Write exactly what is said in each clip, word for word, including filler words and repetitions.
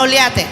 Mauliate.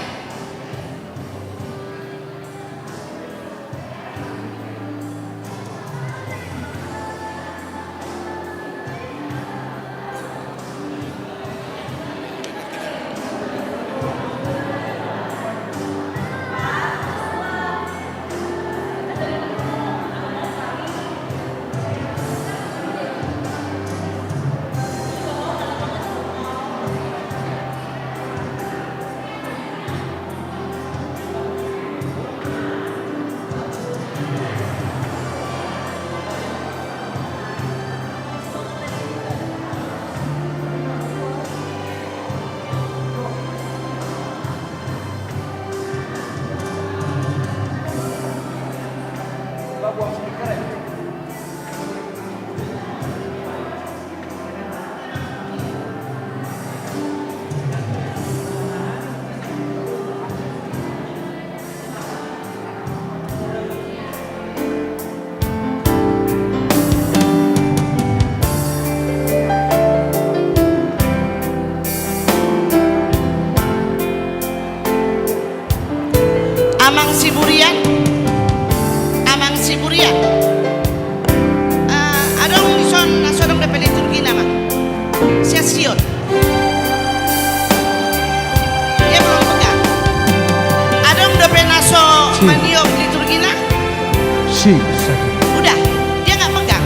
Amang Siburian, Amang Siburian. Eh, adong dison na so adong dope liturgina, Amang? Sian Sion. Dia belum pegang. Adong dope na so maniop liturgina? Si, satu. Udah, dia nggak pegang.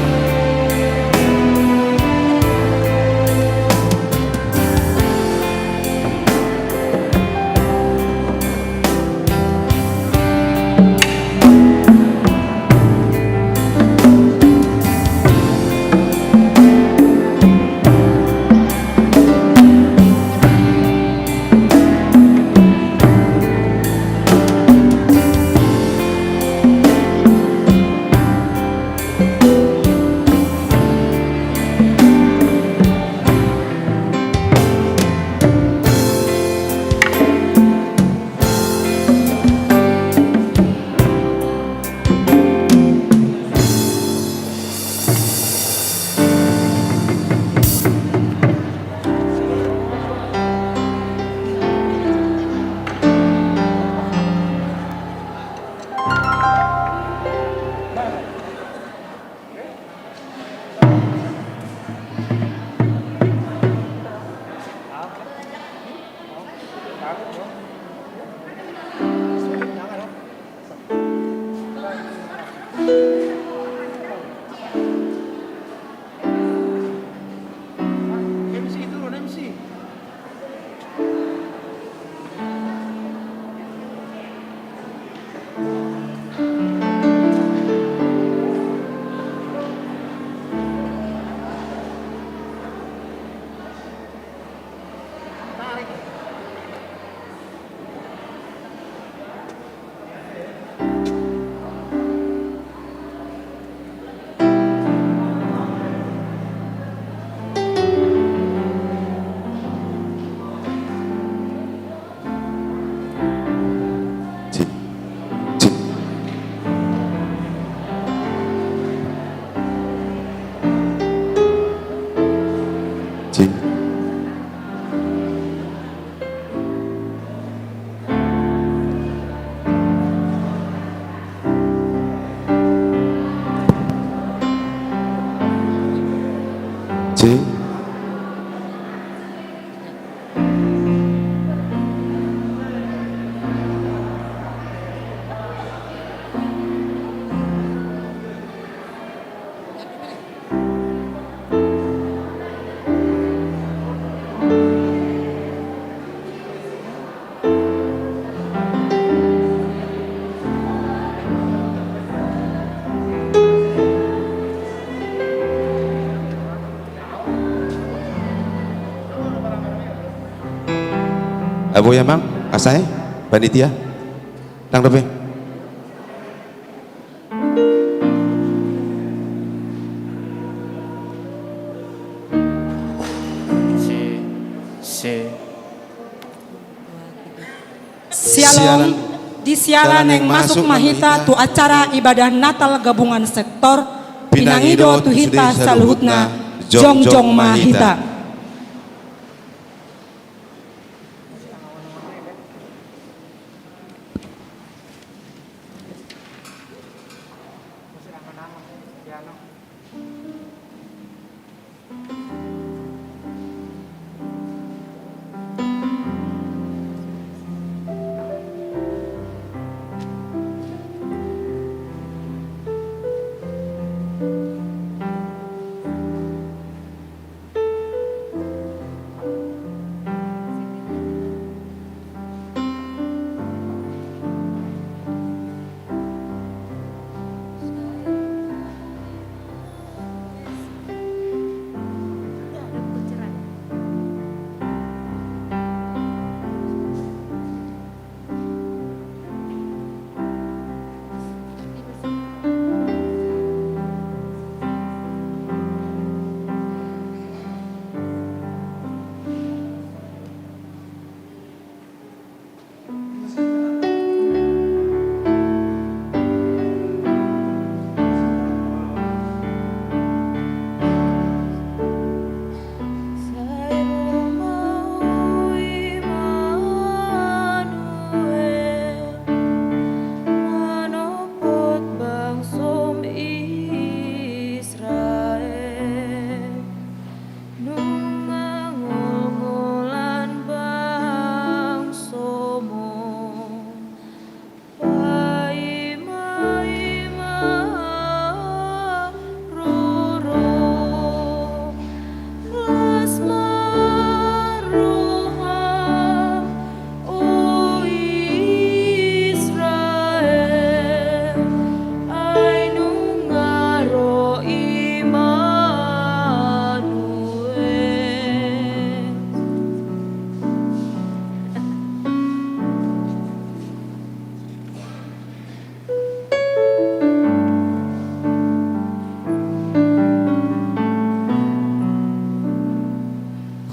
Boi amang, asa i, panitia. Ndang dope. Si, si. Syalom. Di siala naeng masuk ma hita tu acara ibadah Natal gabungan sektor, pinangido tu hita saluhutna, jongjong ma hita.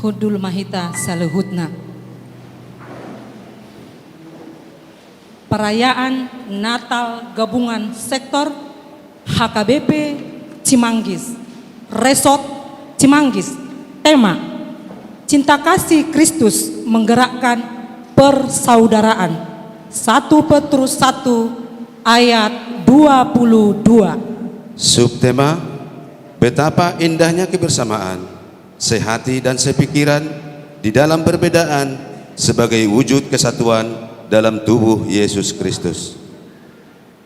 Hundul ma hita saluhutna. Perayaan Natal Gabungan Sektor H K B P Cimanggis, Resort Cimanggis. Tema: Cinta Kasih Kristus Menggerakkan Persaudaraan. Satu Petrus satu ayat dua puluh dua. Subtema: Betapa indahnya kebersamaan, sehati dan sepikiran di dalam perbedaan sebagai wujud kesatuan dalam tubuh Yesus Kristus.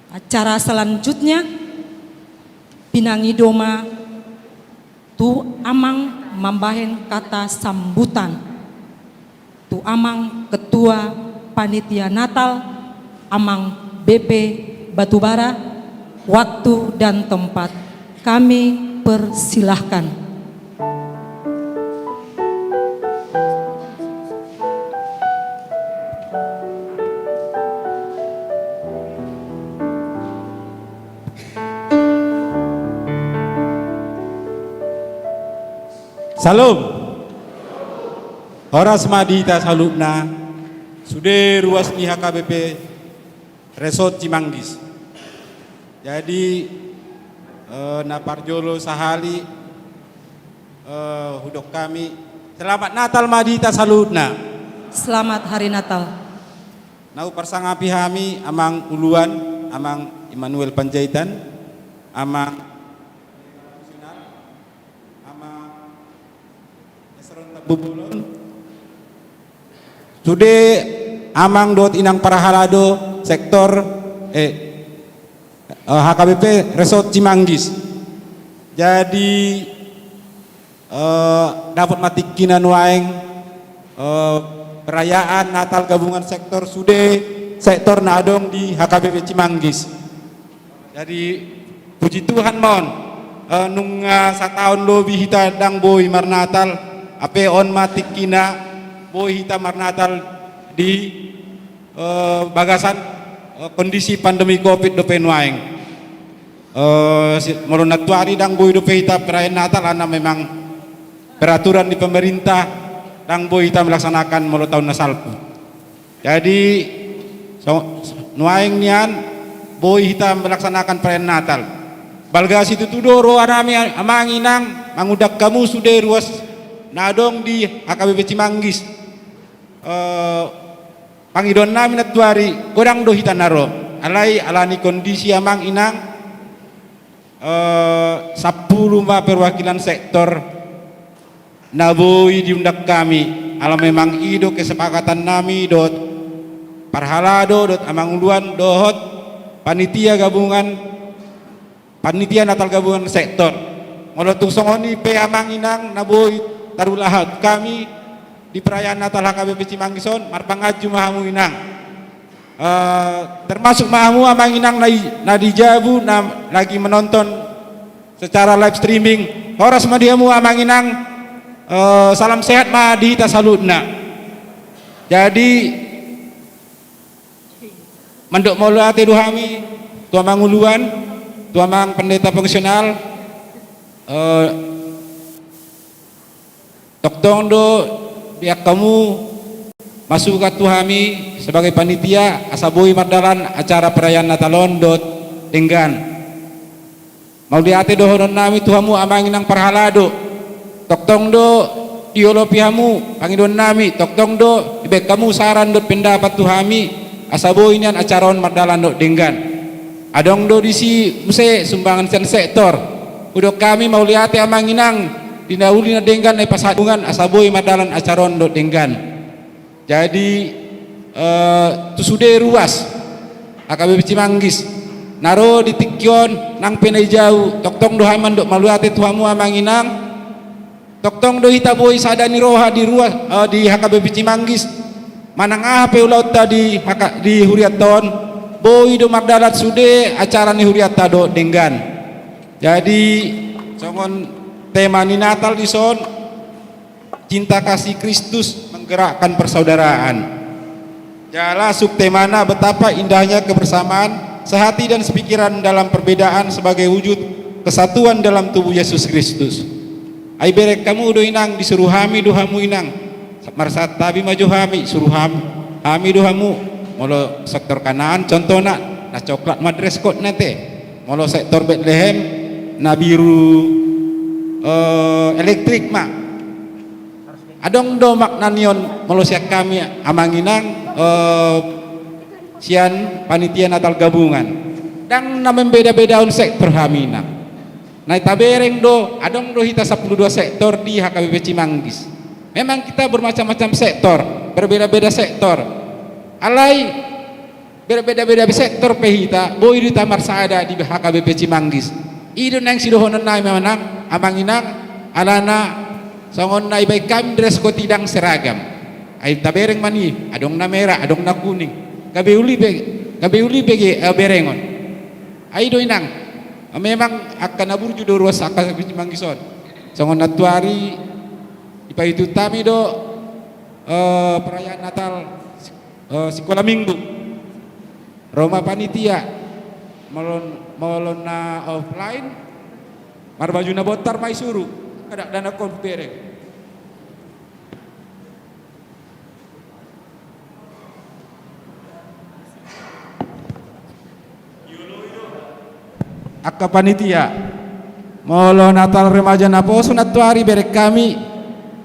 Acara selanjutnya, pinangido ma tu amang mambahen kata sambutan. Tu amang Ketua Panitia Natal, Amang B P Batubara, waktu dan tempat kami persilahkan. Syalom. Horas ma di hita saluhutna, sude ruas ni H K B P Resort Cimanggis. Jadi, eh, na parjolo sahali, eh, hudok hami, selamat Natal ma di hita saluhutna. Selamat Hari Natal. Na huparsangapi hami Amang Uluan, Amang Immanuel Panjaitan, Amang Amang Esron Tambubolon. Sude amang dohot inang parhalado sektor, eh, eh, H K B P Resort Cimanggis. Jadi, eh, dapot ma tingkina nuaeng, eh, perayaan Natal Gabungan Sektor sude sektor na adong di H K B P Cimanggis. Jadi, puji Tuhan ma on, eh, nunga sataon lobi hita ndang boi marnatal, hape on ma tingkina boi hita marnatal di, eh, bagasan, eh, kondisi pandemi covid dope nuaeng. Eh, si-, molo nantuari ndang boi dope hita perayaan Natal, karena memang peraturan di pemerintah ndang boi hita melaksanakan molo taon na salpu. Jadi, so, nuaeng nian boi hita melaksanakan perayaan Natal. Balga situtu do roha nami, amang inang, mangundang hamu sude ruas na adong di H K B P Cimanggis. Eh, pangidoan nami nantuari, godang do hita na ro. Alai, alani kondisi amang inang, eh, sampulu ma perwakilan sektor na boi diundang hami, ala memang i do kesepakatan nami dohot parhalado, dohot amang uluan, dohot panitia gabungan, panitia Natal gabungan sektor. Molo tung songon i pe amang inang na boi tarulahon hami di perayaan Natal H K B P Cimanggis on, marpanganju ma hamu inang. Eh, termasuk ma hamu amang inang na i-, na di jabu, na lagi menonton secara live streaming. Horas ma di hamu amang inang, eh, salam sehat ma di hita saluhutna. Jadi, mandok mauliate do hami tu amang uluan, tu amang pendeta fungsional, eh, Tongtong do diangkat hamu masukan tu hami sebagai panitia, asa boi mardalan acara perayaan Natal on dohot denggan. Mauliate dohonon nami tu hamu amang inang parhalado. Tongtong do diolopi hamu pangidoan nami, tongtong do dibaen hamu saran dohot pendapat tu hami, asa boi nian acara on mardalan dohot denggan. Adong do disi muse sumbangan sian sektor. Hudok hami mauliate amang inang, di na uli na denggan na dipasahat Tuhan asa boi mardalan acara on dohot denggan. Jadi, eh, tu sude ruas H K B P Cimanggis na ro di tingki on nang pe na di jabu, tongtong do hami mandok mauliate tu hamu amang inang. Tongtong do hita boi sada ni roha di ruas, eh, di H K B P Cimanggis. Manang aha pe ulaonta di H K, di hurianta on, boi do mardalan sude acara ni hurianta dohot denggan. Jadi, songon tema ni Natal dison, Cinta Kasih Kristus Menggerakkan Persaudaraan. Jala subtemana, betapa indahnya kebersamaan, sehati dan sepikiran dalam perbedaan sebagai wujud kesatuan dalam tubuh Yesus Kristus. Ai bereng hamu do inang, disuru hami do hamu inang. Marsantabi ma jo hami, suru hami, hami do hamu. Molo sektor Kanaan contohna, na coklat ma dress code-na te. Molo sektor Betlehem, na biru, eh, elektrik ma. Adong do makna ni on molo sian hami amang inang, eh, sian panitia Natal gabungan. Ndang na membeda-bedahon sektor hami inang. Na tabereng do, adong do hita sampulu dua sektor di H K B P Cimanggis. Memang kita bermacam-macam sektor, berbeda-beda sektor. Alai berbeda-beda sektor pe hita, boi do hita marsada di H K B P Cimanggis. I do naeng sidohonon nami amang, amang inang, alana songon na dibahen hami dress code i ndang seragam. Ai tabereng ma ni, adong na merah, adong na kuning. Gabe uli be, gabe uli be ge, eh, berengon. Ai do inang, memang angka na burju do ruas angka H K B P Cimanggis on. Songon nantuari dipaihut-ihut hami do, eh, perayaan Natal, eh, sikola minggu. Ro ma panitia, molo, molo na offline, marbaju na bontar ma isuru, dakdanak on bereng. Angka panitia, molo Natal remaja naposo nantuari bereng hami,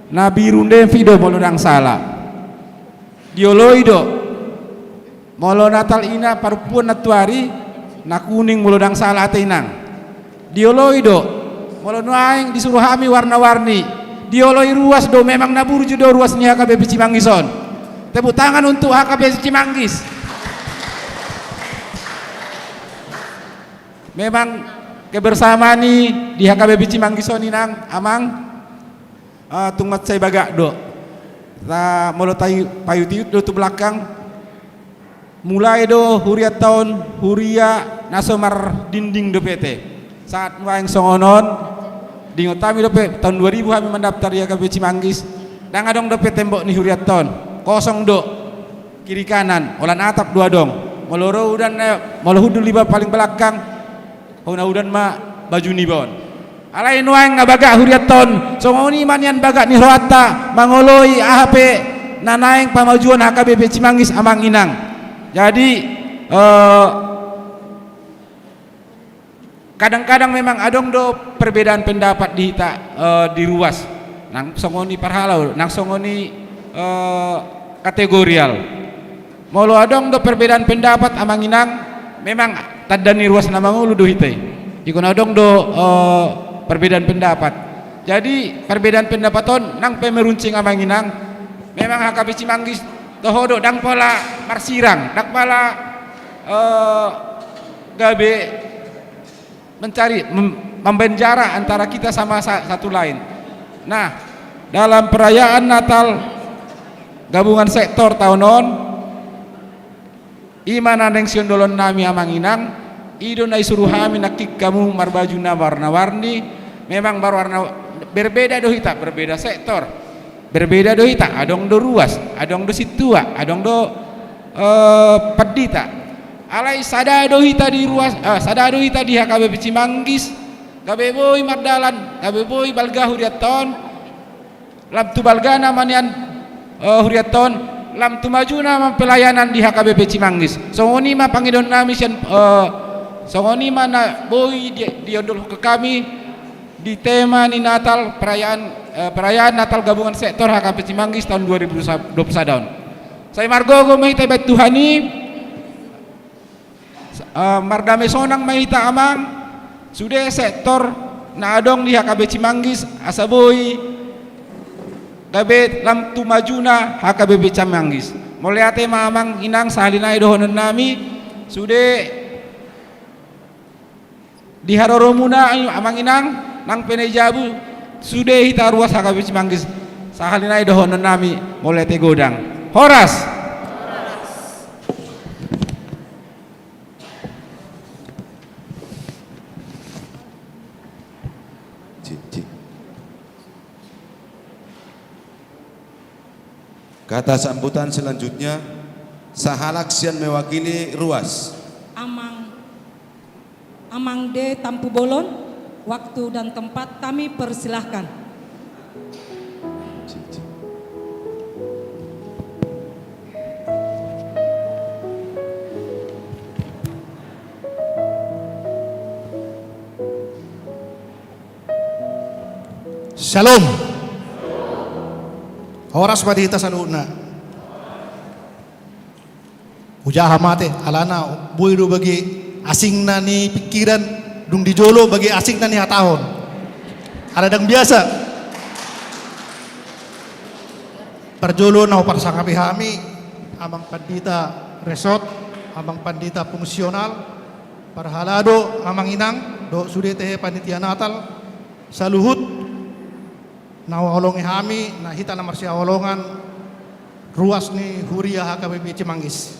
na biru Navy do molo ndang sala. Dioloi do. Molo Natal ina parompuan nantuari, na kuning molo ndang sala ate inang. Dioloi do. Molo nuaeng disuru hami warna-warni. Dioloi ruas do, memang na burju do ruas ni H K B P Cimanggis on. Tepuk tangan untuk H K B P Cimanggis. Memang kebersamaan i di H K B P Cimanggis on inang, amang. Ah, tung mansai bagak do. Ta, molo tai paihut-ihut do tu belakang. Mulai do hurianta on, huria na so mardinding dope te. Saat nuaeng songon on, diingot hami dope, taon dua ribu hami mandaftar di H K B P Cimanggis, ndang adong dope tembok ni hurianta on. Kosong do. Kiri kanan, holan atap do adong. Molo ro udan, eh, molo hundul iba paling belakang, hona udan ma baju niba on. Alai nuaeng nga bagak hurianta on, songon i ma nian bagak ni rohanta mangoloi aha pe na naeng pamajuon H K B P Cimanggis amang inang. Jadi, eh, kadang-kadang memang adong do perbedaan pendapat di hita, eh, di ruas. Nang songon i parhalado, nang songon i, eh, kategorial. Molo adong do perbedaan pendapat amang inang, memang tanda ni ruas na mangolu do hita i. Ingkon adong do, eh, perbedaan pendapat. Jadi perbedaan pendapat on nang pe meruncing amang inang, memang H K B P Cimanggis toho do, ndang pola marsirang, ndang pola, eh, gabe mencari, mem-, membahen jarak antara kita sama sa-, satu lain. Nah, dalam perayaan Natal gabungan sektor taon on, i ma na naeng siondolon nami amang inang, i do na isuru hami nangkin hamu marbaju na warna-warni, memang marwarna, berbeda do hita, berbeda sektor. Berbeda do hita, adong do ruas, adong do sintua, adong do, eh, pandita. Alai sada do hita di ruas, eh, sada do hita di H K B P Cimanggis, gabe boi mardalan, gabe boi balga hurianta on, lam tu balgana ma nian, eh, hurianta on, lam tu majuna ma pelayanan di H K B P Cimanggis. Songon i ma pangidoan nami sian, eh, songon i ma na boi di, diondolhon hami, di tema ni Natal, perayaan, eh, perayaan Natal gabungan sektor H K B P Cimanggis taon dua ribu dua puluh sada on. Sai margogo ma hita dibahen Tuhan i, eh, mardame sonang ma hita amang, sude sektor na adong di H K B P Cimanggis, asa boi gabe lam tu majuna H K B P Cimanggis. Mauliate ma amang inang, sahali nai dohonon nami, sude di haroromuna amang inang, nang pe na di jabu, sude hita ruas H K B P Cimanggis, sahali nai dohonon nami, mauliate godang. Horas. Cik, cik. Kata sambutan selanjutnya, sahalak sian mewakili ruas. Amang, Amang D Tampubolon, waktu dan tempat kami persilahkan. Shalom. Horas ma di hita saluhutna. Hujaha ma ate, alana boi do bage asingna ni pingkiran, dung di jolo bage asingna ni hatahon. Ala ndang biasa. Parjolo na huparsangapi hami, Amang Pandita Resort, Amang Pandita Fungsional, parhalado, Amang Inang, dohot sude tehe panitia Natal, saluhut na huhaholongi hami, na hita na marsihaholongan, ruas ni huria H K B P Cimanggis.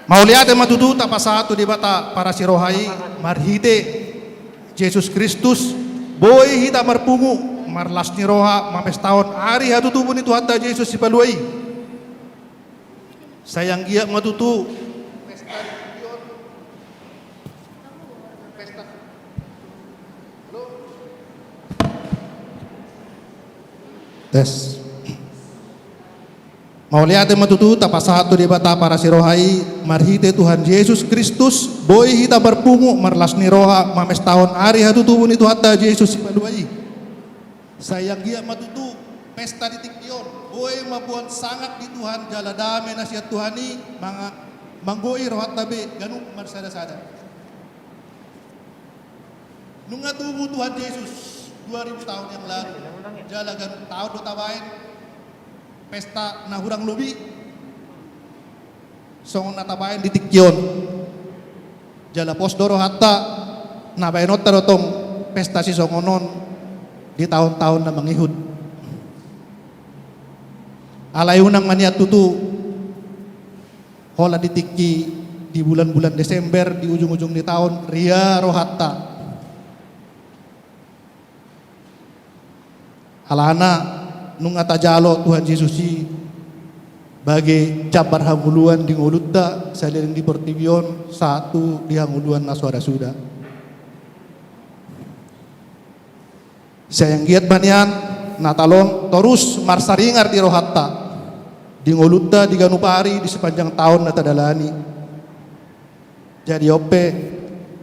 Mauliate ma tutu tapasahat tu Debata parasi roha i, marhite Jesus Kristus, boi hita marpungu, marlas ni roha, mamestahon ari hatutubu ni Tuhanta Jesus Sipalua i. Sai anggiat ma tutu pesta di tingki on. Pesta. Halo? Tes. Mauliate ma tutu tapasahat tu Debata parasi roha i, marhite Tuhan Jesus Kristus, boi hita marpungu, marlas ni roha, mamestahon ari hatutubu ni Tuhanta Jesus Sipalua i. Sai anggiat ma tutu pesta di tingki on, boi mamboan sangap di Tuhan jala dame na sian Tuhan i manga-, manggoi rohanta be ganup marsada-sada. Nunga tubu Tuhan Jesus dua ribu tahun yang lalu, jala ganup tahun do tabaen pesta na hurang lobi songon na tabaen di tingki on. Jala pos do rohanta na baenonta do tong pesta sisongon on di tahun-tahun na mangihut. Alai unang ma nian tutu holan di tingki, di bulan-bulan Desember, di ujung-ujung ni taon, ria rohanta. Alana nunga tajalo Tuhan Jesus i bage jambar hangoluan di ngolunta saleleng di portibi on sahat tu di hangoluan na so ra suda. Sai anggiat ma nian Natal on torus marsaringar di rohanta, di ngolunta, di ganup ari, di sepanjang taon na tadalani. Jadi on pe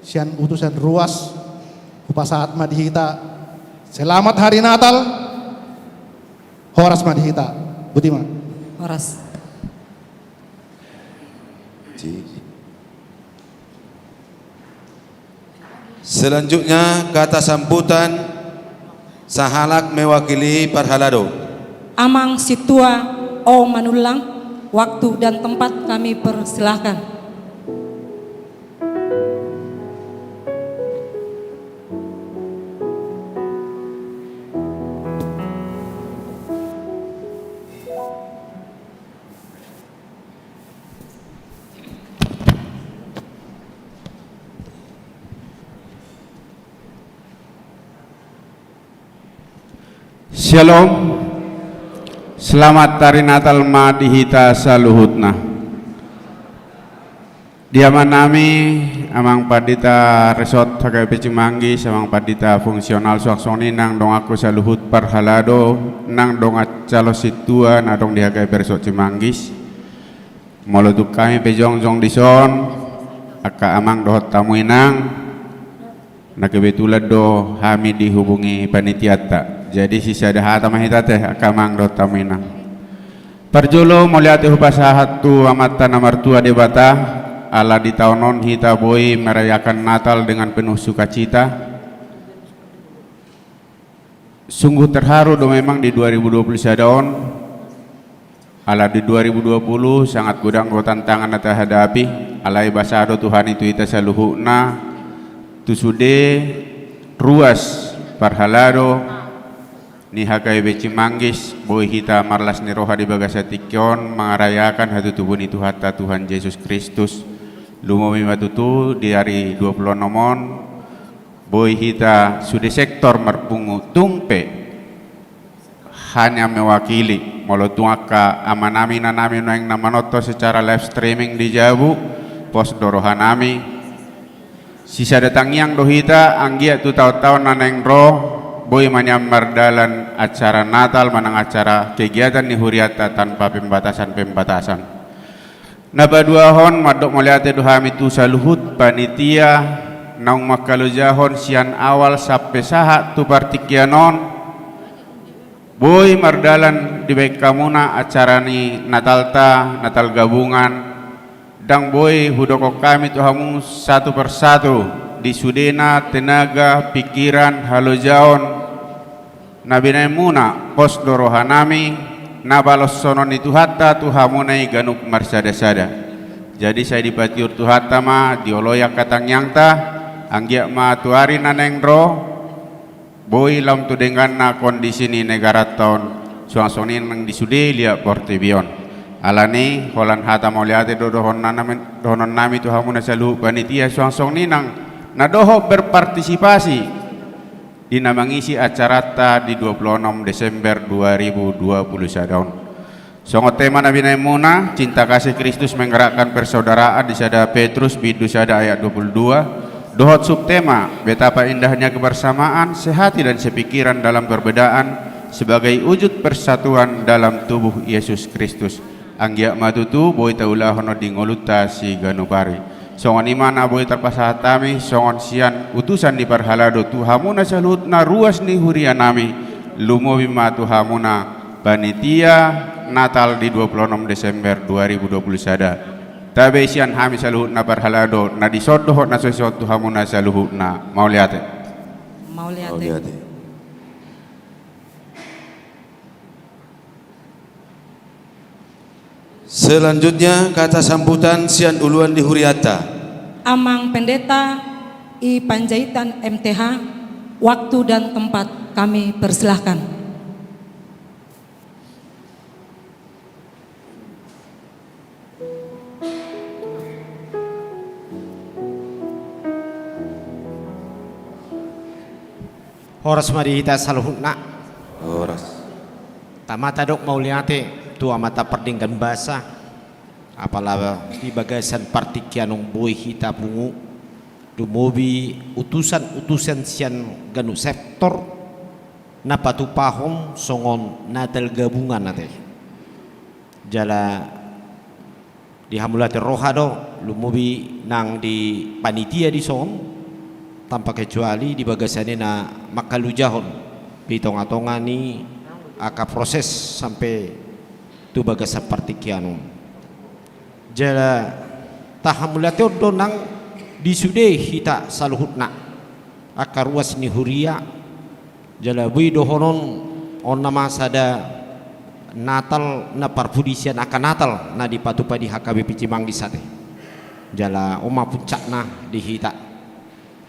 sian utusan ruas hupasahat ma di hita, selamat hari Natal. Horas ma di hita. Boti ma. Horas. Selanjutnya kata sambutan sahalak mewakili parhalado. Amang Sintua, Om Manullang, waktu dan tempat kami persilahkan. Shalom. Selamat hari Natal ma di hita saluhutna. Di amanami, Amang Pandita Resort H K B P Cimanggis, Amang Pandita Fungsional, suang songon i nang donganku saluhut parhalado, nang dongan calon sintua na adong di H K B P Resort Cimanggis. Molo tung hami pe jongjong dison, angka amang dohot hamu inang, na kebetulan do hami dihubungi panitianta. Jadi sisada hata ma hita ate, angka amang dohot hamu inang. Parjolo mauliate hupasahat tu Amanta na martua Debata, ala di taon on hita boi merayakan Natal dengan penuh sukacita. Sungguh terharu do memang di dua ribu dua puluh sada on, ala di dua ribu dua puluh sangat godang do tantangan na tahadapi, alai basa do Tuhan i tu hita saluhutna, tu sude ruas parhalado ni H K B P Cimanggis, boi hita marlas ni roha di bagasan tingki on mangarayakan hatutubu ni Tuhanta Tuhan Jesus Kristus. Lumobi ma tutu di ari dua puluh onom on, boi hita sude sektor marpungu, tung pe hanya mewakili. Molo tung angka amanami, inanami nuaeng na manonton secara live streaming di jabu, pos do rohanami. Sisada tangiang do hita, anggiat tu taon-taon na naeng ro, Boi ma nian mardalan acara Natal manang acara kegiatan ni hurianta tanpa pembatasan-pembatasan. Na paduahon, mandok mauliate do hami tu saluhut panitia naung mangkalojahon sian awal sampe sahat tu partingkian on. Boi mardalan dibahen hamuna acara ni Natalta, Natal Gabungan. Ndang boi hudokkon hami tu hamu satu persatu di sudena tenaga, pikiran, halojaon na binahenmuna. Pos do rohanami, na baloshonon ni Tuhanta tu hamuna i ganup marsadasada. Jadi sai dipatiur Tuhanta ma, dioloi angka tangiangta, anggiat ma tu ari na naeng ro, boi lam tu dengganna kondisi ni negaranta on, suang songon i nang di sude liat portibi on. Alani holan hata mauliate do dohononnami, dohononnami tu hamuna saluhut panitia, suang songon i nang na dohot berpartisipasi di na mangisi acaranta di dua puluh enam Desember dua ribu dua puluh sada on. Songon tema na binahenmuna, cinta kasih Kristus menggerakkan persaudaraan di sada Petrus bindu sada ayat dua puluh dua, dohot subtema, betapa indahnya kebersamaan, sehati dan sepikiran dalam perbedaan, sebagai wujud persatuan dalam tubuh Yesus Kristus. Anggiat ma tutu boi taulahon on di ngolunta siganup ari. Songon i ma na boi tarpasahat hami songon sian utusan ni parhalado tu hamuna saluhutna ruas ni hurianami, lumobi ma tu hamuna panitia Natal di dua puluh enam Desember dua ribu dua puluh sada. Tabe sian hami saluhutna parhalado na dison dohot na so dison tu hamuna saluhutna. Mauliate. Mauliate. Mauliate. Selanjutnya, kata sambutan sian uluan di hurianta. Amang Pendeta I Panjaitan M T H, waktu dan tempat kami persilahkan. Horas ma di hita saluhutna. Horas. Tama tadok mauliate tu Amanta pardenggan basa, apala di bagasan partingkian on boi hita pungu, lumobi utusan-utusan sian ganup sektor, na patupahon songon Natal Gabungan ate. Jala di hamu mauliate roha do, lumobi nang di panitia dison, tanpa kecuali di bagasan i na mangkalojahon di tonga-tonga ni angka proses sampe tu bagasan partingkian on. Jala tahamauliateon do nang di sude hita saluhutna, angka ruas ni huria, jala boi dohonon on nama sada Natal na parpudi sian angka Natal na dipatupa di H K B P Cimanggis ate. Jala on ma puncakna di hita.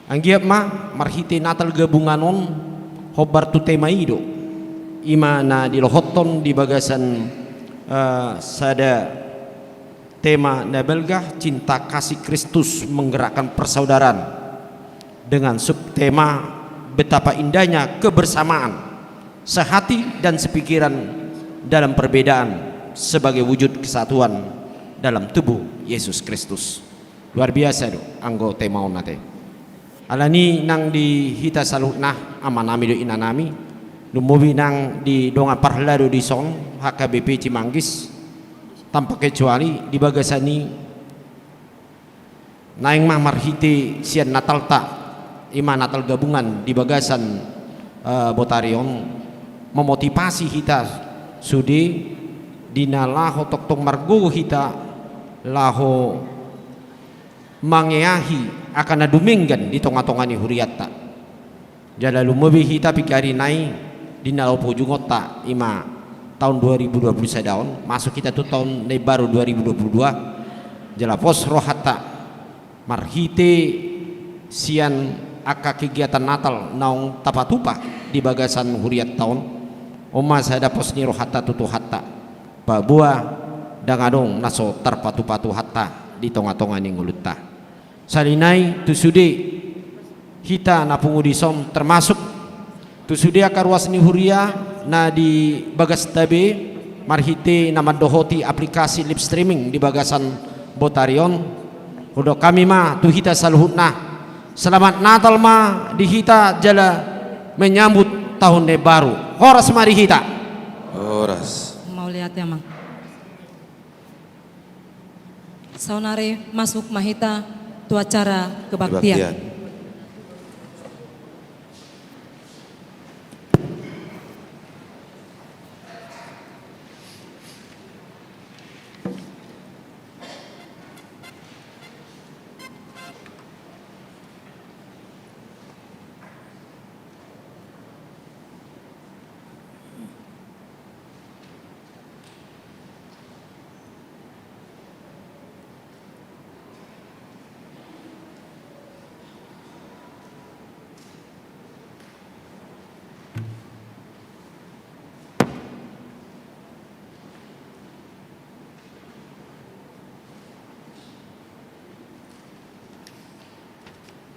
Anggiat ma marhite Natal Gabungan on hombar tu tema i do. I ma na dilohothon di bagasan, eh, sada tema na balga, cinta kasih Kristus menggerakkan persaudaraan, dengan subtema betapa indahnya kebersamaan, sehati dan sepikiran dalam perbedaan sebagai wujud kesatuan dalam tubuh Yesus Kristus. Luar biasa do anggo tema on ate. Alani nang di hita saluhutna, amanami dohot inanami, lumobi nang di dongan parhalado dison, H K B P Cimanggis, tanpa kecuali di bagasan i naeng ma marhite sian Natalta, i ma Natal Gabungan di bagasan, eh, botari on, memotivasi hita sude di na laho tongtong margogo hita laho mangeahi angka na dumenggan di tonga-tonga ni hurianta. Jala lumobi hita piga ari nai di na laho ujungonta, i ma taon dua ribu dua puluh sada on, masuk hita tu taon na imbaru dua ribu dua puluh dua, jala pos rohanta marhite sian angka kegiatan Natal naung tapatupa di bagasan hurianta on, on ma sada pos ni rohanta tu Tuhanta. Paboa ndang adong na so tarpatupa Tuhanta di tonga-tonga ni ngolunta. Sahali nai tu sude hita na pungu dison, termasuk tu sude angka ruas ni huria na di bagasta be, marhite na mandohoti aplikasi live streaming di bagasan botari on. Hudok hami ma tu hita saluhutna, selamat Natal ma di hita jala menyambut tahun na baru. Horas ma di hita. Horas. Mauliate, Amang. Saonari masuk ma hita tu acara kebaktian. Kebaktian.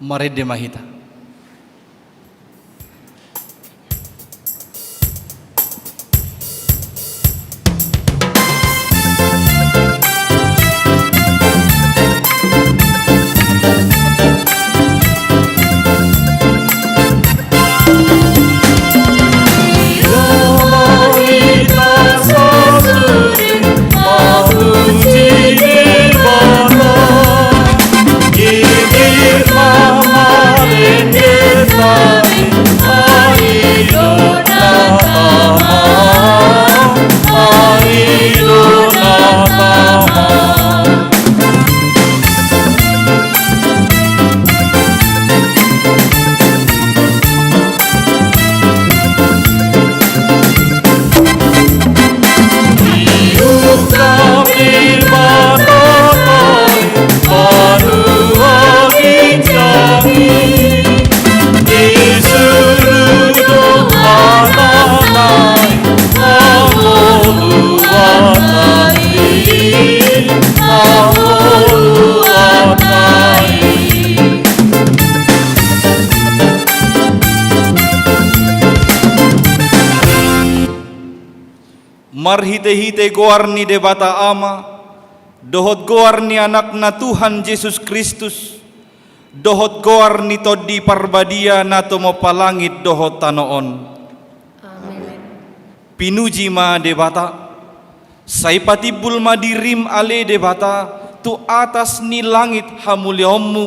Marende ma hita. Marhitehite goar ni Debata Ama, dohot goar ni Anakna Tuhan Jesus Kristus, dohot goar ni Tondi Parbadia na tumompa langit dohot tano on. Amen. Pinuji ma Debata. Sai patimbul ma dirim ale Debata tu atas ni langit hamuliaonmu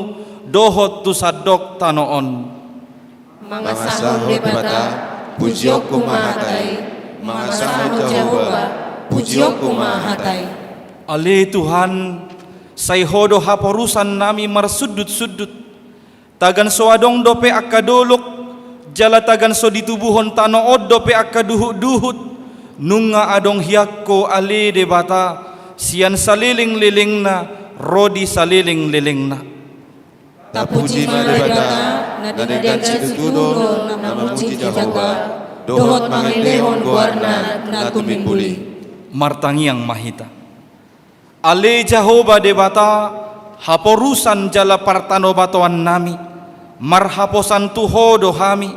dohot tu sandok tano on. Mangasahon Debata, pujionku ma hata i. Mangasahon Jahowa, pujionku ma hata i. Ale Tuhan, sai Ho do haporusan nami marsundut-sundut. Tagan so adong dope angka dolok, jala tagan so ditubuhon tano on dope angka duhut-duhut, nunga adong hian Ho ale Debata, sian saleleng-lelengna ro di saleleng-lelengna. Tapuji ma Debata, na denggan situtu do na mamuji Jahowa, dohot mangelehon goarna na tumimbul i. Martangiang ma hita. Ale Jahowa Debata, haporusan jala partanobatoan nami, marhaposan tu Ho do hami.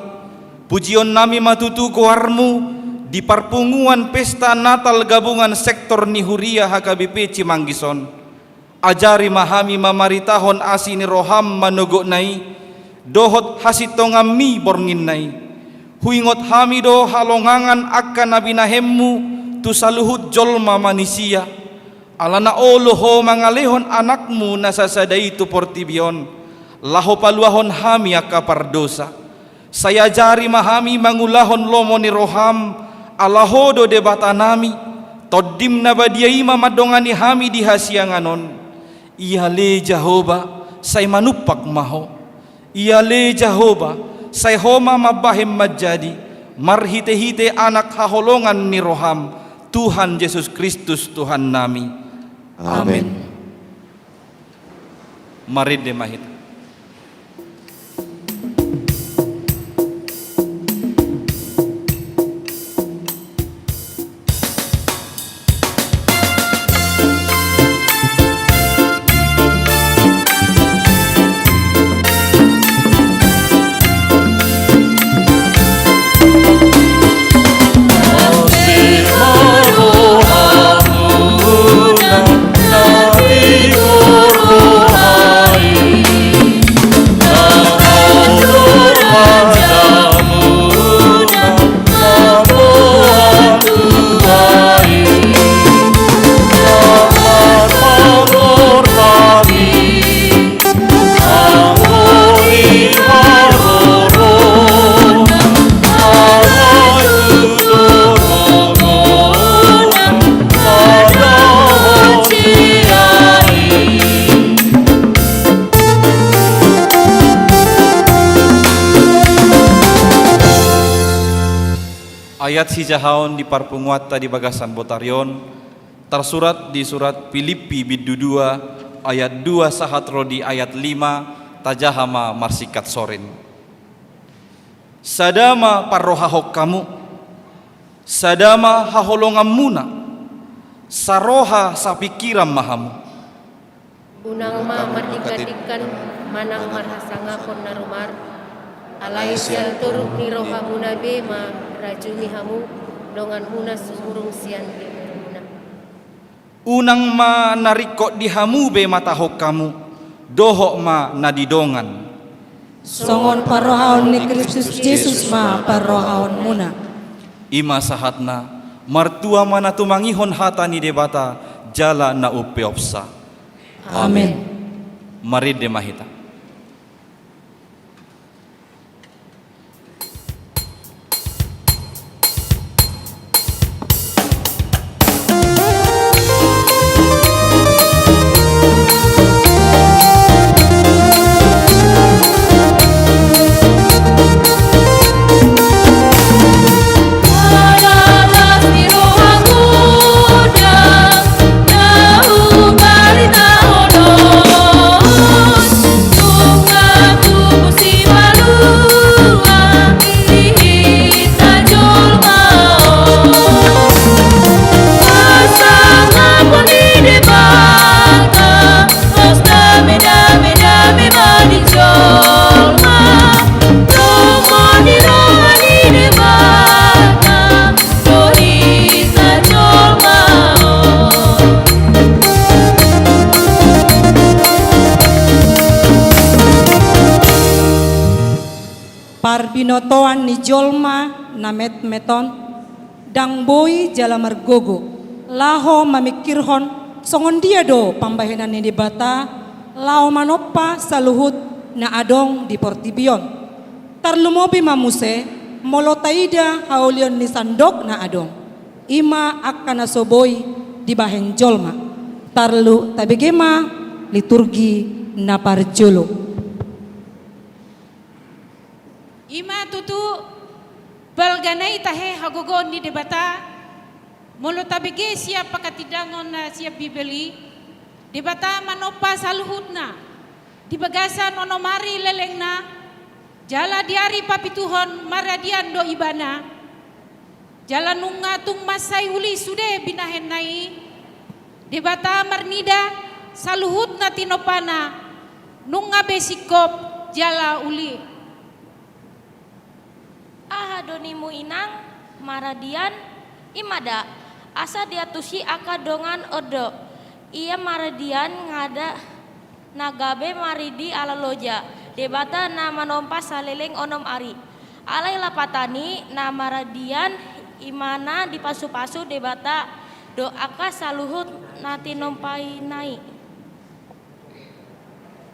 Pujion nami ma tutu goarmu di parpunguan pesta Natal gabungan sektor ni huria H K B P Cimanggis on. Ajari ma hami mamaritahon asi ni roham manogotna i, dohot hasintonganmi bornginna i. Huingot hami do halongangan angka na binahenmu tu saluhut jolma manisia. Alana olo Ho mangalehon Anakmu na sasada i tu portibi on, laho paluahon hami angka pardosa. Sai ajari ma hami mangulahon lomo ni roham, ala Ho do Debata nami, Tondim na badia i ma mandongani hami di hasiangan on. Ia ale Jahowa, sai manumpak ma Ho. Ia ale Jahowa, sai Ho ma mambahen manjadi, marhite-hite Anak haholongan ni roham, Tuhan Jesus Kristus Tuhan nami. Amen. Amen. Marende ma hita. Ayat sijahaon di parpunguanta di bagasan botari on, tarsurat di surat Pilippi bindu dua, ayat dua sahat ro di ayat lima, tajaha ma marsingkat sorin. Sada ma parrohahon hamu, sada ma haholonganmuna, saroha sapingkiran ma hamu. Unang ma mardingkandingkan manang marhasangapon na rumar, alai sian toruk ni rohamuna be ma rajumi hamu donganmuna sumurung sian bibirmuna. Unang ma na ringkot di hamu be matahon hamu, dohot ma na di dongan. Songon parrohaon ni Kristus Jesus ma parrohaonmuna. I ma sahatna, martua ma na tumangihon hata ni Debata jala na umpeopsa. Amen. Marende ma hita. Parbinotoan ni jolma na metmet on, ndang boi jala margogo laho mamingkirhon songon dia do pambahenan ni Debata laho manompa saluhut na adong di portibi on. Tarlumobi ma muse molo taida haulion ni sandok na adong, i ma angka na so boi dibahen jolma, tarlu tabege ma liturgi na parjolo. I ma tutu balga na i tahe hagogoon ni Debata, molo tabege sian panghatindangon na sian Bibel i, Debata manompa saluhutna di bagasan onom ari lelengna, jala di ari papituhon maradian do Ibana. Jala nunga tung mansai uli sude binahenna i, Debata marnida saluhut na tinompana nunga be singkop jala uli. Aha do nimu inang maradian? I ma da, asa diantusi angka dongan on do ia maradian nga da na gabe maridi ala loja Debata na manompa saleleng onom ari. Alai lapatan i na maradian i ma na dipasupasu Debata do angka saluhut na tinompaina i.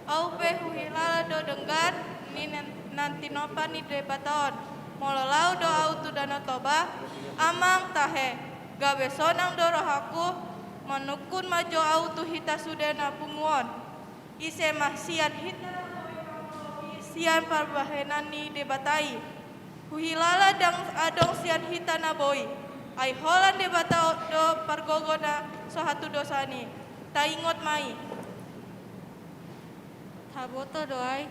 Ahu pe huhilala do denggan ni nan, nan tinompa ni Debata on. Molo laho do ahu tu Danau Toba, amang tahe, gabe sonang do rohangku, manungkun ma jo ahu tu hita sude na pungu on. Ise ma sian hita na boi mangolopi sian parbahenan ni Debata i? Huhilala ndang adong sian hita na boi, ai holan Debata do pargogona so hatudosan i. Taingot ma i. Taboto do ai,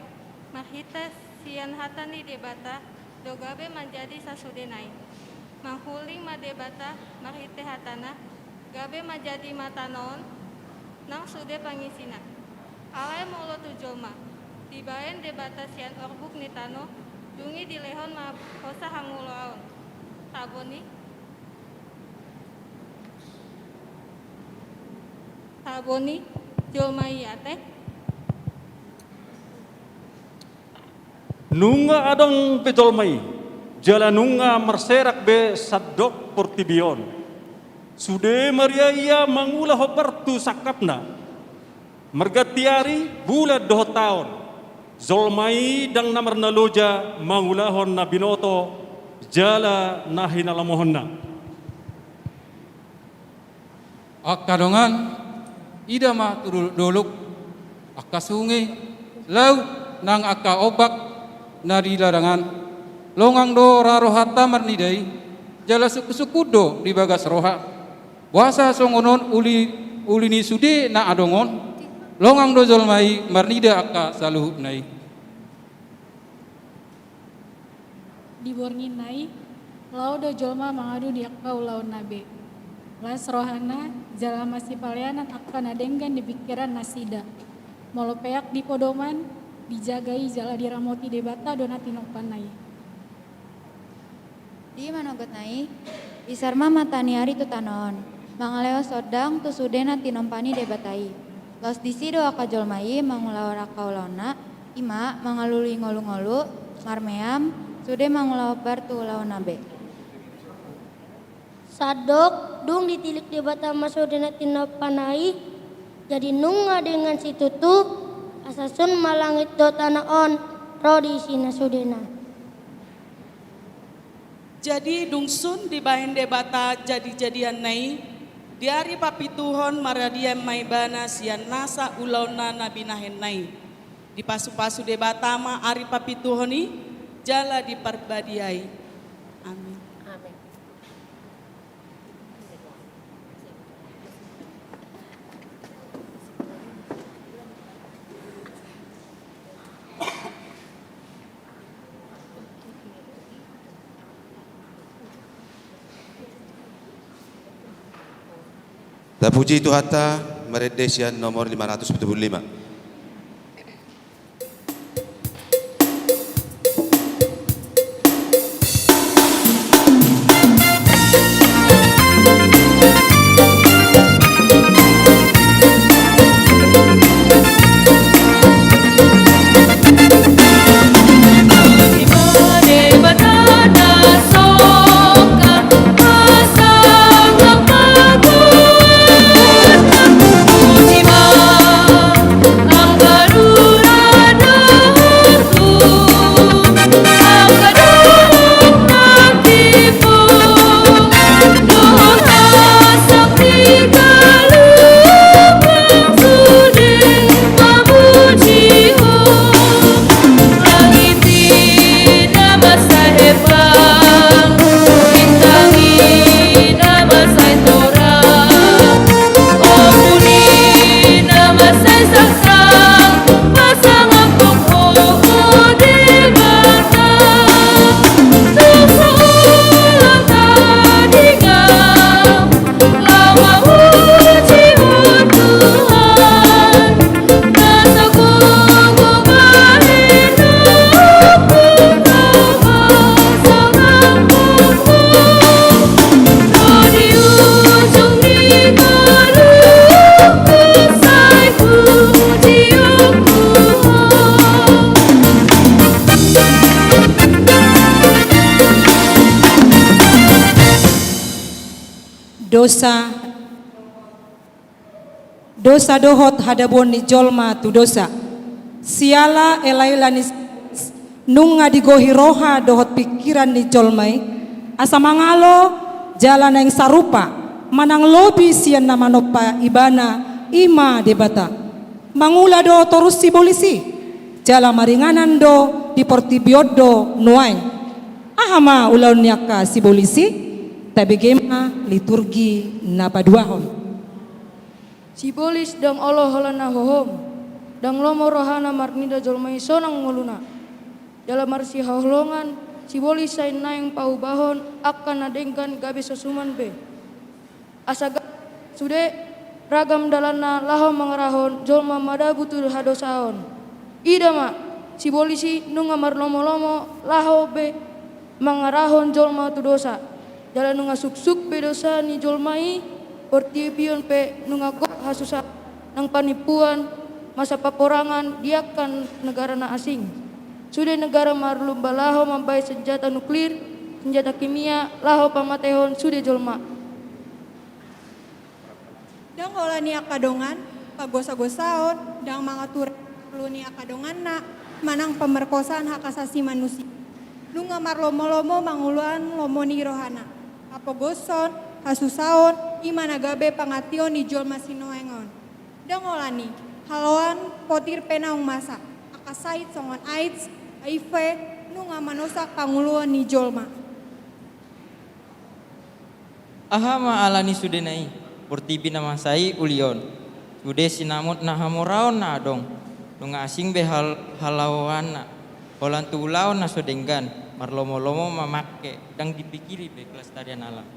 marhite sian hata ni Debata do gabe manjadi sasudena i. Manghuling ma Debata marhite hatana, gabe manjadi ma tano on nang sude pangisina. Alai molo tu jolma, dibaen Debata sian orbuk ni tano, dung i dilehon ma hosa hangoluan. Tabo ni, tabo ni jolma i ate. Nunga adong be jolma i, jala nunga marserak be sandok portibi on. Sude maria ia mangula hombar tu sangkapna. Marganti ari, bulan dohot taon. Jolma i ndang na marnaloja mangulahon na binoto jala na hinalomohonna. Angka dongan, ida ma tu dolok-dolok, angka sunge, laut, nang angka ombak na di ladangan. Longang do ra rohanta marnida i, Jala sungkunsungkun do di bagas roha, boasa songon on uli, uli ni sude na adong on. Longang do jolma i marnida angka saluhutna i. Di borngin na i, laho do jolma mangadu di angka ulaonna be. Las rohana, jala masipaleanan angka na denggan di pingkiran nasida. Molo peak di podoman, dijagai jala diramoti Debata do na tinompanna i. Di manogotna i, isar ma mata ni ari tu tano on, mangalehon sondang tu sude na tinompa ni Debata i. Laos disi do angka jolma i mangulahon angka ulaonna, i ma mangalului ngolungolu, marmeam, sude mangulahon bar tu ulaonna be. Sandok, dung ditilik Debata ma sude na tinompanna i, jadi nunga denggan situtu, asa sun ma langit dohot tano on, ro di isina sudena. Jadi dung sun dibahen Debata jadijadianna i, di ari papituhon maradian ma ibana sian nasa ulaonna na binahenna i. Dipasupasu Debata ma ari papituhon i, jala diparbadiai. Amin. Amin. Tapuji Tuhanta, marende sian nomor lima ratus pitu pulu lima. Dosa. Dosa dohot hadabuon ni jolma tu dosa. Siala elaela ni s-, nunga digohi roha dohot pingkiran ni jolma i, asa mangalo jala naeng sarupa, manang lobi sian na manompa ibana, i ma Debata. Mangula do torus sibolis i, jala maringanan do di portibi on do nuaeng. Aha ma ulaon ni angka sibolis i? Tabege ma liturgi na paduahon. Sibolis ndang olo holan na hohom, ndang lomo rohana marnida jolma i sonang ngoluna. Jala marsihaholongan sibolis sai naeng paubahon angka na denggan gabe so suman be. Asa ga-, sude ragam dalanna laho mangarahon jolma madabu tu hadosaon. Ida ma, sibolis i nunga marlomolomo laho be mangarahon jolma tu dosa. Jala nunga suksuk be dosa ni jolma i, portibi on pe nunga gok hasusahan, nang panimpuan, masa paporangan di angka negara na asing. Sude negara marlumba laho mambahen senjata nuklir, senjata kimia, laho pamatehon sude jolma. Ndang holan ni angka dongan, pagosagosaon, ndang mangatur parlu ni angka donganna, manang pamerkosaan hak asasi manusia. Nunga marlomolomo mangulahon lomo ni rohana. Hapogoson, hasusaon, i ma na gabe pangantion ni jolma sinuaeng on. Ndang holan i, haloan potir pe naung masa, angka sait songon AIDS, HIV, nunga manosak pangoluon ni jolma. Aha ma ala ni sudena i? Portibi na masa i uli on, sude sinamot na hamoraon na adong, nunga asing be hal-, halaoanna, holan tu ulaon na so denggan, marlomo-lomo mamangke, ndang dipikiri be kelestarian alam.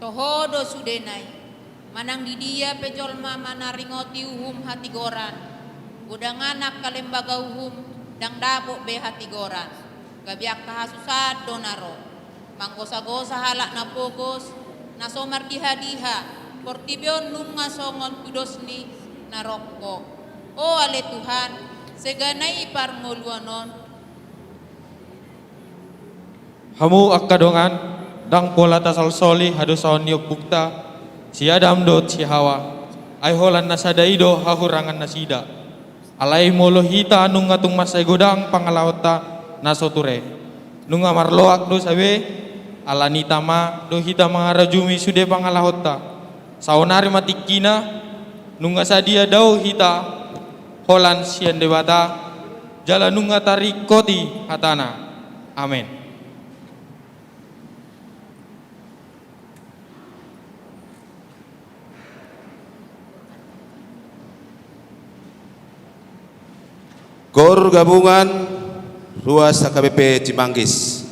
Toho do sudena i, manang di dia pe jolma manaringoti uhum hatigoran, godang anak angka lembaga uhum ndang dapot be hatigoran, gabe angka hasusaan do na ro. Manggosa-gosa halak na pogos, na so mardiha-diha, portibi on nunga songon tudos ni na rongko. O ale Tuhan, segana i parngoluan on. Hamu angka dongan, ndang pola tasolsoli hadosaon ni ompunta, si Adam dohot si Hawa, ai holan na sada i do hahurangan nasida. Alai molo hita nunga tung mansai godang pangalahonta na so ture, nunga marloak do sabe, ala ni tama do hita mangarajumi sude pangalahonta. Saonari ma tingkina, nunga sadia dao hita holan sian Debata, jala nunga taringkoti hatana. Amen. Kor gabungan ruas H K B P Cimanggis.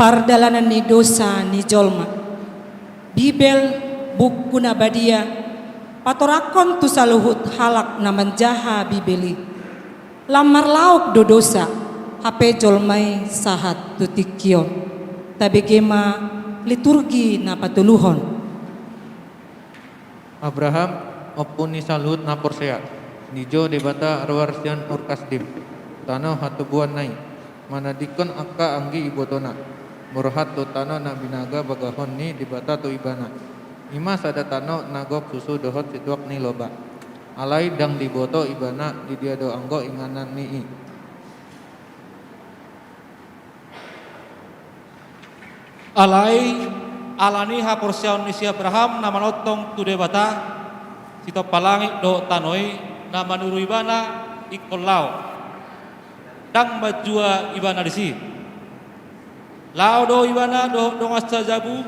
Pardalanan ni dosa ni jolma. Bibel, buku na badia, patorangkon tu saluhut halak na manjaha Bibel i. Lam marlaok do dosa, hape jolma i sahat tu tingki on. Tabege ma liturgi na patoluhon. Abraham, ompu ni saluhut na porsea, nijou Debata ruar sian Ur Kasdim, tano hatoguanna i, manadingkon angka anggi ibotona, murhat tu tano na binaga bagahon ni Debata tu ibana. I ma sada tano na gok susu dohot situak ni loba. Alai ndang diboto ibana di dia do anggo inganan ni i. Alai, ala ni haporseaon ni si Abraham na manongtong tu Debata, sitompa langit dohot tano i, na manuru ibana ingkon laho. Ndang manjua ibana disi. Laho do ibana dohot dongan sajabu,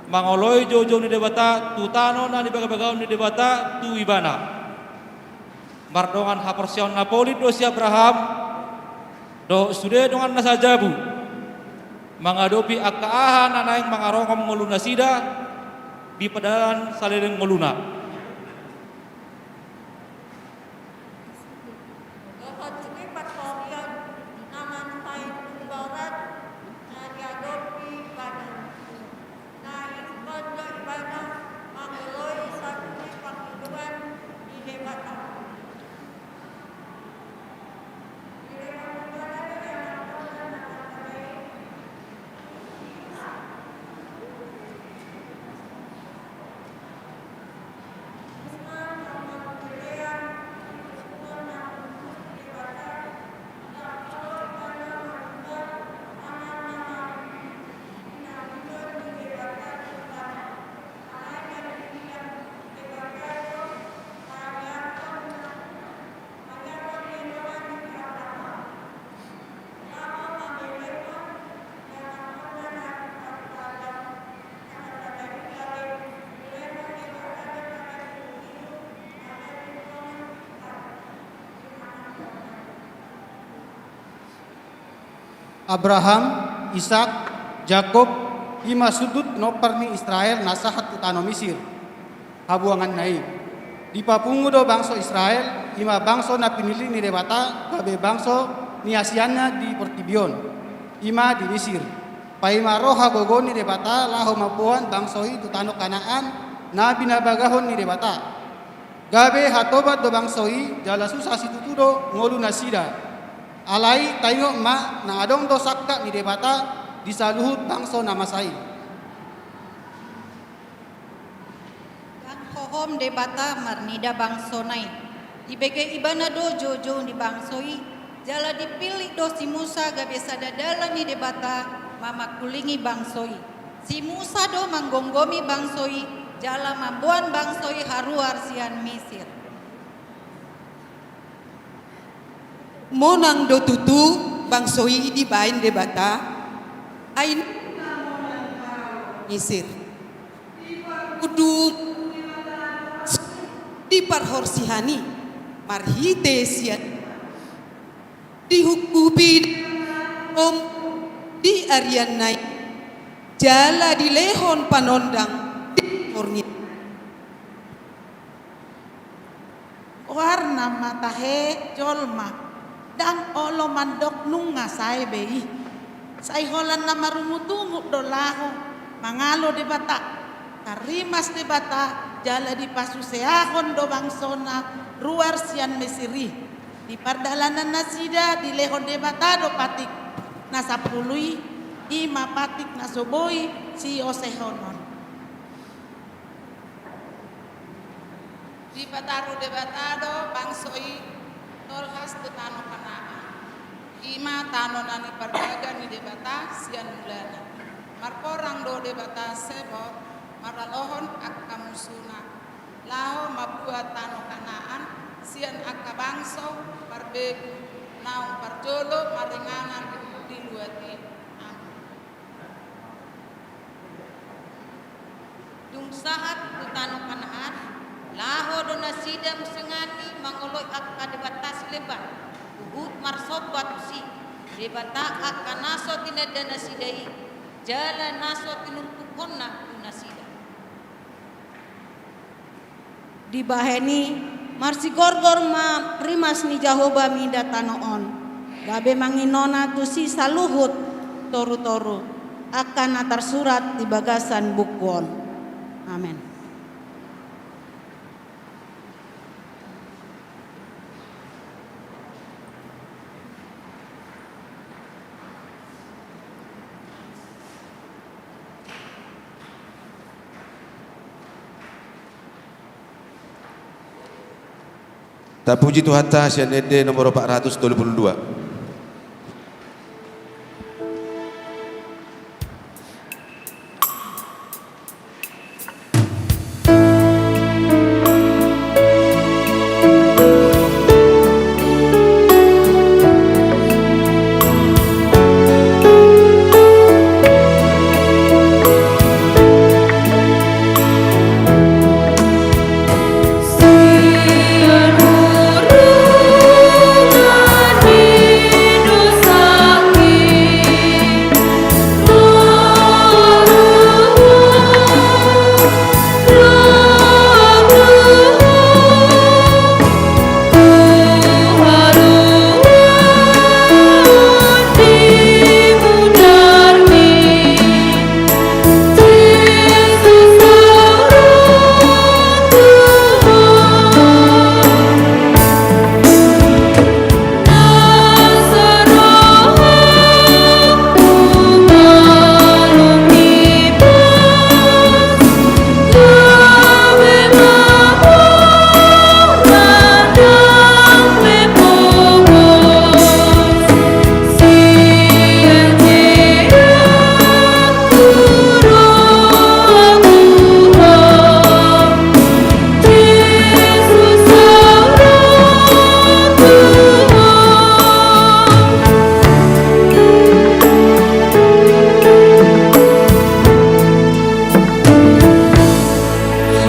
mangoloi joujou ni Debata tu tano na nibagabagahon ni Debata tu ibana. Mardongan haporseaon na polin do si Abraham dohot sude donganna sajabu mangadopi angka aha na naeng mangarongom ngolunasida di pardalanan saleleng ngoluna. Dohot sude partondion na manuhai tu barat na diadopi badan. Na ingkon do ibana mangoloi saluhut pangidoan ni Debata. Abraham, Isak, Jakob, i ma sundut pinompar ni Israel na sahat tu tano Misir, habuanganna i. Dipapungu do bangso Israel, i ma bangso na pinillit ni Debata gabe bangso ni asianna di portibi on, i ma di Misir. Paima ro hagogoon ni Debata laho mamboan bangso i tu tano Kanaan na binabagahon ni Debata. Gabe hatoban do bangso i jala susa situtu do ngolunasida. Alai taingot ma na adong do sangkap ni Debata di saluhut bangso na masa i. Ndang hohom Debata marnida bangsona i. Dibege ibana do joujou ni bangso i, jala dipillit do si Musa gabe sada dalan ni Debata mamangkulingi bangso i. Si Musa do manggomgomi bangso i, jala mamboan bangso i haruar sian Misir. Monang do tutu bangso i dibaen Debata, ai Misir. Udu diparhorsihan i marhite sian dihungkupi om di arianna i, jala dilehon panondang di hornia. Goarna ma tahe jolma, ndang olo mandok nunga sae be i. Sai holan na marungutungut do laho mangalo Debata. Tarrimas Debata jala dipasuseahon do bangsona ruar sian Mesir i. Di pardalanan nasida dilehon Debata do patik na sampulu i, i ma patik na so boi siosehonon. Dipataru Debata do bangso i tolhas tu tano Kanaan. I ma tano na nipardaga ni Debata sian mulana. Marporang do Debata sebot maralohon angka musuna laho mambuat tano Kanaan sian angka bangso parbegu naung parjolo maringanan di luat i. Amen. Dung sahat tu tano Kanaan, laho do nasida musengani mangoloi angka debata sileban, huhut marsomba tusi. Debata angka na so tinanda nasida i, jala na so tinumpukhonna tu nasida. Dibahen i, marsigorgor ma rimas ni Jahowa mida tano on, gabe manginona tusi saluhut torutoru, angka na tarsurat di bagasan buku on. Amen. Tapuji Tuhanta sian ende nomor opat ratus tolu pulu dua.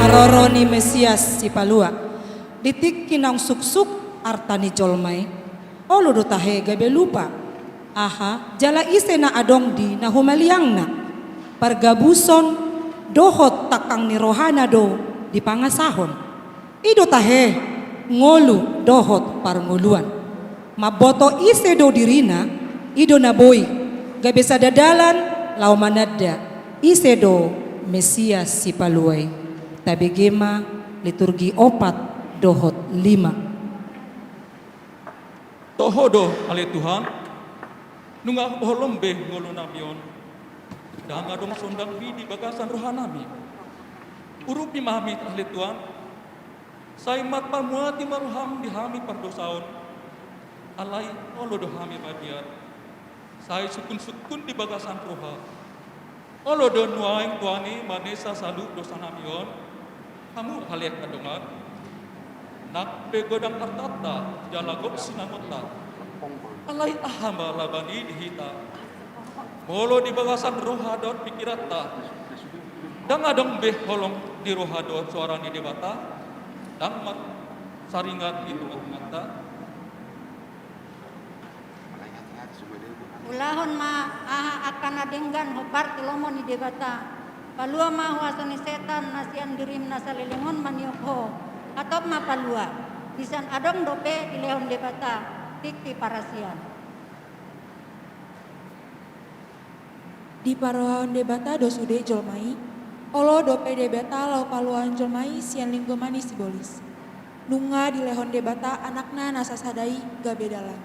Haroro ni Mesias Sipalua. Di tingki naung suksuk arta ni jolma i, olo do tahe gabe lupa aha jala ise na adong di na humaliangna. Pargabuson dohot tangkang ni rohana do dipangasahon. I do tahe ngolu dohot parngoluan. Mamboto ise do dirina, i do na boi gabe sada dalan laho mananda ise do Mesias Sipalua i. Tabege ma liturgi opat dohot lima. Toho do, ale Tuhan, nunga holong be ngolunami on. Ndang adong sondangmi di bagasan rohanami. Urupi ma hami, ale Tuhan. Sai marpamuati ma roham di hami pardosa on. Alai olo do hami mabiar. Sai sungkunsungkun di bagasan roha. Olo do nuaeng tuani manesa saluhut dosanami on. Hamu haleak na dongan. Nang pe godang artanta jala gok sinangonta, alai aha ma labani di hita? Molo di bagasan roha dohot pingkiranta ndang adong be holong di roha dohot soara ni Debata, ndang marsaringan di tongatonganta. Ulahon ma aha angka na denggan hombar tu lomo ni Debata. Palua ma huaso ni setan na sian dirim na saleleng on maniop ho. Hatop ma palua. Sian adong dope dilehon Debata tingki parasian. Diparrohahon Debata do sude jolma i. Olo dope Debata laho paluahon jolma i sian linggoma ni sibolis. Nunga dilehon Debata Anakna na sasada i gabe dalan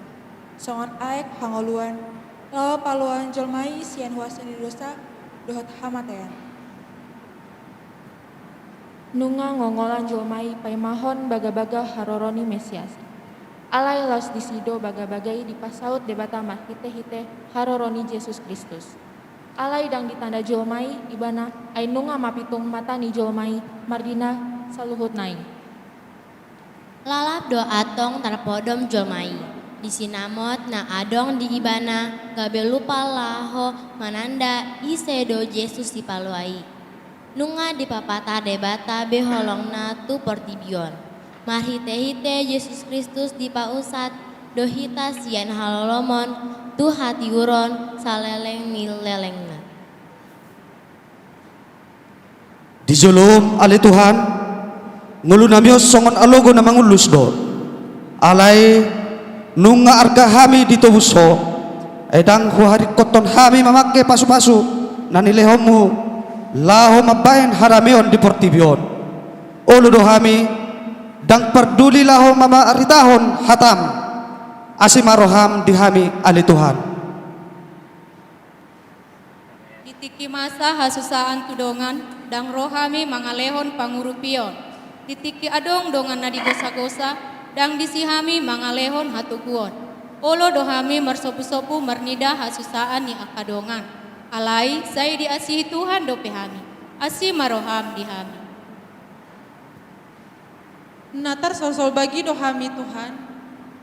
songon aek hangoluan, laho paluahon jolma i sian huaso ni dosa dohot hamatean. Nunga ngongolan jolma i paimahon bagabaga haroro ni Mesias. Alai laos disi do bagabaga i dipasaut Debata marhitehite haroro ni Jesus Kristus. Alai ndang ditanda jolma i Ibana, ai nunga mapitung mata ni jolma i mardina saluhutna i. Lalap do antong tarpodom jolma i di sinamot na adong di ibana, gabe lupa laho mananda ise do Jesus Sipalua i. Nunga dipapatar Debata be holongna tu portibi on. Marhitehite Jesus Kristus dipausat do hita sian halolomon tu hatiuron saleleng ni lelengna. Di jolom ale Tuhan, ngolunami on songon alogo na mangullus do. Alai nunga arga hami ditobus Ho, ai ndang huharingkothon hami mamangke pasupasu na nilehonMu laho mambahen harameon di portibi on. Olo do hami, ndang parduli laho mamaritahon hataM, asi ma rohaM di hami ale Tuhan. Di tingki masa hasusaan tu dongan, ndang ro hami mangalehon pangurupion. Di tingki adong dongan na digosagosa, ndang disi hami mangalehon hatoguon. Olo do hami marsobusobu marnida hasusaan ni angka dongan. Alai sai diasihi Tuhan dope hami. Asi ma rohaM di hami. Na tarsolsol bagi do hami Tuhan.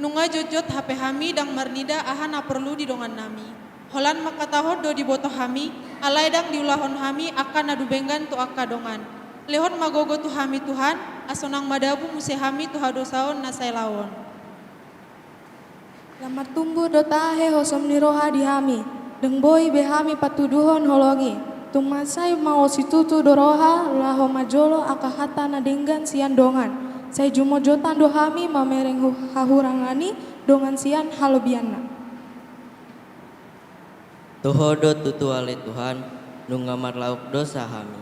Nunga jotjot hape hami ndang marnida aha na porlu di dongannami. Holan mangkatahon do diboto hami, alai ndang diulahon hami angka na dumenggan tu angka dongan. Lehon ma gogo tu hami Tuhan, asa unang madabu muse hami tu hadosaon na sai laon. Lam martumbu do tahe hosom ni roha di hami, ndang boi be hami patuduhon holong i. Tung mansai maol situtu do roha laho manjolo angka hata na denggan sian dongan. Sai jumotjotan do hami mamereng hu-, hahurangan i dongan sian halobianna. Tu Ho do tutu ale Tuhan, nunga marlaok dosa hami.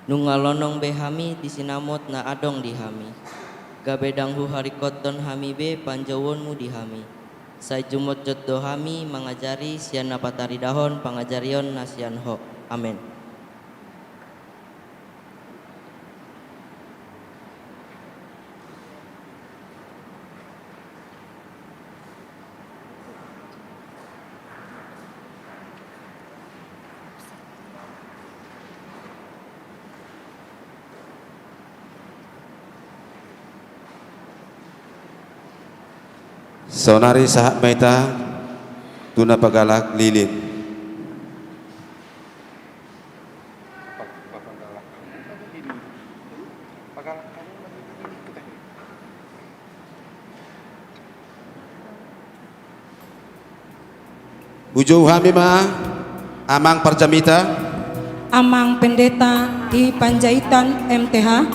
Nunga lonong be hami di sinamot na adong di hami. Gabe ndang huharingkothon hami be panjouonMu di hami. Sai jumotjot do hami mangajari sian na pataridahon pangajarion na sian Ho. Amen. Saonari sahat ma hita tu na pagalak lilin. Hujou hami ma Amang Parjamita. Amang Pendeta di Panjaitan M T H.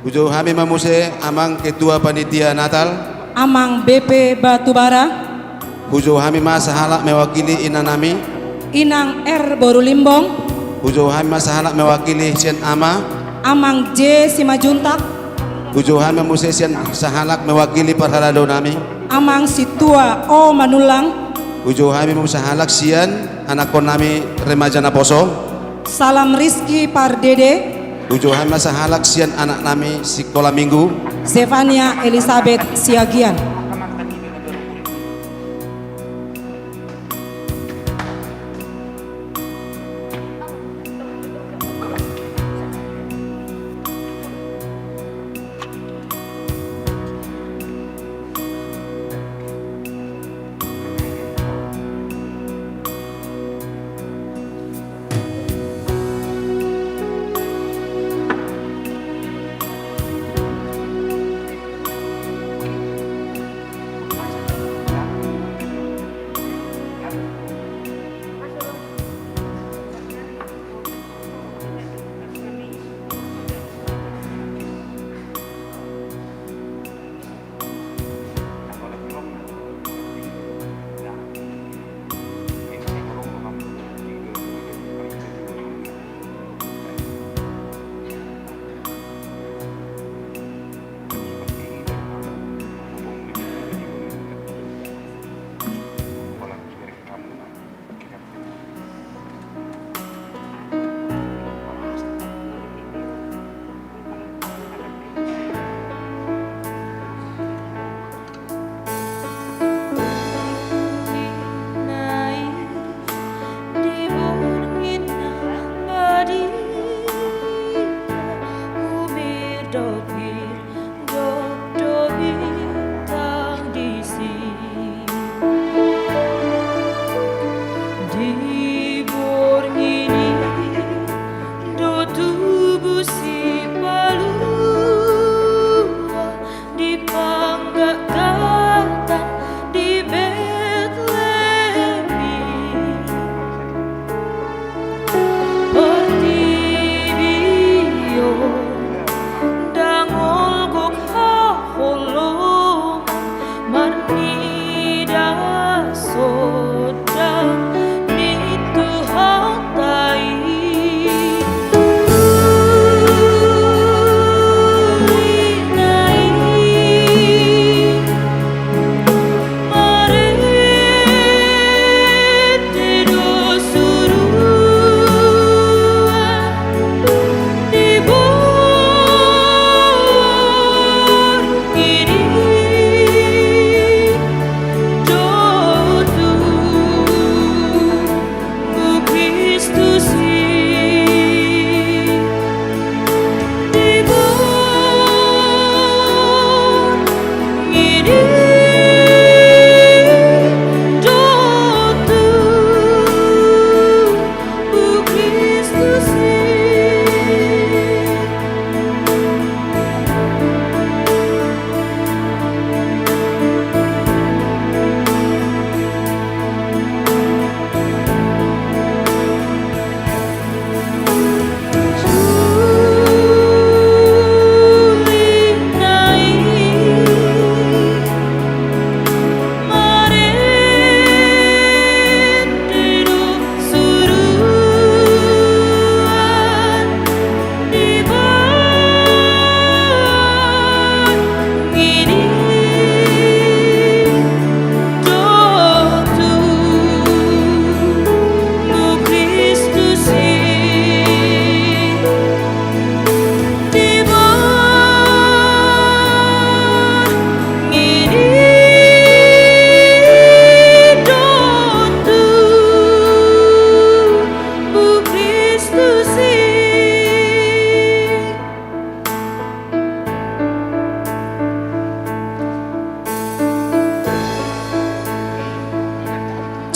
Hujou hami ma muse Amang Ketua Panitia Natal. Amang B P Batubara. Hujou hami ma sahalak mewakili inanami. Inang R Borulimbong. Hujou hami ma sahalak mewakili sian ama. Amang J Simajuntak. Hujou hami ma muse sian sahalak mewakili parhalado nami. Amang Situa O Manullang. Hujou hami ma muse sahalak sian anakkon nami remaja naposo. Salam Rizky Pardede. Hujou hami ma sahalak sian anak nami sikola minggu. Zefania Elizabeth Siagian.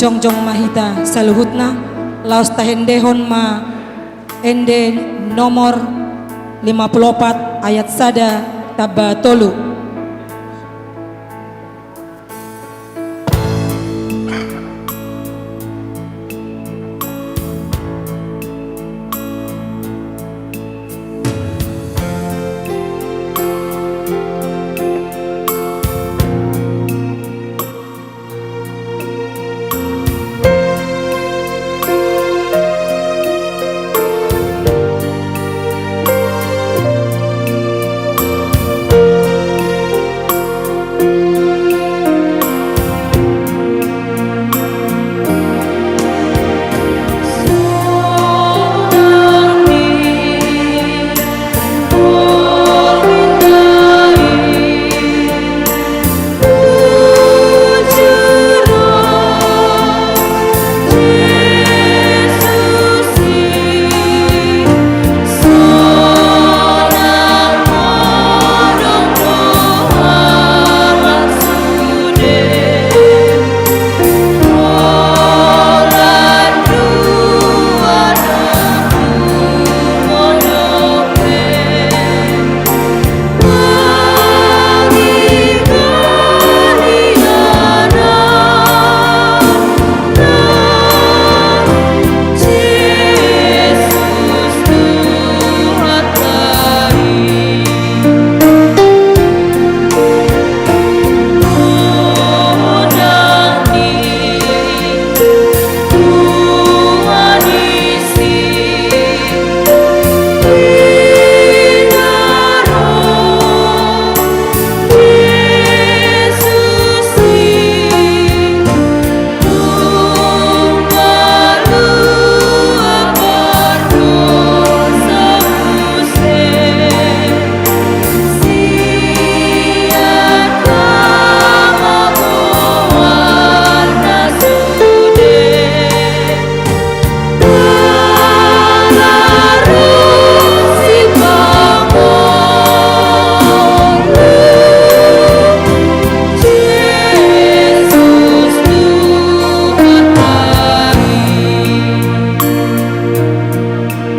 Jongjong ma hita saluhutna, laos tahendehon ma ende nomor lima pulu opat ayat sada tamba tolu.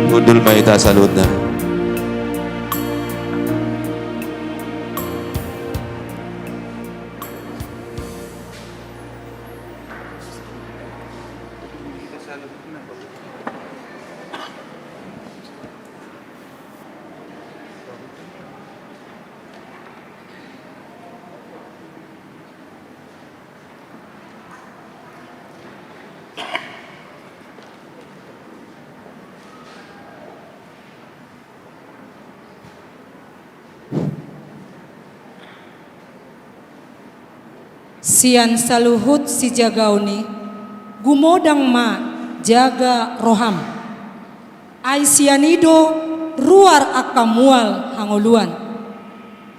Hundul ma hita saluhutna. Sian saluhut sijagaon i, gumodang ma jaga roham. Ai sian i do ruar angka mual hangoluan.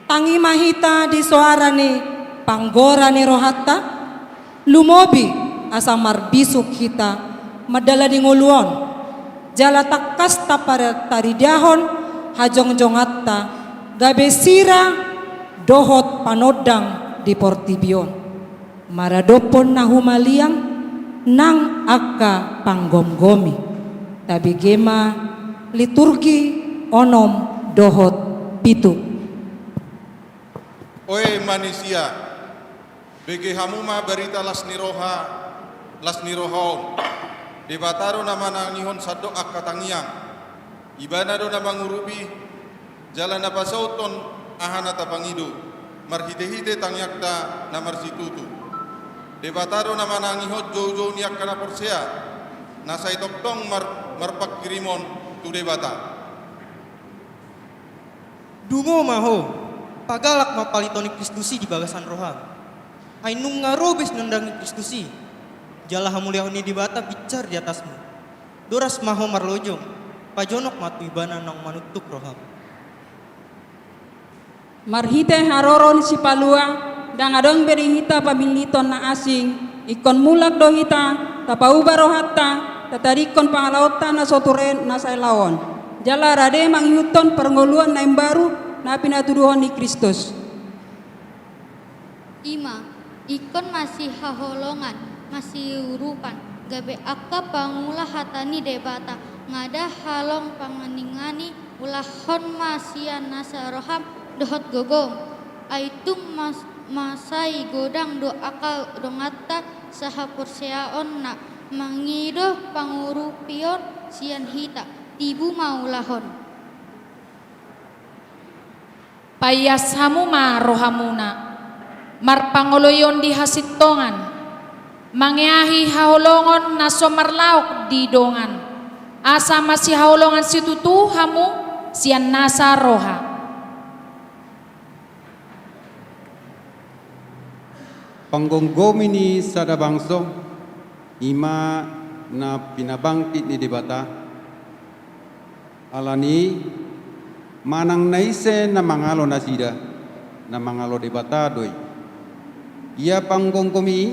Tangi ma hita di soara ni panggora ni rohanta, lumobi asa marbisuk hita mandalani ngolu on, jala tangkas tapar-, taridahon hajongjonganta gabe sira dohot panondang di portibi on. Maradophon na humaliang nang angka panggomgomi. Tabege ma liturgi onom dohot pitu. Oe manisia, bege hamu ma barita las ni roha, las ni roha on. Debata do na manangihon sandok angka tangiang. Ibana do na mangurupi, jala na pasauthon aha na tapangido, marhitehite tangiangta na marsitutu. Debata do na manangihon joujou ni angka na porsea, na sai tongtong mar-, marpanghirimon tu Debata. Dungo ma ho, pagalak ma palito ni Kristus i di bagasan roham. Ai nunga robes nondang ni Kristus i, jala hamuliaon ni Debata binsar di atasmu. Doras ma ho marlojong, pajonok ma tu Ibana naung manuntuk roham. Marhite haroro ni Sipalua, ndang adong be di hita paminliton na asing, ingkon mulak do hita, tapauba rohanta, tatadingkon pangalaonta na so ture na sai laho on. Jala rade mangihuthon parngoluon na imbaru, na pinatuduhon ni Kristus. I ma, ingkon masihaholongan, masiurupan, gabe angka pangula hata ni Debata, nga da halong panganingani, ulahon ma sian nasa roham dohot gogom. Ai tung mas-, masai godang do angka donganta sahaporseaonna mangido pangurupion sian hita, tibu ma ulahon. Paias hamu ma rohamuna, marpangoloion di hasintongan, mangeahi haholongon na so marlaok di dongan, asa masihaholongan situtu hamu sian nasa roha. Panggomgomi ni sada bangso, i ma na pinabangkit ni Debata, alani manang na ise na mangalo nasida, na mangalo Debata do i. Ia panggomgomi i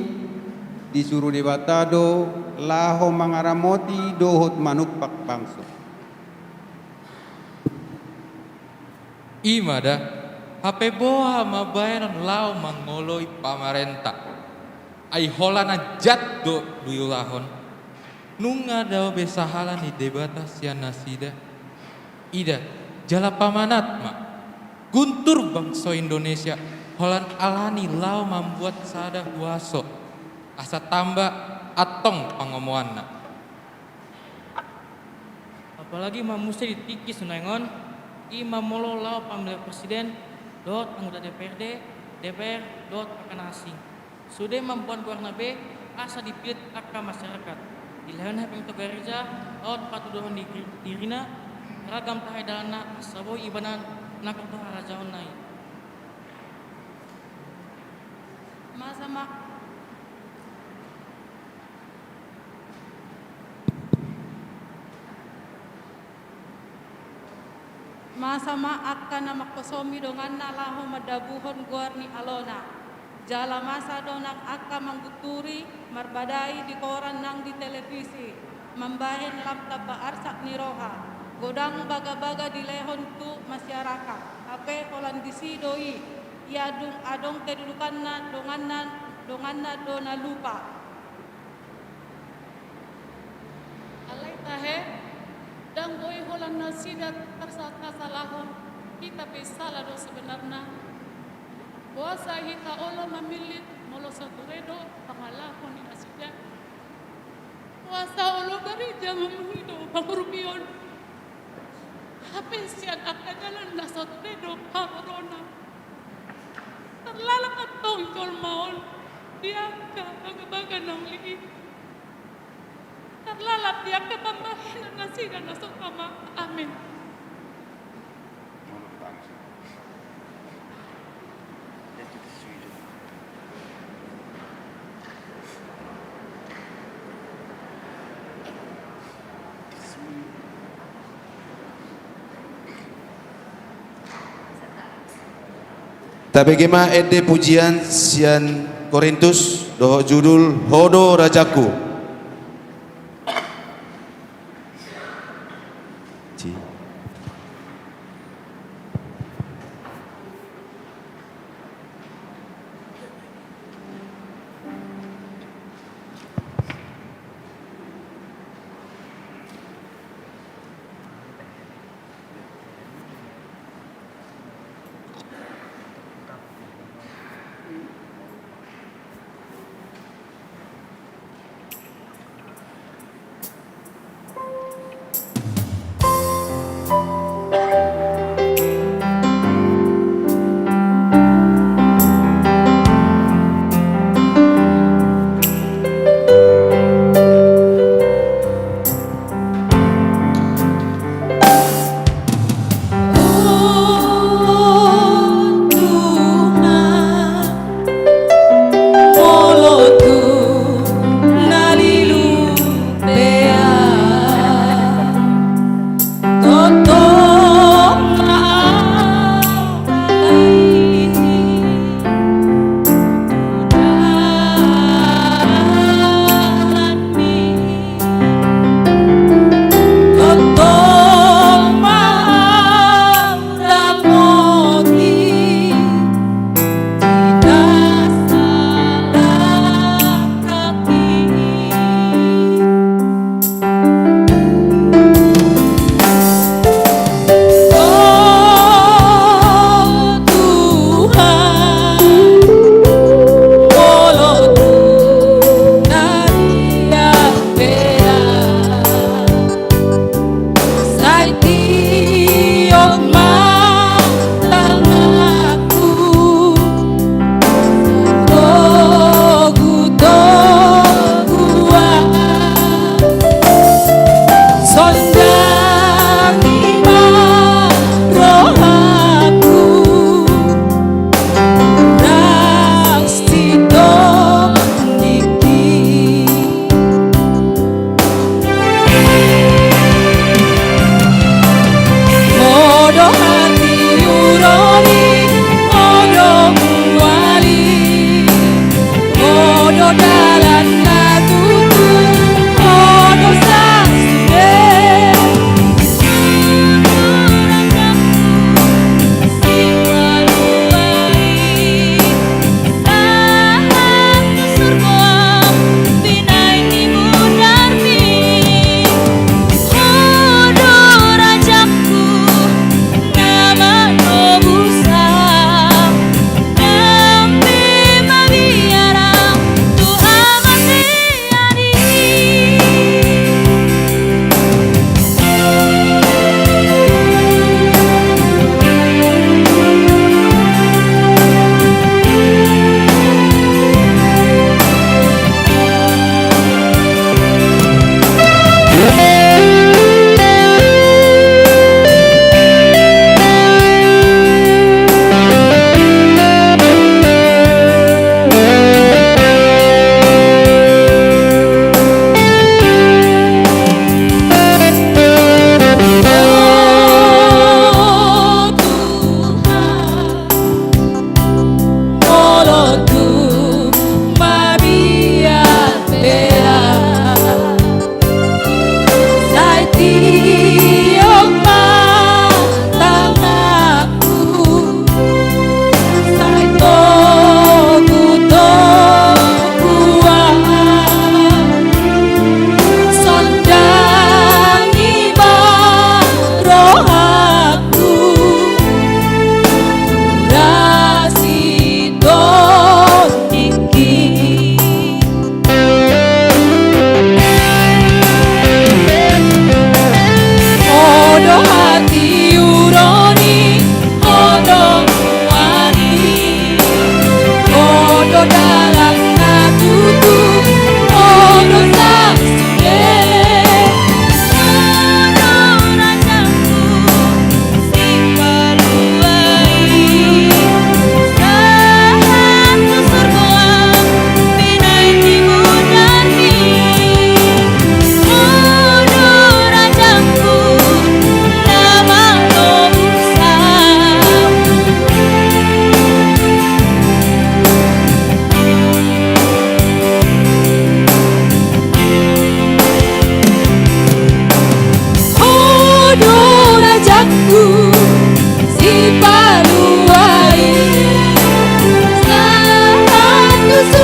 disuru Debata do laho mangaramoti dohot manumpak bangso. I ma da, hape boha ma baenon laho mangoloi pamarenta? Ai holan na jat do diulahon. Nunga dao be sahala ni Debata sian nasida. Ida, jala pamanat ma. Guntur bangso Indonesia, holan alani laho mambuat sada huaso, asa tamba antong pangomoanna. Apalagi ma muse di tingki so naeng on, i ma molo laho pamilihan presiden, dohot anggota D P R D, D P R, dohot angka na asing. Sude mamboan goarna be, asa dipillit angka masyarakat. Dilehon hepeng tu gareja, laho patuduhon di dirina, ragam tahe dalanna, asa boi ibana nangkok tu harajaonna i. Masa ma Masa ma angka na mangkosomi donganna laho mandabuhon goar ni alona. Jala masa do nang angka manggunturi marbadai di koran nang di televisi, mambahen lam tamba arsak ni roha, godang bagabaga dilehon tu masyarakat, hape holan disi do i, ia dung adong kedudukanna donganna, donganna do na lupa. Alai tahe, ndang boi holan nasida tarsa-, tarsalahon, hita pe sala do sebenarna. Boasa hita olo mamillit molo sature do pangalaho ni nasida? Boasa olo gareja mangido pangurupion, hape sian angka dalan na sature do harorona? Tarlalap antong jolma on di angka bagabaga na uli i. Tarlalap di angka pambahenan nasida na so tama. Amin. Tabege ma ende pujian sian Korintus dohot judul Ho do Rajangku.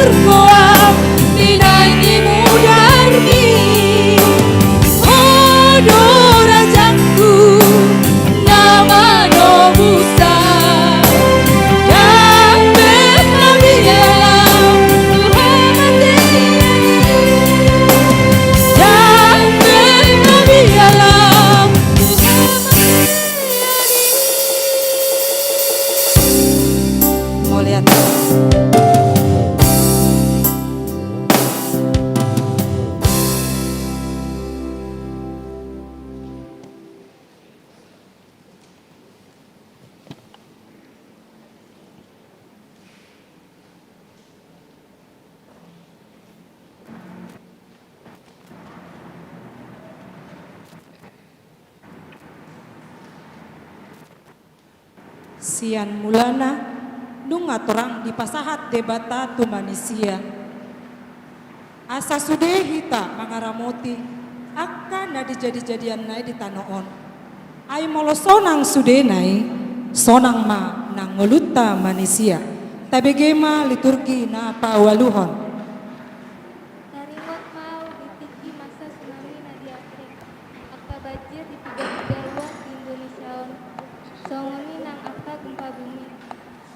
Goar ni naeng ni mudarmi, ho do rajangku na manobusa. Dang be mabiar lam tu hamate, dang be mabiar lam tu hamate. Mauliate. Sian mulana, nunga torang dipasahat Debata tu manisia, asa sude hita mangaramoti angka na dijadijadianna i di tano on. Ai molo sonang sudena i, sonang ma nang ngolunta manisia. Tabege ma liturgi na paualuhon. Taringot ma au di tingki masa tsunami na di Aceh, angka banjir di piga-piga ruas di Indonesia on, songon i nang angka gempa bumi,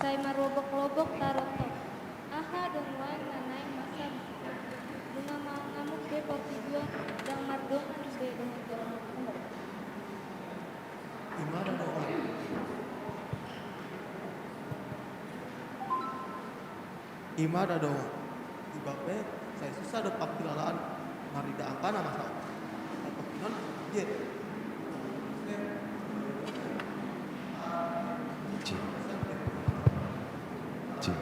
sai marlobok-lobok tarotok. Aha do nuaeng na naeng masa? Nunga mangamuk be portibi on, ndang mardongan be dohot dongan. Ima da dongan. Ima da dongan. Iba pe sai susa do pangkilalaan marida angka na masa on. Sai pangkilalaan je. Ci. Ci.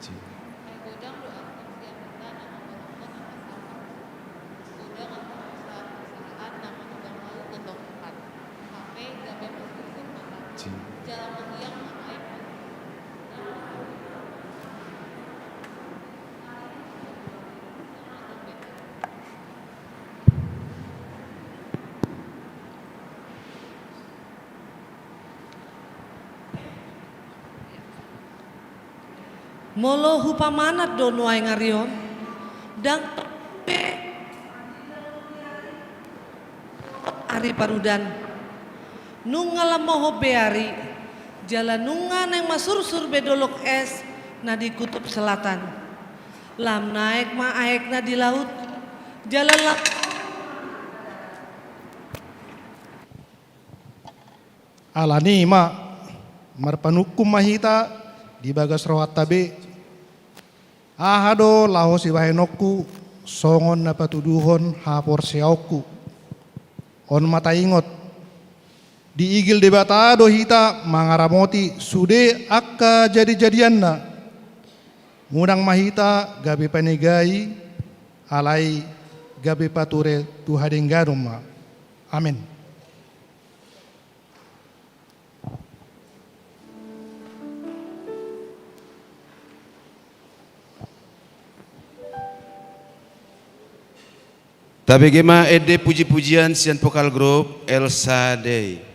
Ci. Ai godang do antong sian hita na mangolongkon angka sahat. Godang antong usaha-usahaan na manobang hamu gotong empat. Hape gabe marsursur ma hita. Ci. Jala manghiang ma aek. Molo hupamanat do nuaeng ari on, ndang pe ari parudan. Nunga lam mohop be ari, jala nunga naeng masursur be dolok es na di Kutub Selatan. Lam naek ma aekna di laut, jala lam Alani i ma, marpanungkun ma hita di bagas rohanta be. Aha do laho sibahenonku songon na patuduhon haporseaonku? On ma taingot, diigil Debata do hita mangaramoti sude angka jadijadianna. Unang ma hita gabe panegai, alai gabe pature tu hadengganon ma. Amen. Tabege ma ende puji-pujian sian vokal grup Elsa Dei.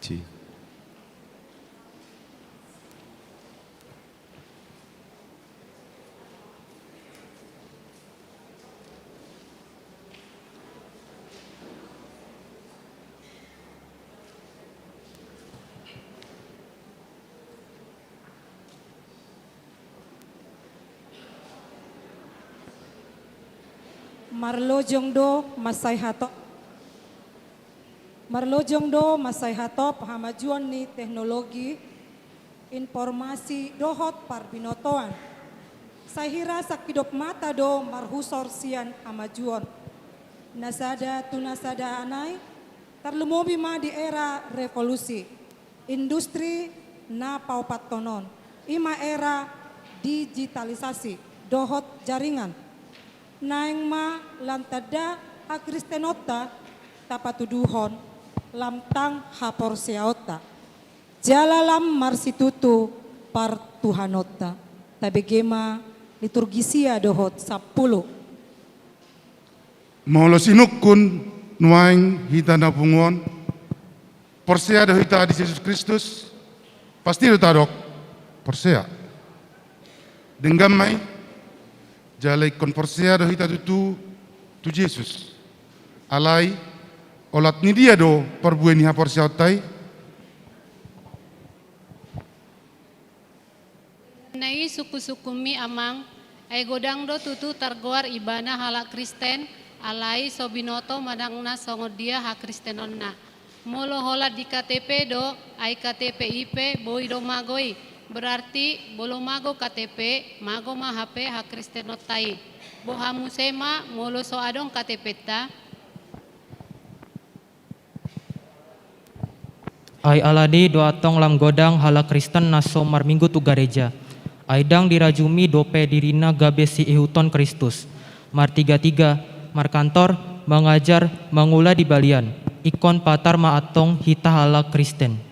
Ci. Marlojong do mansai hatop. Marlojong do mansai hatop hamajuon ni teknologi, informasi dohot parbinotoan. Sai hira sangkidop mata do marhusor sian hamajuon na sada tu na sada nai, tarlumobi ma di era revolusi industri na paopathon on, i ma era digitalisasi dohot jaringan. Naeng ma lam tanda hakristenonta tapatuduhon lam tang haporseaonta jala lam marsitutu partuhanonta. Tabege ma liturgisia dohot sampulu. Molo sinungkun nuaeng hita na pungu on, porsea do hita di Jesus Kristus? Pasti do tadok porsea. Denggan ma i. Jala ingkon porsea do hita tutu tu Jesus. Alai olat ni dia do parbue ni haporseaonta i? Na i sungkunsungkunmi, Amang, ai godang do tutu targoar ibana halak Kristen, alai so binoto manang na songon dia hakristenonna. Molo holan di K T P do, ai K T P i pe boi do mago i. Berarti molo mago K T P, mago ma hape hakristenonta i. Boha muse ma molo so adong K T P-nta? Ai alani do antong lam godang halak Kristen na so marminggu tu gareja. Ai ndang dirajumi dope dirina gabe siihuthon Kristus. Martigatiga, markantor, mangajar, mangula di balian. Ingkon patar ma antong hita halak Kristen.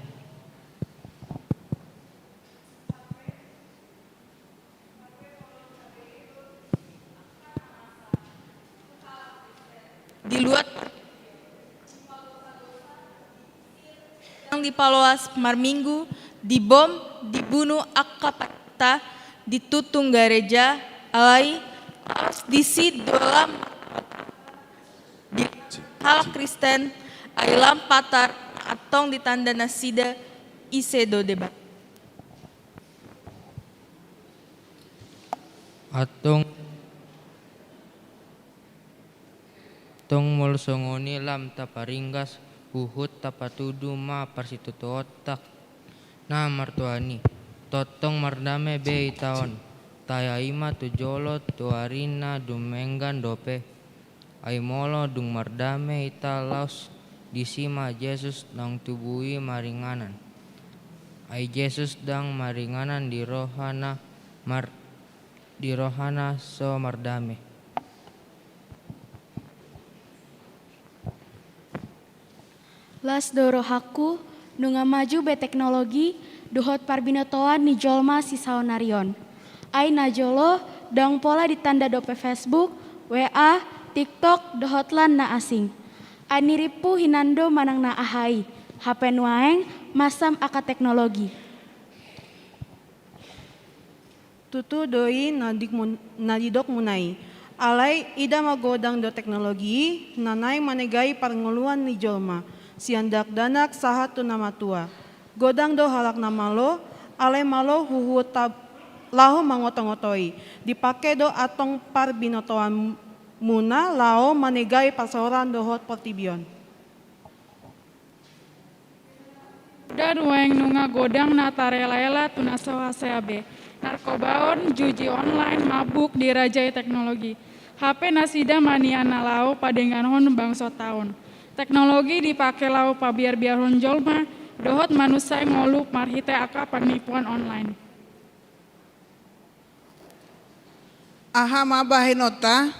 Di luat yang dipaloas marminggu, dibom, dibunu angka parenta, ditutung gareja, alai laos disi do lam di halak Kristen, ai lam patar antong ditanda nasida ise do Debata. Antong, antong molo songon i lam taparinggas, huhut tapatudu ma parsitutuonta na martuhan i. Tongtong mardame be hita on, tahi ai ma tu jolo tu ari na dumenggan dope. Ai molo dung mardame hita, laos disi ma Jesus naung tubu i maringanan. Ai Jesus ndang maringanan di rohana, mar-, di rohana so mardame. Las do rohangku, nunga maju be teknologi dohot parbinotoan ni jolma sisaonari on. Ai na jolo, ndang pola ditanda dope Facebook, W A, TikTok, dohot lan na asing. Ai nirimpu hinan do manang na aha i, hape nuaeng masam angka teknologi. Tutu do i na didok-, na didokmuna i. Alai ida ma, godang do teknologi i na naeng manegai parngoluan ni jolma, sian dakdanak sahat tu na matua. Godang do halak na malo, alai malo huhut ta-, laho mangotongotoi. Dipake do antong parbinotoanmuna laho manegai parsaoran dohot portibi on. Poda nuaeng nunga godang na tarelaela tu na so hasea be. Narkobaon, judi online, mabuk, dirajai teknologi. Hape nasida ma nian na laho padenganhon bangsonta on. Teknologi dipake laho pabiarbiarhon jolma dohot manusai ngolu marhite angka panipuan online. Aha ma bahenonta?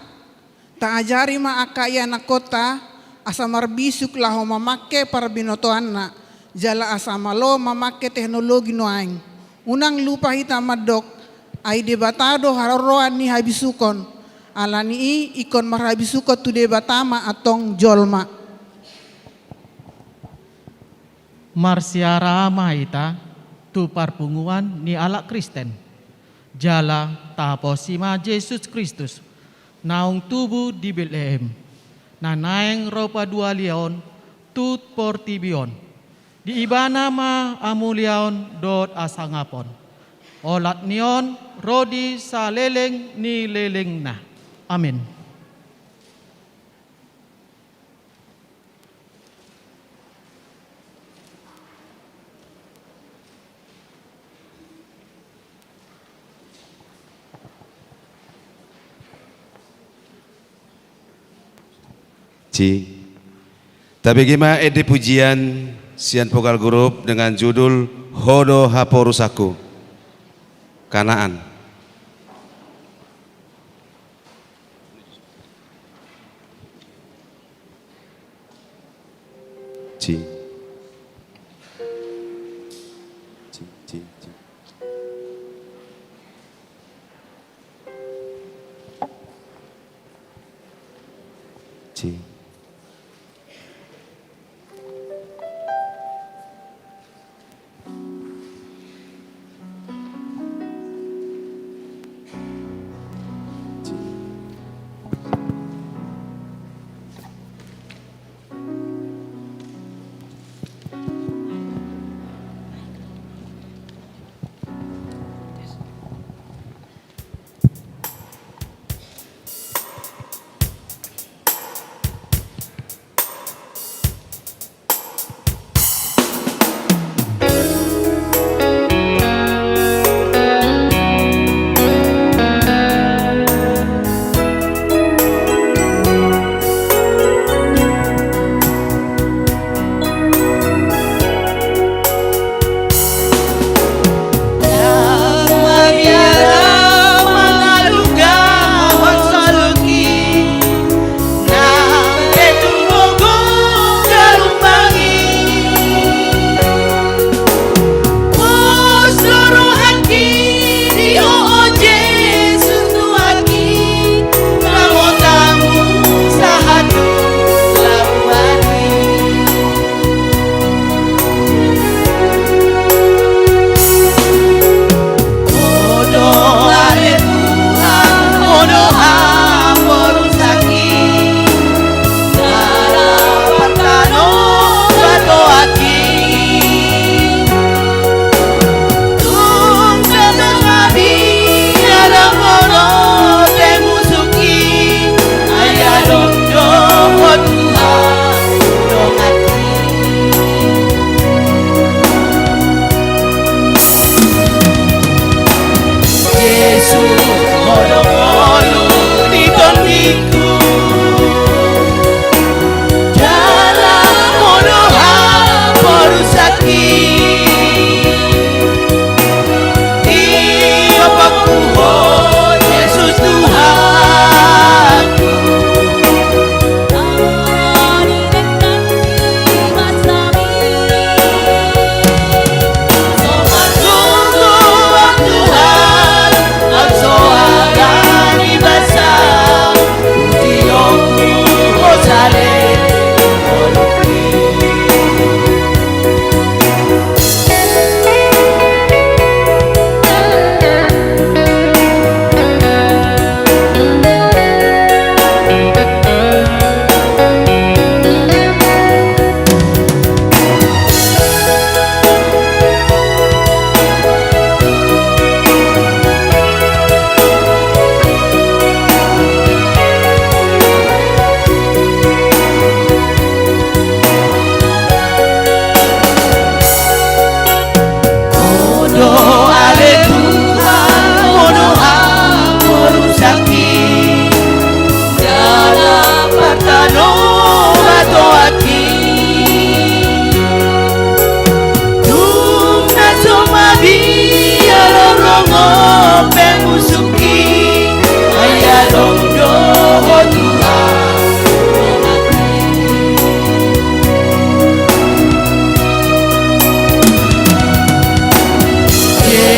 Taajari ma angka ianakhonta asa marbisuk laho mamake parbinotoanna, jala asa malo mamake teknologi nuaeng. Unang lupa hita mandok, ai Debata do haroroan ni habisukon. Alani i ingkon marhabisukon tu Debata ma antong jolma. Marsiara ma hita tu parpunguan ni halak Kristen, jala tahaposi ma Jesus Kristus naung tubu di Betlehem, na naeng ro paduahalion tu portibi on. Di Ibana ma hamuliaon dohot hasangapon. Olat ni on ro di saleleng ni lelengna. Amen. Ci. Tabege ma ende pujian sian vokal grup dengan judul Ho do Haporusanku. Kanaan. Ci. Ci, ci, ci. Ci.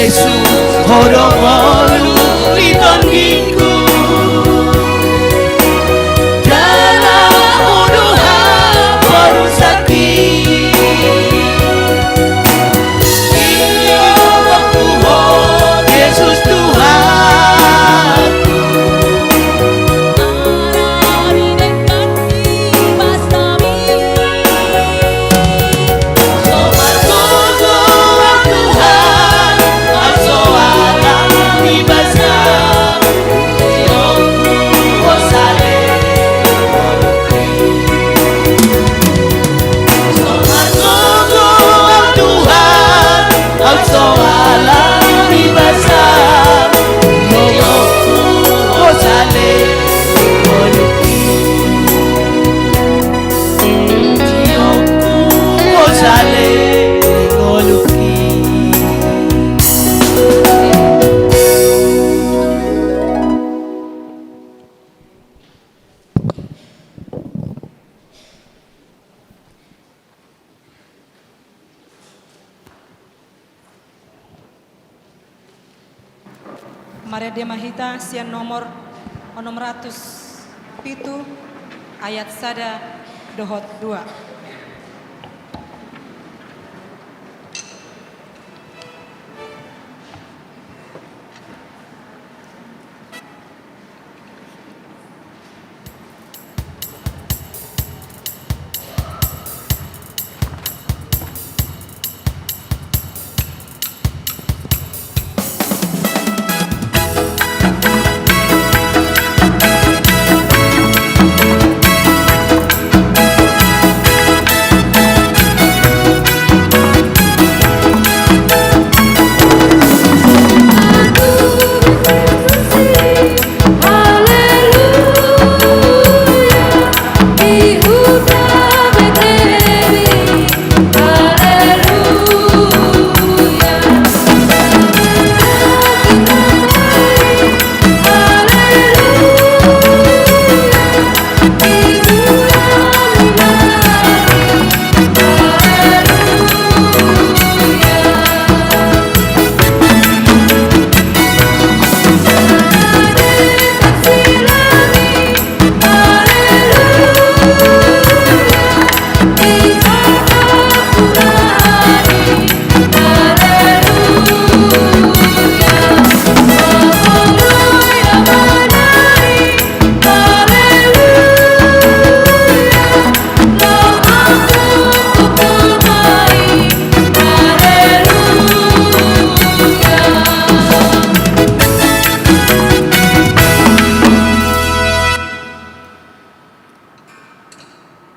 Jesus, ho do ngolu ni tondingku, jala ho do haporusangki. Marende ma hita sian nomor onom ratus pitu ayat sada dohot dua.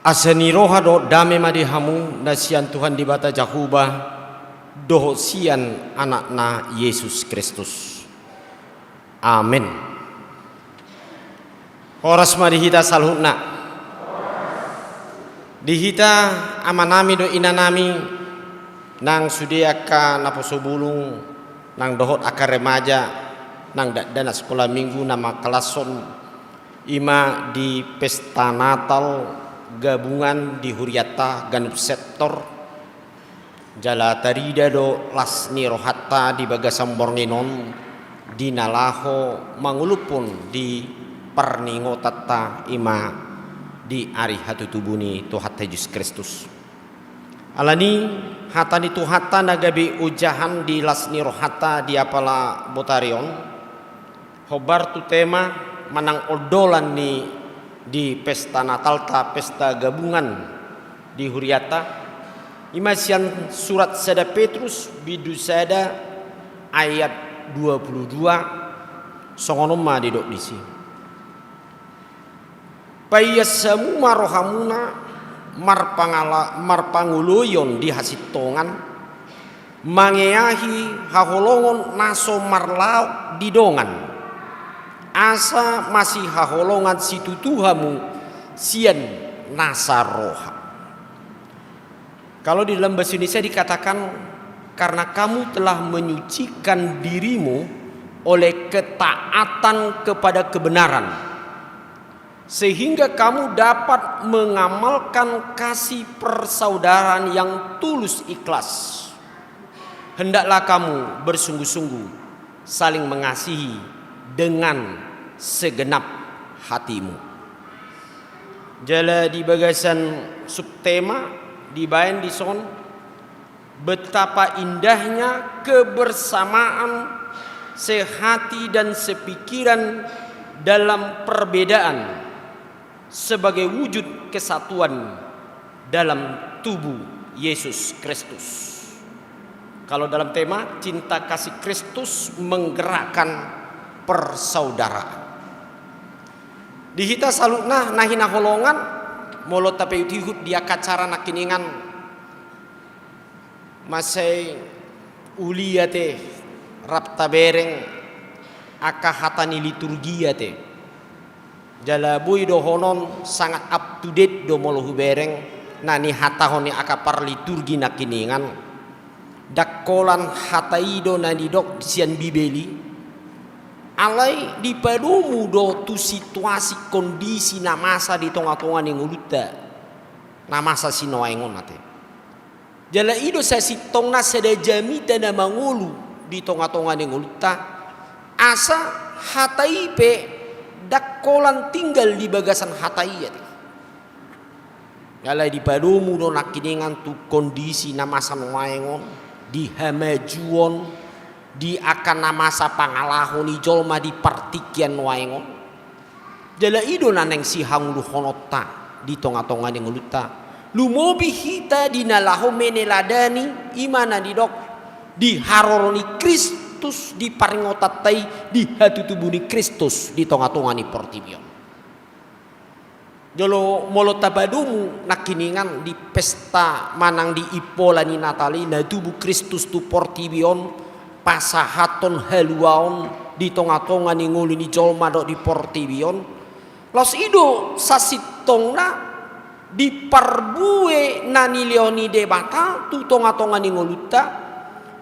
Asa ni roha dohot dame ma di hamu na sian Tuhan Debata Jahowa dohot sian Anakna Jesus Kristus. Amen. Horas ma di hita saluhutna. Di hita amanami dohot inanami nang sude angka naposo bulung nang dohot angka remaja nang dakdanak sikola minggu na mangkalashon i ma di pesta Natal gabungan di hurianta ganup sektor. Jala tarida do las ni rohanta di bagasan borngin on di na laho manguluphon di parningotanta i ma di ari hatutubu ni Tuhanta Jesus Kristus. Alani hata ni Tuhanta na gabe ojahan di las ni rohanta di apala botari on, hombar tu tema manang ondolan ni di pesta Natalta, pesta gabungan di hurianta, i ma sian surat sada Petrus bindu sada ayat dua pulu dua, songon on ma didok disi. Paias hamu ma rohamuna marpangala-, marpangoloion di hasintongan, mangeahi haholongon na so marlaok di dongan, asa masihaholongan situtu hamu sian nasa roha. Kalau di dalam bahasa Indonesia dikatakan, karena kamu telah menyucikan dirimu oleh ketaatan kepada kebenaran, sehingga kamu dapat mengamalkan kasih persaudaraan yang tulus ikhlas. Hendaklah kamu bersungguh-sungguh saling mengasihi dengan segenap hatimu. Jala di bagasan subtema dibaen dison, betapa indahnya kebersamaan sehati dan sepikiran dalam perbedaan sebagai wujud kesatuan dalam tubuh Yesus Kristus. Kalau dalam tema, cinta kasih Kristus menggerakkan persaudaraan. Di hita saluhutna na hinaholongan, molo tapaihutihut di angka acara nangkiningan, mansai uli ate rap tabereng angka hata ni liturgi ate. Jala boi dohonon sangat up to date do molo hubereng na nihatahon ni angka parliturgi nangkiningan. Ndang holan hata i do na nidok sian Bibel i, alai dipadomu do tu situasi kondisi na masa di tongatonga ni ngolunta na masa sinuaeng on ate. Jala i do sasintongna sada jamita na mangolu di tongatonga ni ngolunta, Asa hata i pe ndang holan tinggal di bagasan hata i ate. Alai dipadomu do nangkiningan tu kondisi na masa nuaeng on, di hamajuon, di angka na masa pangalaho ni jolma di partingkian nuaeng on. Jala i do na naeng sihangoluhononta di tongatonga ni ngolunta. Lumobi hita di na laho meneladani, i ma na nidok di haroro ni Kristus di paringotanta i, di hatutubu ni Kristus di tongatonga ni portibi on. Jolo molo tapadomu nangkiningan di pesta manang di impola ni Natal i na tubu Kristus tu portibi on, pasahathon haluaon di tongatonga ni ngolu ni jolma dohot di portibi on. Laos i do sasintongna di parbue na nilehon ni Debata tu tongatonga ni ngolunta,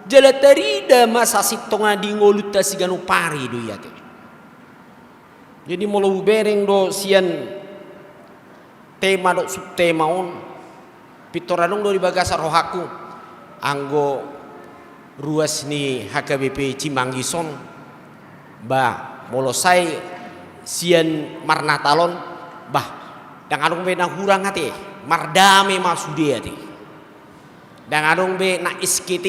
jala tarida ma sasintongna di ngolunta siganup ari do i ate. Jadi molo hubereng do sian tema dohot subtema on, pintor adong do di bagasan rohangku, anggo ruas ni H K B P Cimanggis on, bah, molo sae sian marnatal on, bah, ndang adong be na hurang ate, mardame ma sude ate. Ndang adong be na S K T,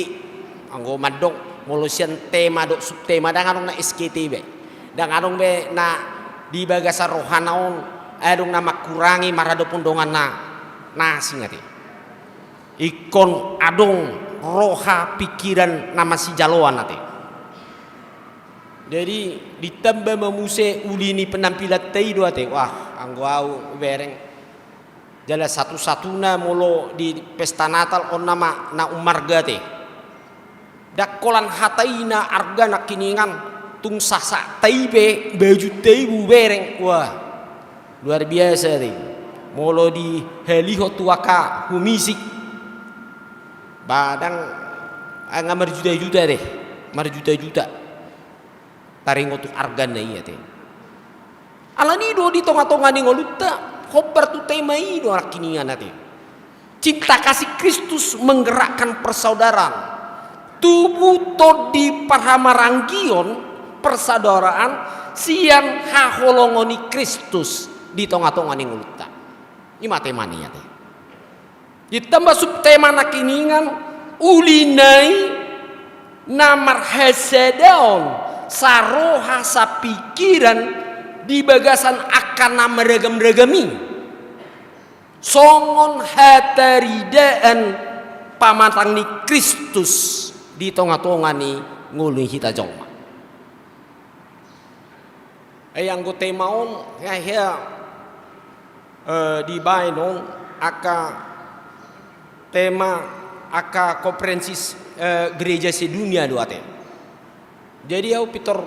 anggo mandok molo sian tema dohot subtema, ndang adong na S K T be. Ndang adong be na di bagasan rohana on adong na mangkurangi maradophon dongan na asing ate. Ingkon adong roha pikiran na masijaloan ate. Jadi ditamba ma muse uli ni penampilanta i do ate. Wah, anggo au bereng. Jala satu-satuna molo di pesta Natal on nama na ummarga ate. Ndang holan hata i na arga nangkiningan, tung sasakta i pe bajunta i hubereng. Wah, luar biasa ate. Molo dihalihon tu angka humisik, bah, ndang, nga marjuta-juta ate, marjuta-juta. Taringot tu argana i ate. Alani i do di tongatonga ni ngolunta, hombar tu tema i do nangkiningan ate. Cinta kasih Kristus menggerakkan persaudaraan. Tubu tondi parhamaranggion, persaudaraan, sian haholongon ni Kristus di tongatonga ni ngolunta. I ma temana i ate. Ditamba subtema nangkiningan, uli na i na marhasadaon, saroha sapikiran di bagasan angka na maragamragam i. Songon hataridaan pamatang ni Kristus di tongatonga ni ngolu ni hita jolma. Ai anggo tema on, nga hea, eh, dibaen on angka tema, angka konferensi, eh, gereja sedunia do ate. Jadi au pintor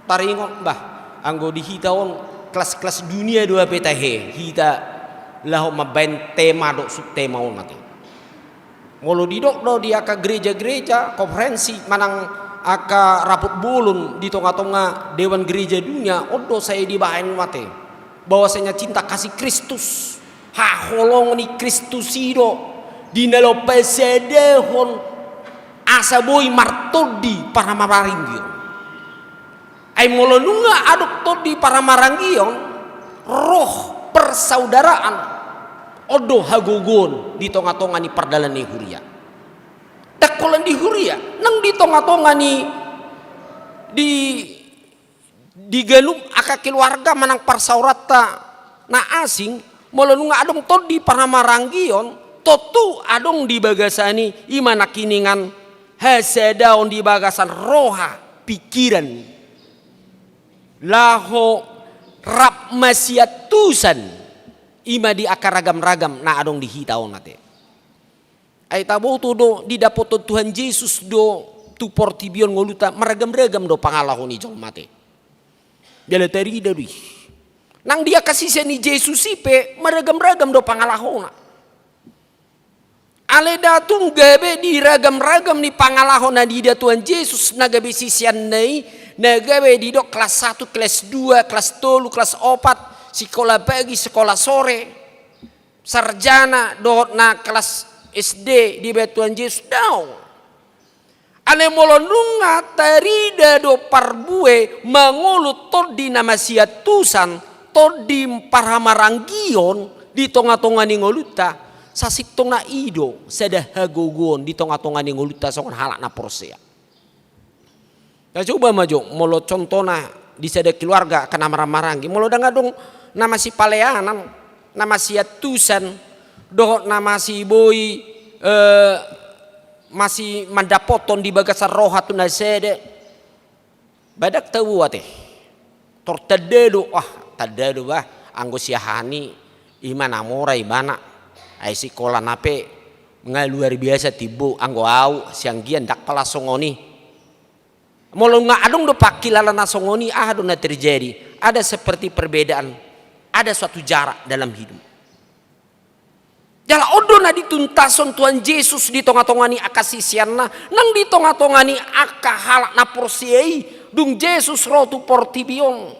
taringot, bah, anggo di hita on kelas-kelas dunia do hape tahe hita laho mambaen tema dohot subtema on ate. Molo didok do di angka gereja-gereja, konferensi manang angka rapot bolon di tongatonga dewan gereja dunia, on do sai dibaen ate. Bahwasanya cinta kasih Kristus, haholongon ni Kristus i do di na laho pasadahon asa boi martondi parhamaranggion. Ai molo nunga adong tondi parhamaranggion, roh persaudaraan, on do hagogoon di tongatonga ni pardalanan ni huria. Ndang holan di huria, nang di tongatonga ni, di, di ganup angka keluarga manang parsaoranta na asing, molo nunga adong tondi parhamaranggion, tontu adong di bagasan i, i ma nangkiningan hasadaon di bagasan roha, pikiran. Laho rap masiantusan, i ma di angka ragamragam na adong di hita on ate. Ai taboto do didapothon Tuhan Jesus do tu portibi on ngolunta, maragamragam do pangalaho ni jolma ate. Jala tarida do i. Nang di angka sisean ni Jesus i pe maragamragam do pangalahona. Alai ndang tung gabe di ragamragam ni pangalaho na diida Tuhan Jesus na gabe siseanna i, na gabe didok kelas satu, kelas dua, kelas tolu, kelas opat, sikola pagi, sikola sore, sarjana dohot na kelas S D dibaen Tuhan Jesus, daong. Alai molo nunga tarida do parbue mangolu tondi na masiantusan, tondi parhamaranggion di tonga-tonga ni ngolunta, sasintongna i do sada hagogoon di tonga-tonga ni ngolunta songon halak na porsea. Na coba ma jo, molo contohna di sada keluarga angka na marhamaranggi, molo ndang adong na masipaleanan, na masiantusan, dohot na masiboi, eh, masimandapothon di bagasan roha tu na sada. Ba ndang tabo ate. Tor tanda do, ah, tanda do bah, anggo si aha ni, ima na mora ibana. Ai sikolana pe nga luar biasa timbo, anggo au sianggian ndang pala songon i. Molo nga adong do pangkilala na songon i, aha do na terjadi? Ada seperti perbedaan, ada suatu jarak dalam hidup. Jala on do na dituntason Tuhan Jesus di tonga-tonga ni angka siseanna, nang di tonga-tonga ni angka halak na porsea i, dung Jesus ro tu portibi on.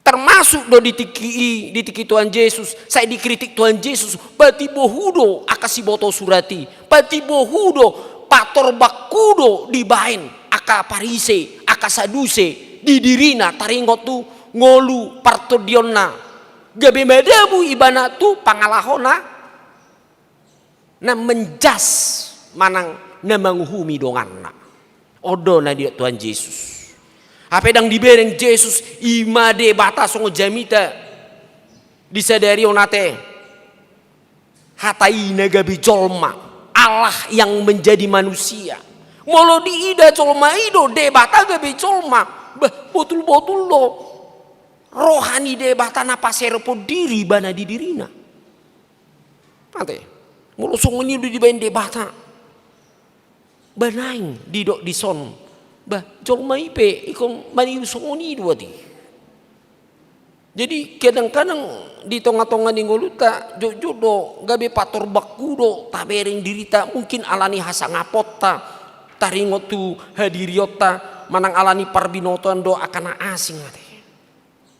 Termasuk do di tingki i, di tingki Tuhan Jesus, sai dikritik Tuhan Jesus, patimbohu do angka siboto surat i, patimbohu do, patorbanghu do dibaen angka Parise, angka Saduse, di dirina, taringot tu ngolu partondionna. Gabe madabu ibana tu pangalahona na menjas manang na manguhumi donganna. On do na didok Tuhan Jesus. Hape ndang dibereng Jesus ima Debata songon jamita di sadari on ate. Hata i na gabe jolma, Allah yang menjadi manusia. Molo diida jolma i do Debata gabe jolma, bah, botul-botul do roha ni Debata na paseropon diri ibana di dirina. Ate, molo songon i do dibaen Debata, ba naeng didok dison, bah, jolma i pe ingkon maniru songon i do ate. Jadi kadang-kadang di tonga-tonga ni ngolunta jotjot do gabe patorbanghu do tabereng dirita, mungkin alani hasangaponta taringot tu hadirionta, manang alani parbinotoan do angka na asing ate.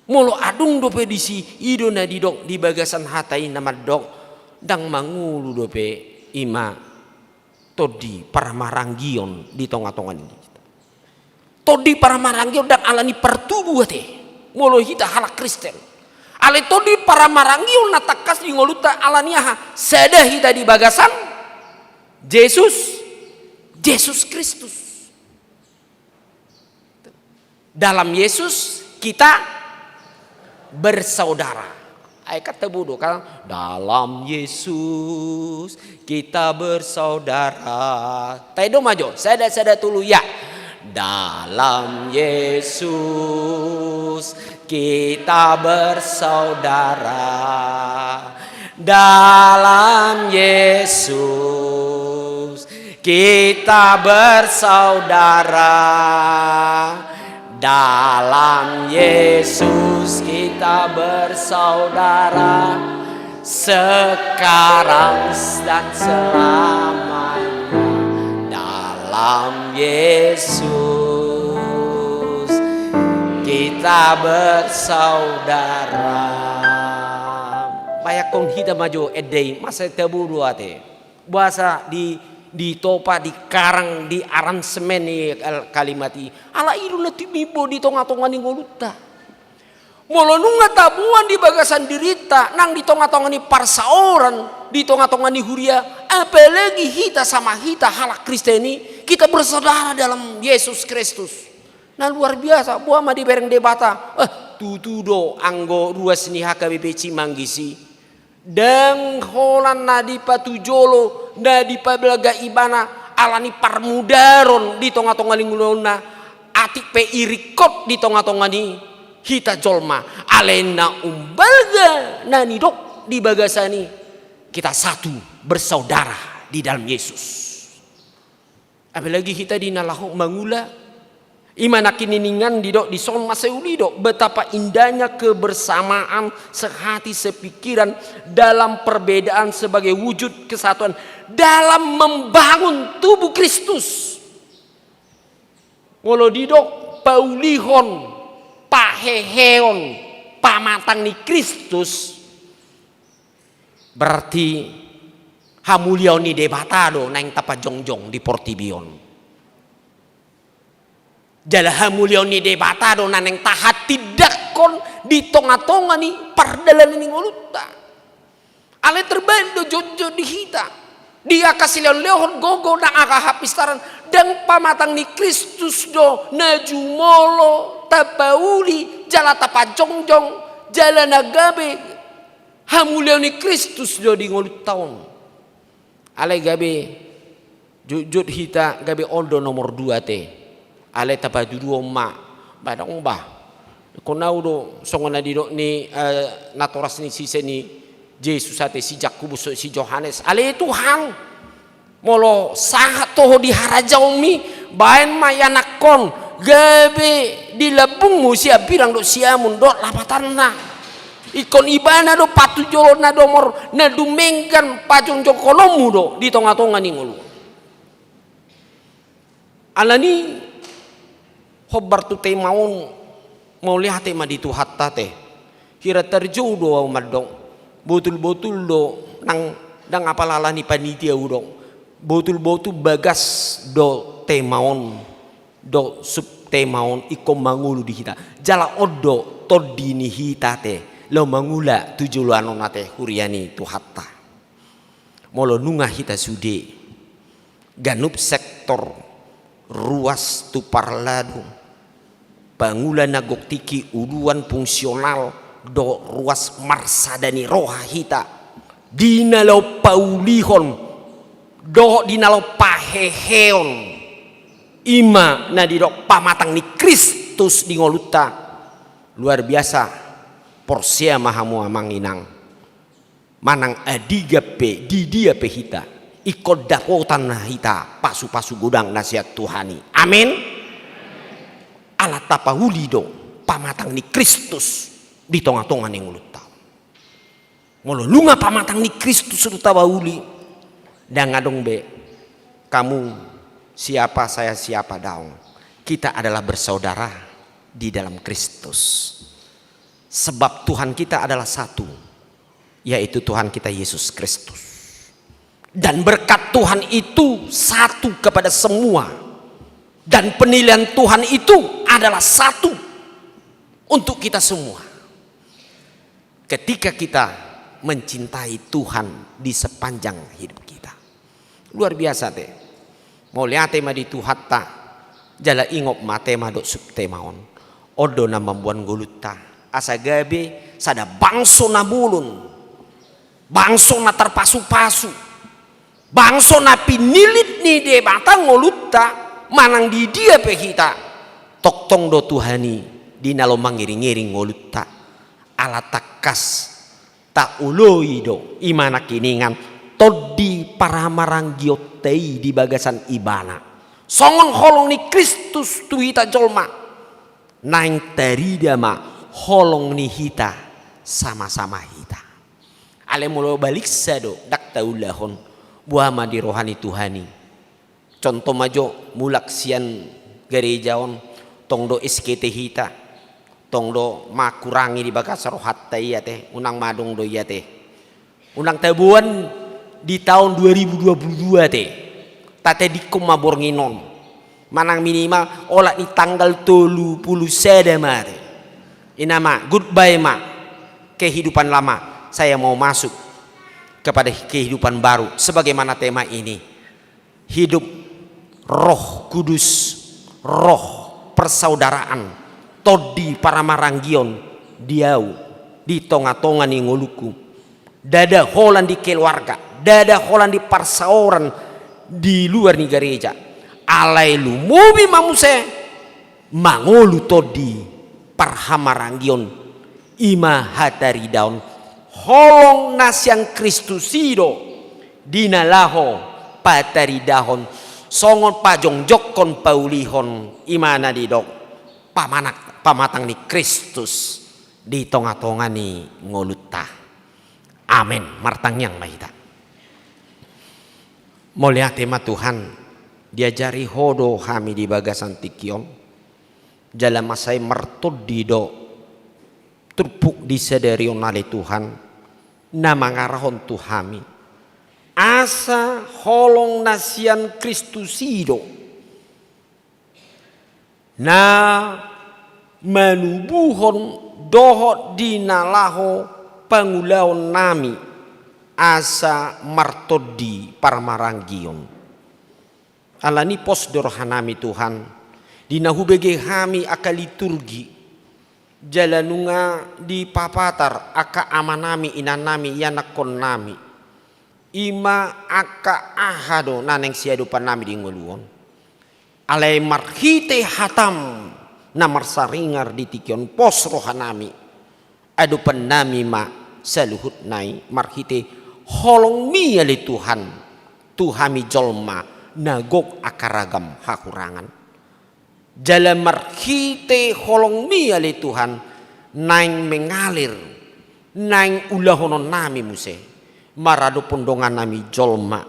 Molo adong dope disi, i do na didok di bagasan hata i na mandok, ndang mangolu dope ima tondi parhamaranggion di tonga-tonga ni hita. Tondi parhamaranggion ndang alani partubu ate, molo hita halak Kristen. Alai tondi parhamaranggion na tangkas di ngolunta alani aha? Sada hita di bagasan Jesus, Jesus Kristus. Dalam Yesus kita bersaudara. Ai kan tabo do kan, dalam Yesus kita bersaudara. Taedo ma jo, sada, sada, tolu, ya. Dalam Yesus kita bersaudara. Dalam Yesus kita bersaudara, dalam Yesus kita bersaudara, sekarang dan selamanya. Dalam Yesus kita bersaudara. Bayangkon hita ma jo ende i, masa tabo do ate. Boasa di, ditopa, dikarang, di aransemen i kal-, kalimat i. Ala i do na timbo di tonga-tonga ni ngolunta. Molo nunga taboan di bagasan dirinta, nang di tonga-tonga ni parsaoran, di tonga-tonga ni huria, apalagi hita sama hita halak Kristen i, kita bersaudara dalam Yesus Kristus. Na luar biasa, boha ma dibereng Debata. Eh, tutu do anggo ruas ni H K B P Cimanggis i. Ndang holan na dipatujolo, na dipabelga ibana, alani parmudaron di tonga-tonga ni ngoluna, atik pe i ringkot di tonga-tonga ni hita jolma. Alai na umbalga na nidok di bagasan i, kita satu bersaudara di dalam Yesus. Apalagi hita di na laho mangula. Ima na kininingan didok dison, masa uli do, betapa indahnya kebersamaan sehati sepikiran dalam perbedaan sebagai wujud kesatuan dalam membangun tubuh Kristus. Molo didok paulihon, paheheon, pamatang ni Kristus, berarti hamuliaon ni Debata do naeng tapajongjong di portibi on. Jala hamuliaon ni Debata do na naeng tahatindangkon di tonga-tonga ni pardalanan ni ngolunta. Alai terbaen do jotjot di hita. Di angka silehon-lehon gogo nang angka hapistaran, ndang pamatang ni Kristus do na jumolo tapauli jala tapajongjong jala na gabe hamuliaon ni Kristus do di ngolunta on. Alai gabe jotjot hita gabe on do nomor dua te. Alai tapaduduhon ma, ba dong ba. Ingkon au do songon na didok ni, eh, natoras ni sise ni Jesus ate, si Jakobus, si Johannes. Alai Tuhan, molo sahat ho di harajaonmi, baen ma ianakhon, gabe di lambungmu sihambirang dohot siamun dohot lapatanna. Ingkon ibana do patujolon na domor na dumenggan pajongjongkononmu do di tonga-tonga ni ngolu. Alani hombar tu tema on, mauliate ma di Tuhanta te. Hira tarjou do au mandok, botul-botul do nang, ndang apala alani panitia au do. Botul-botul bagas do tema on, do subtema on ingkon mangolu di hita. Jala on do tondi ni hita te, laho mangula tu joloan on ate huria ni Tuhanta. Molo nunga hita sude, ganup sektor, ruas tu parladu, pangula na gok tingki, uluan fungsional, dohot ruas marsada ni roha hita, di na laho paulihon, dohot di na laho paheheon, i ma na didok pamatang ni Kristus di ngolunta. Luar biasa, porsea ma hamu amang inang. Manang andigan pe, di dia pe hita, ingkon dapotan hita pasu-pasu godang na sian Tuhan i. Amin. Ala tapauli do pamatang ni Kristus di tonga-tonga ni ngolunta. Molo nunga pamatang ni Kristus do tapauli, ndang adong be kamu siapa, saya siapa, daong. Kita adalah bersaudara di dalam Kristus. Sebab Tuhan kita adalah satu, yaitu Tuhan kita Yesus Kristus. Dan berkat Tuhan itu satu kepada semua. Dan penilaian Tuhan itu adalah satu untuk kita semua. Ketika kita mencintai Tuhan di sepanjang hidup kita. Luar biasa te. Mauliate ma di Tuhanta, jala ingot ma tema dohot subtema on. On do na mamboan ngolunta. Asa gabe sada bangso na bolon. Bangso na tarpasu-pasu. Bangso na pinilit ni Debata ngolunta, manang di dia pe hita. Tongtong do Tuhan i, di na laho mangiring-iring ngolunta. Ala tangkas taoloi do, i ma nangkiningan, tondi parhamarangionta i di bagasan ibana. Songon holong ni Kristus tu hita jolma. Naeng tarida ma holong ni hita sama-sama hita. Alai molo baliksa do, ndang taulahon, boha ma di roha ni Tuhan i. Contoh ma jo, mulak sian gareja on, tong do S K T hita, tong do mangkurangi di bagas rohanta i ate, unang madung do i ate. Unang taboan di taon dua ribu dua puluh dua ate, tatadingkon ma borngin on. Manang minimal olat ni tanggal tolu pulu sada ma ate. I na ma, goodbye ma kehidupan lama, saya mau masuk kepada kehidupan baru, sebagaimana tema ini. Hidup Roh Kudus, roh persaudaraan, tondi parhamaranggion di au, di tonga-tonga ni ngolungku. Ndada holan di keluarga, ndada holan di parsaoran di luar ni gareja. Alai lumobi ma muse mangolu tondi parhamaranggion, i ma hataridahon holong na sian Kristus i do, di na laho pataridahon songon pajongjongkon paulihon, i ma na didok pamanak-, pamatang ni Kristus di tonga-tonga ni ngolunta. Amen. Martangiang ma hita. Mauliate ma Tuhan, diajari Ho do hami di bagasan tingki on, jala mansai martondi do turpuk di sadari on ale Tuhan, na mangarahon tu hami. Asa holong na sian Kristus i do, Na manubuhon dohot di na laho pangulaonnami asa martondi parmaranggion. Alani pos do rohanami Tuhan, di na hubege hami angka liturgi, jala nunga dipapatar angka amanami, inanami, ianakkonnami. I ma angka aha do na naeng siadopannami di ngolu on. Alai marhite hatam na marsaringar di tingki on pos rohanami. Adopannami ma saluhutna i marhite holongmi ale Tuhan, tu hami jolma na gok angka ragam hahurangan. Jala marhite holongmi ale Tuhan, naeng mengalir, naeng ulahononnami muse, maradophon dongannami jolma.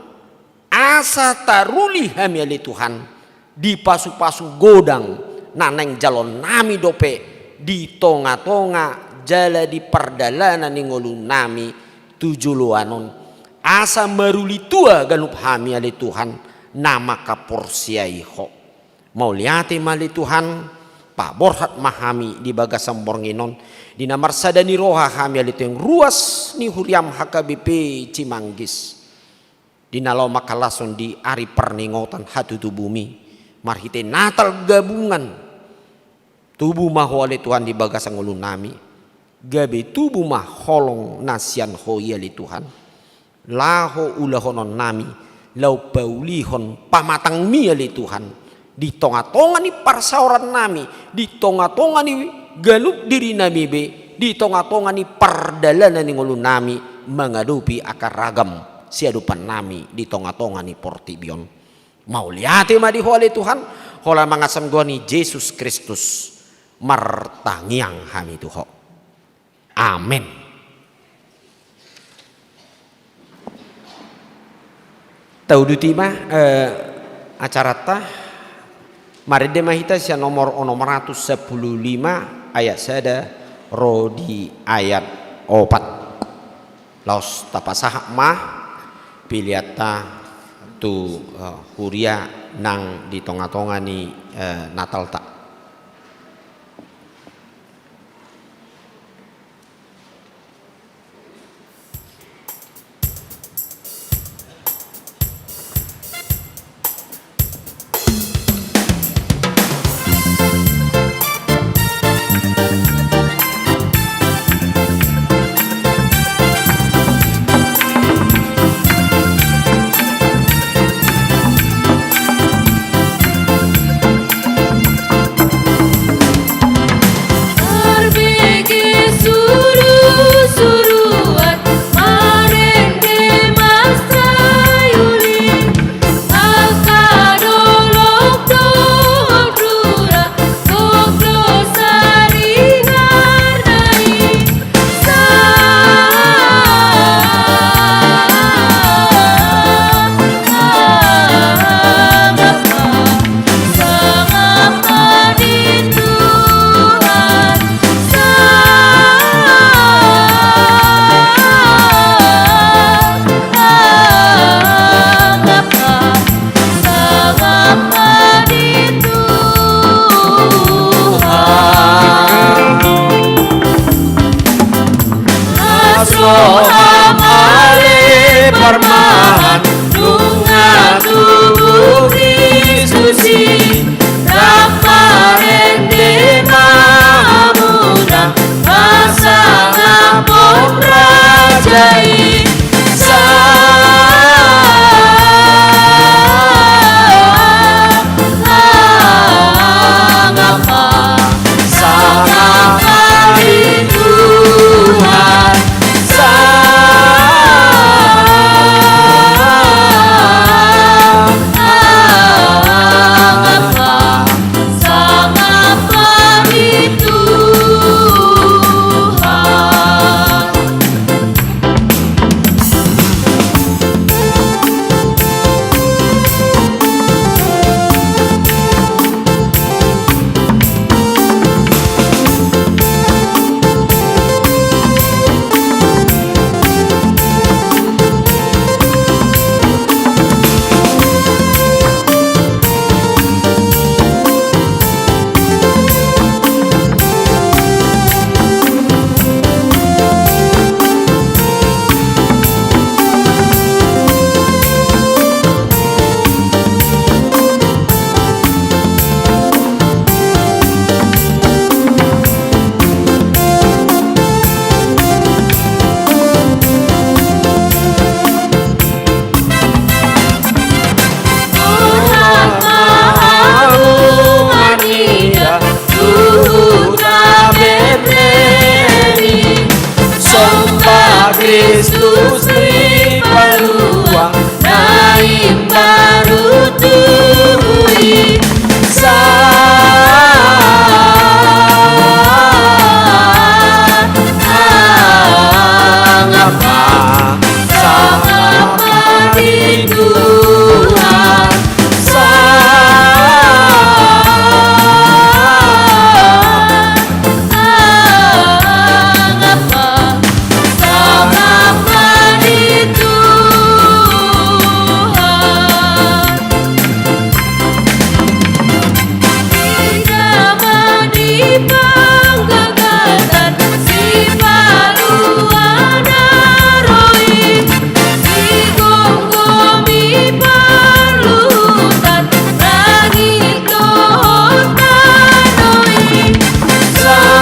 Asa taruli hami ale Tuhan, di pasupasu godang, na naeng jalonnami dope, di tongatonga, jala di pardalanan ni ngolunami, tu joloan on. Asa maruli tua ganup hami ale Tuhan, na mangkaporseai Ho. Mauliate ma ale Tuhan, paborhat ma hami di bagasan borngin on, di na marsada ni roha hami ale Tuhan ruas ni huriam H K B P Cimanggis. Di na laho mangkalashon di ari parningotan hatutubumi, marhite Natal gabungan. Tubu ma Ho ale Tuhan di bagasan ngolunami, gabe tubu ma holong na sian Ho i ale Tuhan. Laho ulahononnami, laho paulihon pamatangmi ale Tuhan. Di tongatonga ni parsaorannami, di tongatonga ni ganup dirinami be, di tongatonga ni pardalanan ni ngolunami, mangadopi angka ragam siadopannami di tongatonga ni portibi on. Mauliate ma di Ho ale Tuhan, holan mangasa ni Jesus Kristus, martangiang hami tu Ho. Amen. Tauduti ma, eh, acaranta, marende ma hita sian nomor onom ratus sampulu lima ayat sada ro di ayat opat. Laos tapasahat ma peleanta tu, eh, huria nang di tongatonga ni, eh, Natalta. Tuhan, sangap ma, sangap ma di Tuhan. Ida ma di panggagatan, sipalua na ro i, digomgomi parluhutan, langit dohot tano i. Sa-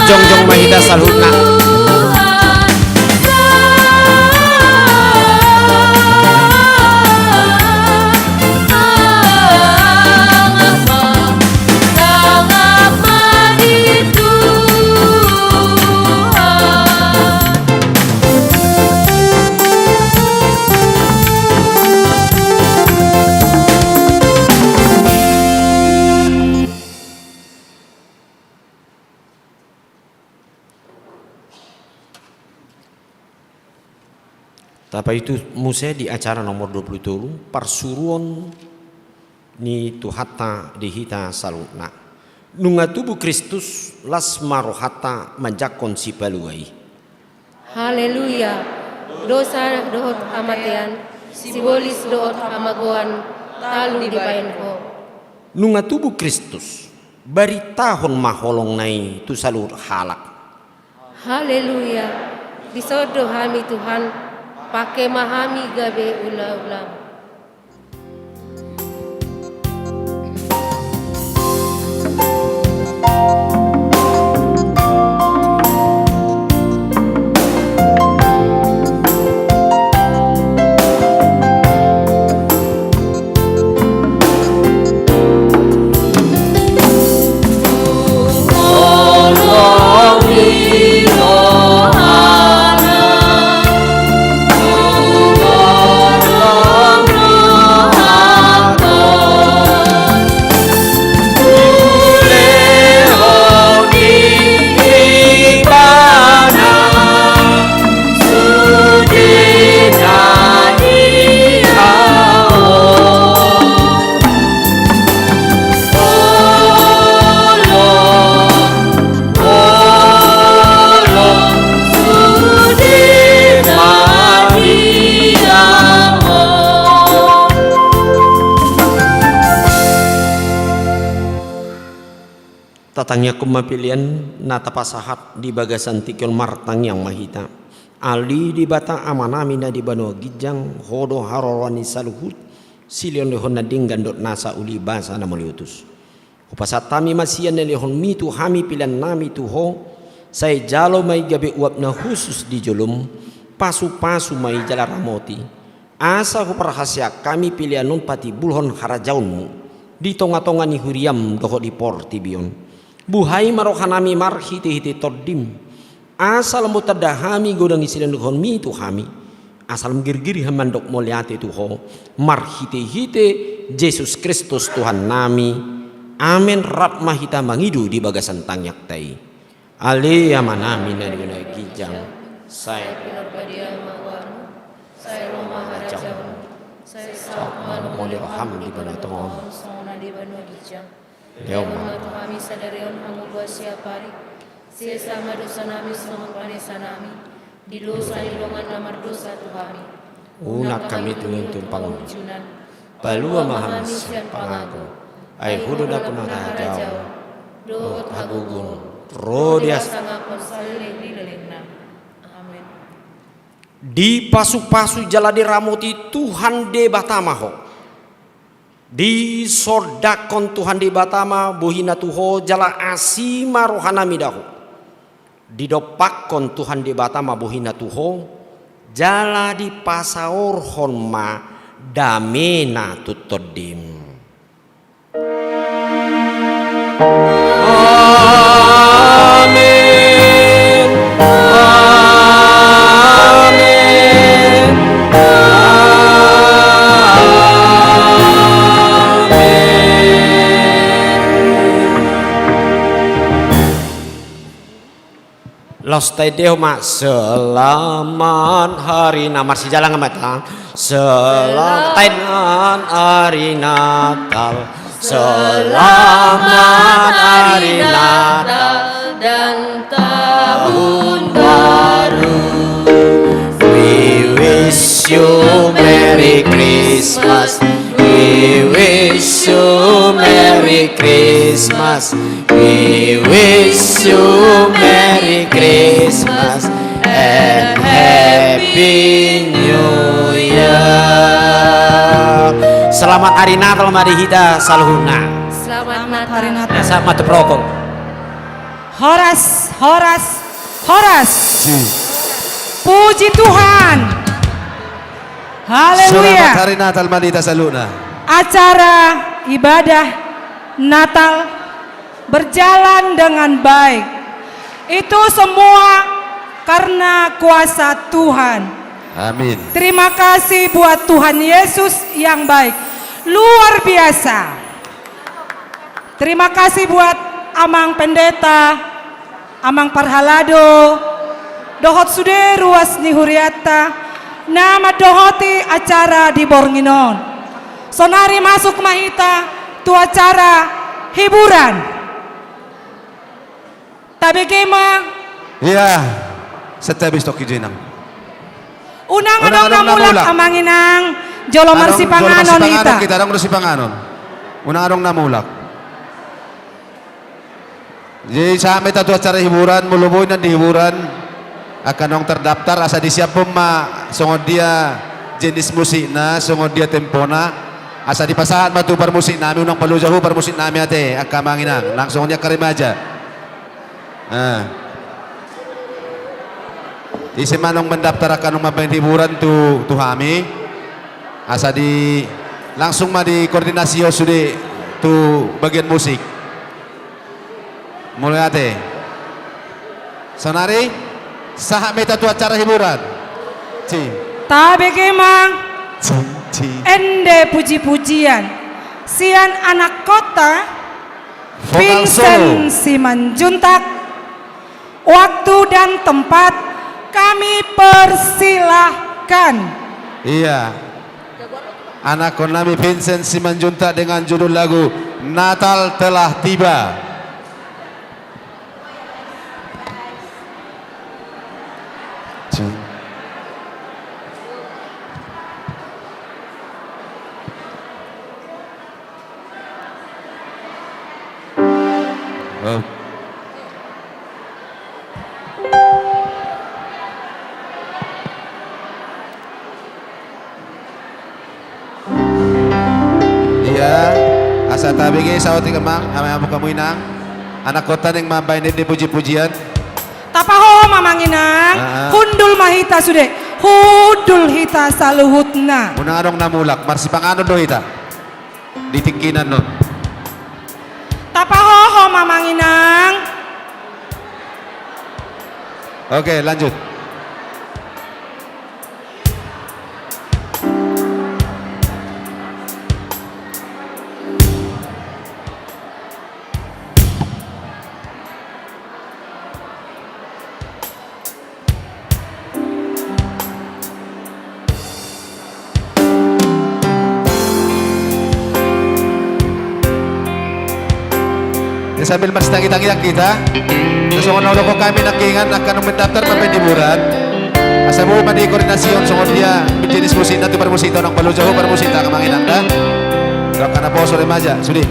Jongjong ma hita saluhutna. Tapaitu muse di acara nomor dua puluh tolu, parsuruon ni Tuhanta di hita saluhutna. Nunga tubu Kristus, las ma rohanta manjangkon Sipalua i. Haleluya. Dosa dohot hamatean, sibolis dohot hamagoan, talu dibaen Ho. Nunga tubu Kristus, baritahon ma holongna i tu saluhut halak. Haleluya. Dison do hami Tuhan, pangke ma hami gabe ulaulaM. Tatangiangkon ma pelean na tapasahat di bagasan tingki on. Martangiang ma hita. Ale Debata Amanami na di banua ginjang, Ho do haroroan ni saluhut, silehonlehon na denggan dohot nasa uli, basa na mauliutus. Hupasahat hami ma sian na nilehonMi tu hami peleannami tu Ho, sai jalo ma i gabe uap na hushus di joloM, pasupasu ma i jala ramoti, asa huparhaseang hami pelean on patimbulhon harajaonMu di tongatonga ni huriaM dohot di portibi on. Buhai ma rohanami marhitehite TondiM, asa lam tanda hami godang ni silehonlehonMi tu hami, asa lam girgir hami mandok mauliate tu Ho, marhitehite Jesus Kristus Tuhannami. Amen. Rap ma hita mangido di bagasan tangiangta i. Ale Amanami na di banua ginjang, sai pinarbadia ma goarMu, sai ro ma harajaonMu, sai saut ma lomo ni rohaM di banua tonga on songon na di banua ginjang. Lehon ma tu hami sadari on hangoluan siapari. Sesa ma dosanami songon panesanami di dosa ni dongan na mardosa tu hami. Unang hami tuli tu pangunjunan, palua ma hami sian pangago. Ai Ho do nampuna harajaon dohot hagogoon, ro di hasangapon saleleng ni lelengna. Amen. Dipasupasu jala diramoti Tuhan Debata ma ho. Disondangkon Tuhan Debata ma bohiNa tu ho jala asi ma rohanami da ho. Didompakkon Tuhan Debata ma bohiNa tu ho jala dipasaorhon ma dameNa tu tondim. Amen. Amen. Amen. Laos taendehon ma, Selamat Hari Na-, marsijalangan ma hita. Selamat Hari Natal. Selamat Hari Natal dan Tahun Baru. We wish you Merry Christmas. We wish you Merry Christmas. We wish you Merry Christmas and Happy New Year. Selamat Hari Natal ma di hita saluhutna. Selamat Natal. Sahat ma tu prokol. Horas, horas, horas. Puji Tuhan. Haleluya. Selamat Hari Natal ma di hita saluhutna. Acara ibadah Natal berjalan dengan baik. Itu semua karena kuasa Tuhan. Amin. Terima kasih buat Tuhan Yesus yang baik. Luar biasa. Terima kasih buat Amang Pendeta, Amang Parhalado, dohot sude ruas ni hurianta na mandohoti acara di borngin on. Sonari masuk ma hita tu acara hiburan. Tabege ma. Ia, santabi stok ijo, Inang. Unang adong na mulak, Amang Inang. Jolo marsipanganon hita. Adong do sipanganon. Unang adong na mulak. Jadi sahat ma hita tu acara hiburan, molo boi na di hiburan angka naung terdaftar, asa disiaphon ma songon dia jenis musikna, songon dia tempona, asa dipasahat ma tu parmusik nami, unang paluja ho parmusik nami ate, angka Amang Inang, nang songon i angka remaja. Ah. Ise ma naung mendaftar angka naung mambahen hiburan tu, tu hami, asa di, langsung ma dikoordinasihon sude tu bagian musik. Mauliate. Sonari sahat ma hita tu acara hiburan. Ci. Tabege ma. Ci, ci. Ende puji-pujian sian anak kota. Vokal solo. Vincent Simanjuntak. Waktu dan tempat kami persilahkan. Ia. Anakkon nami Vincent Simanjuntak dengan judul lagu Natal Telah Tiba. Oh. Ia, asa tabege saotik, Amang, ame amuk hamu, Inang. Anak kota naeng mambahen ende puji-pujian. Tapahohom, Amang Inang. Ah, ah. Hundul ma hita sude. Hundul hita saluhutna. Unang adong na mulak, marsipanganon do hita. Di tingki na on. Tapahohom, Amang Inang. Oke, lanjut. Ya, sambil marsitangiang-tangiang hita. Songon na hudokhon hami nangkiningan, angka naung mendaftar mambahen hiburan, asa boi ma dikoordinasihon songon dia jenis musikna tu parmusikta, unang paluja ho parmusikta, Amang Inang, da. Dohot angka naposo, remaja, sude.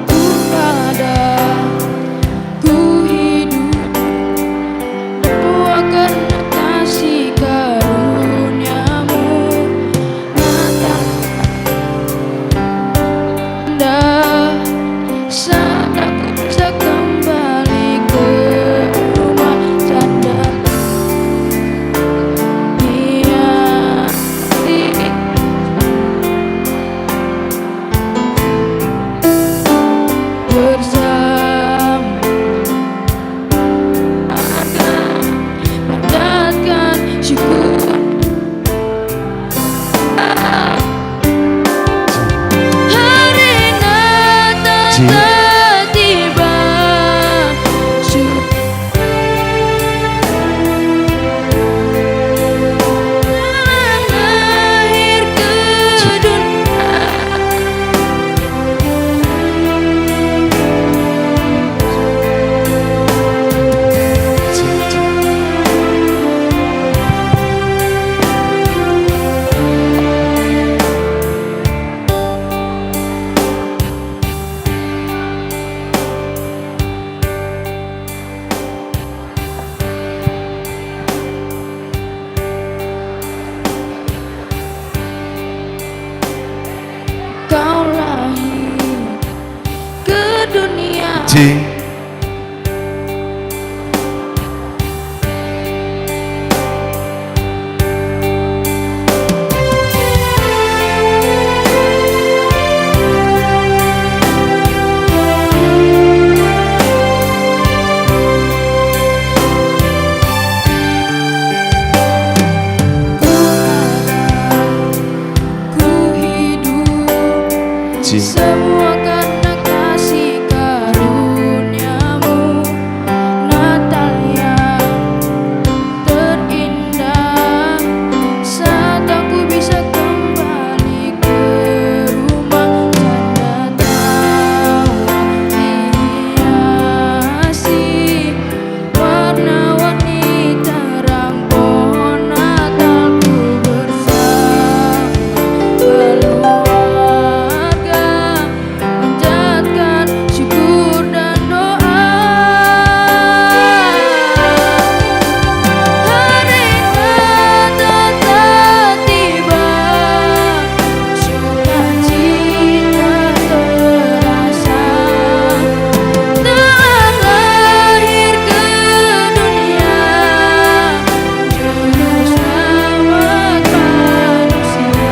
Tuhan, ada ku hidup, luahkan kasih karunia-Mu, Natal. Tanda saat aku bisa kembali ke rumah, tanda ia di Ku hidup semua karena kasih karunia-Mu. Natal yang terindah, saat aku bisa kembali ke rumah, tanda tawa dihiasi warna-warni terang pohon Natal, ku bersama keluarga panjatkan syukur dan doa. Hari Natal telah tiba, sukacita terasa, telah lahir ke dunia Juru Selamat manusia.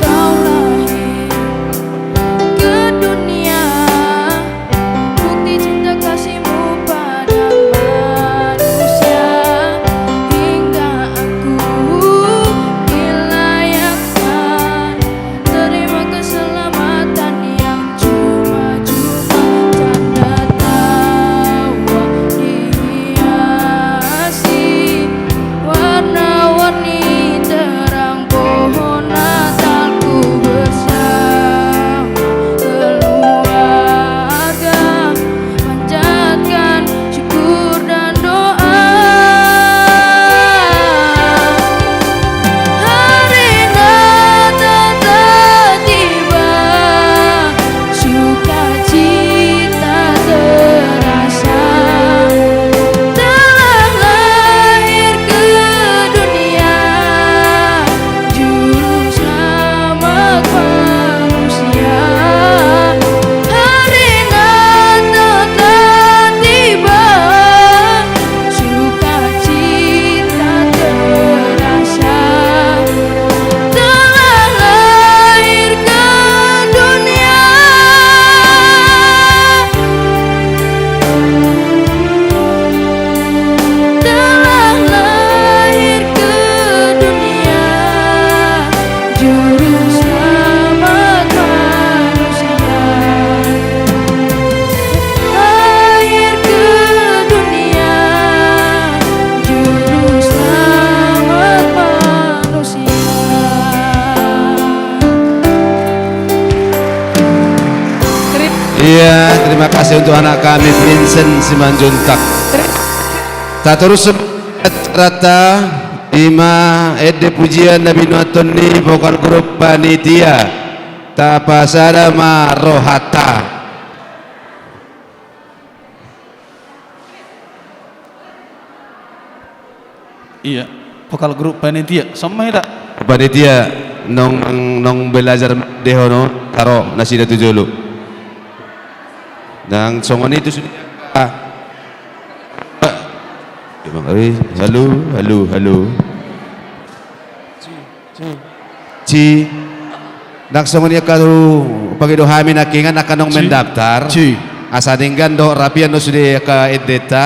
Kau lahir ke dunia, bukti cinta kasih-Mu pada manusia, hingga aku dilayakkan terima keselamatan yang cuma-cuma. Tanda tawa dihiasi warna-warni terang pohon Natal, ku bersama keluarga panjatkan syukur dan doa. Hari Natal telah tiba, sukacita terasa, telah lahir ke dunia Juru Selamat manusia. Hari Natal telah tiba, sukacita terasa, telah lahir ke dunia. Telah lahir ke dunia Juru Selamat manusia. Lahir ke dunia Juru Selamat manusia. Iya, terima kasih untuk anak kami Vincent Simanjuntak. Tatorus acaranta, ima ende pujian na binoathon ni vokal grup panitia. Tapasada ma rohanta. Iya, vokal grup panitia. Songon hita panitia, nong, nong belajar dehon on, taro nasida tu jolo. Nang songon i tu sude. Ah. Halo, halo, halo. Ci. Nang songon i angka tu, pangido hami nangkingan angka nong mendaftar. Asa denggan dohot rapian do sude angka endenta.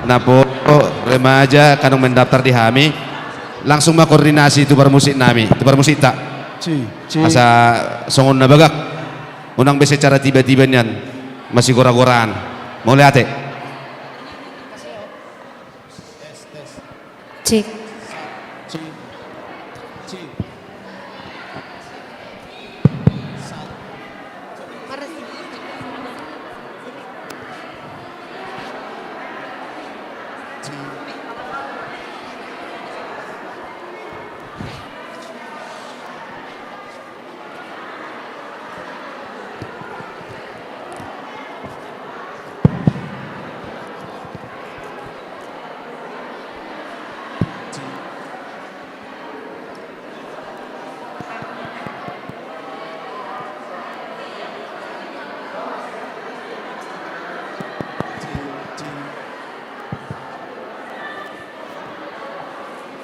Naposo, remaja, angka nong mendaftar di hami. Langsung ma koordinasi tu parmusik nami, tu parmusikta. Asa songon na bagak. Unang be secara tiba-tiba nian masigora-goraan. Mauliate. Cek.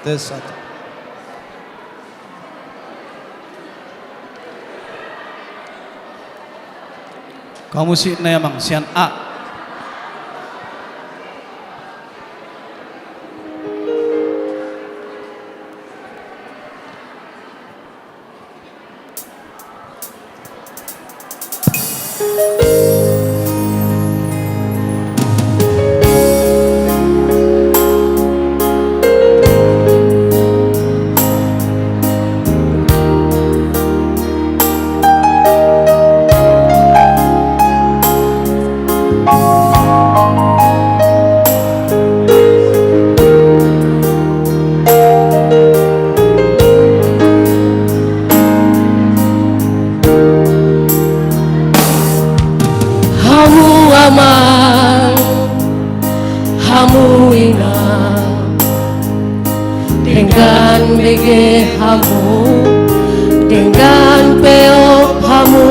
Tes satu. Kamu si na amang sian A. Hamu amang, hamu inang, denggan bege hamu, denggan peop hamu,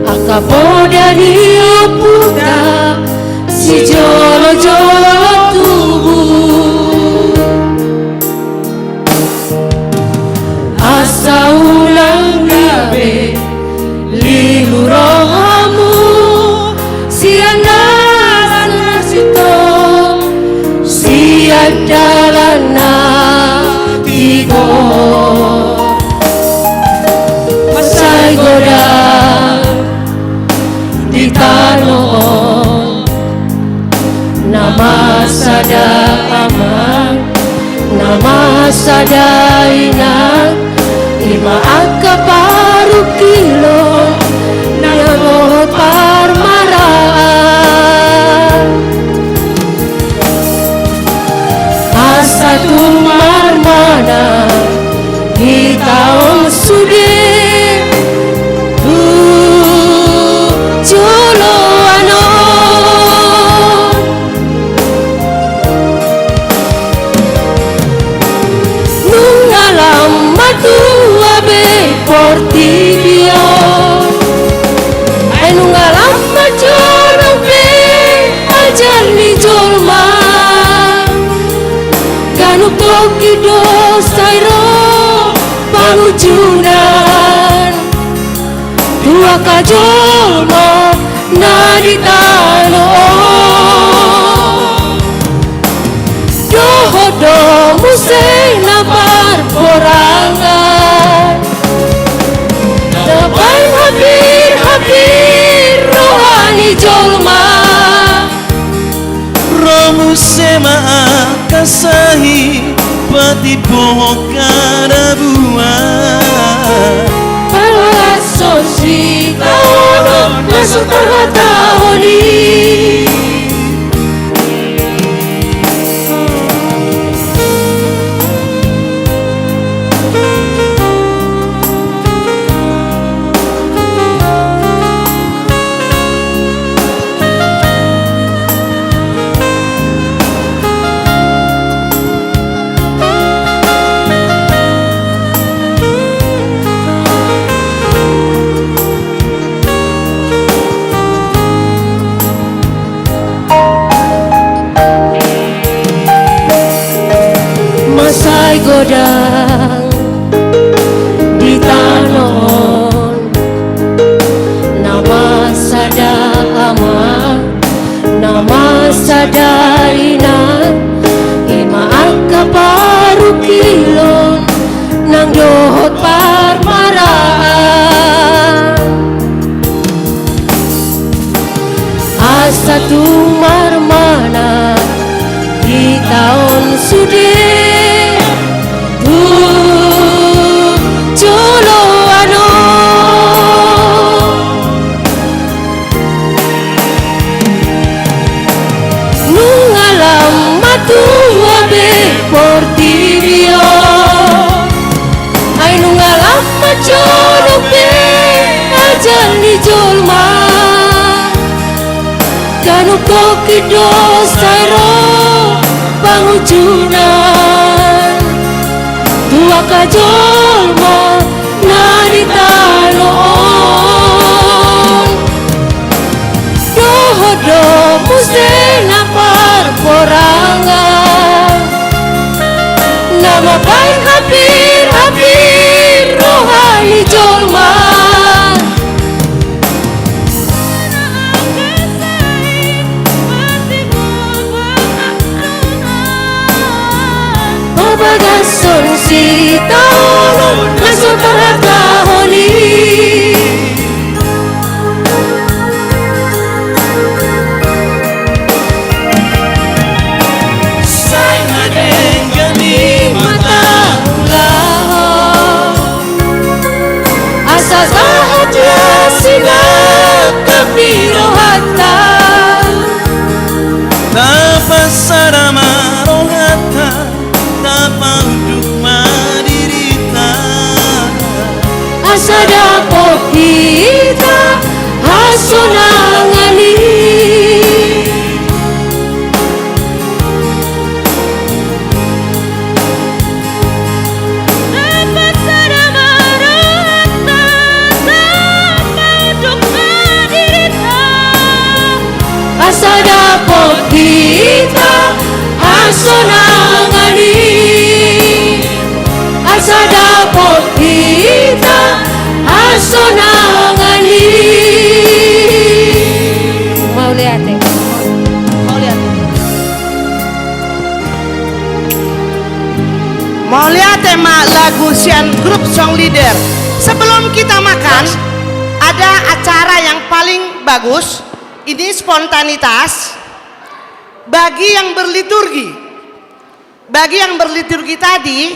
angka poda ni ompunta sijolojolo tubu. Asa unang gabe lilu rohamu sian na sintong, sian dalan na tigor. Mansai godang di tano on, na mansada amang, na mansada inang, i ma angka parungkilon nang dohot parmaraan. Asa tung marmanang hita on sude tu joloan on. Nunga lam matua be portibi on, ai nunga lam manjorong be ajal ni jolma. Ganup tongkin do sai ro pangunjunan tu angka jolma na di tano on. Dohot do muse na parporangan, na paling hapir-hapir roha ni jolma. Ro muse ma angka sahi patimbongkon hadabuan. Parhorason sitaonon na so tarhatahon i. Mansai godang di tano on, na mansada amang, na mansada inang, i ma angka parungkilon nang dohot parmaraan. Asa tung marmanang hita on sude tu joloan on. Nunga lam matua be portibi on, ai nunga lam manjorong be ajal ni jolma. Ganup tongkin do sai ro pangunjunan tu angka jolma na di tano on. Dohot do muse na parporangan, na Baen hapir-hapir roha ni jolma. Pabagas songon sitaonon na so tarhatahon i. Sai na denggan i ma taulahon. Asa sahat ia sinangkap ni rohanta. Tapasada ma rohanta, tapaunduk ma dirita. Asa dapot hita hasonangan i. Asa dapot hita hasonangan i. Asa dapot hita hasonangan i. Mauliate. Mauliate. Mauliate ma lagu sian grup Song Leader. Sebelum kita makan, ada acara yang paling bagus. Ini spontanitas. Bagi yang berliturgi, bagi yang berliturgi tadi,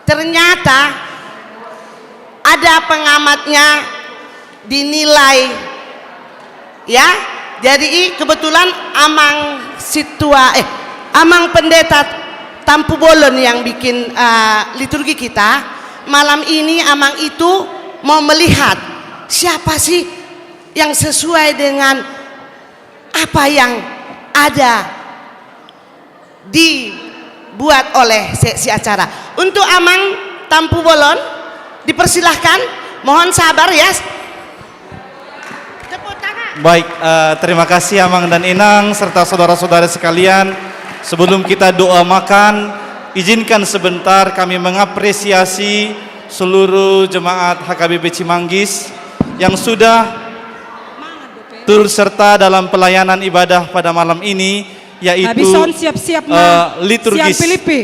ternyata ada pengamatnya dinilai, ya. Jadi, i, kebetulan Amang Situa, eh, Amang Pendeta Tampubolon yang bikin, eh, liturgi kita. Malam ini Amang itu mau melihat siapa sih yang sesuai dengan apa yang ada dibuat oleh seksi acara. Untuk Amang Tampubolon, dipersilahkan, mohon sabar ya. Tepuk tangan. Baik, eh, terima kasih Amang dan Inang serta saudara-saudara sekalian. Sebelum kita doa makan, izinkan sebentar kami mengapresiasi seluruh jemaat H K B P Cimanggis yang sudah turut serta dalam pelayanan ibadah pada malam ini, yaitu, habis on siap-siap, eh, ma, liturgis. Siap, Filipi.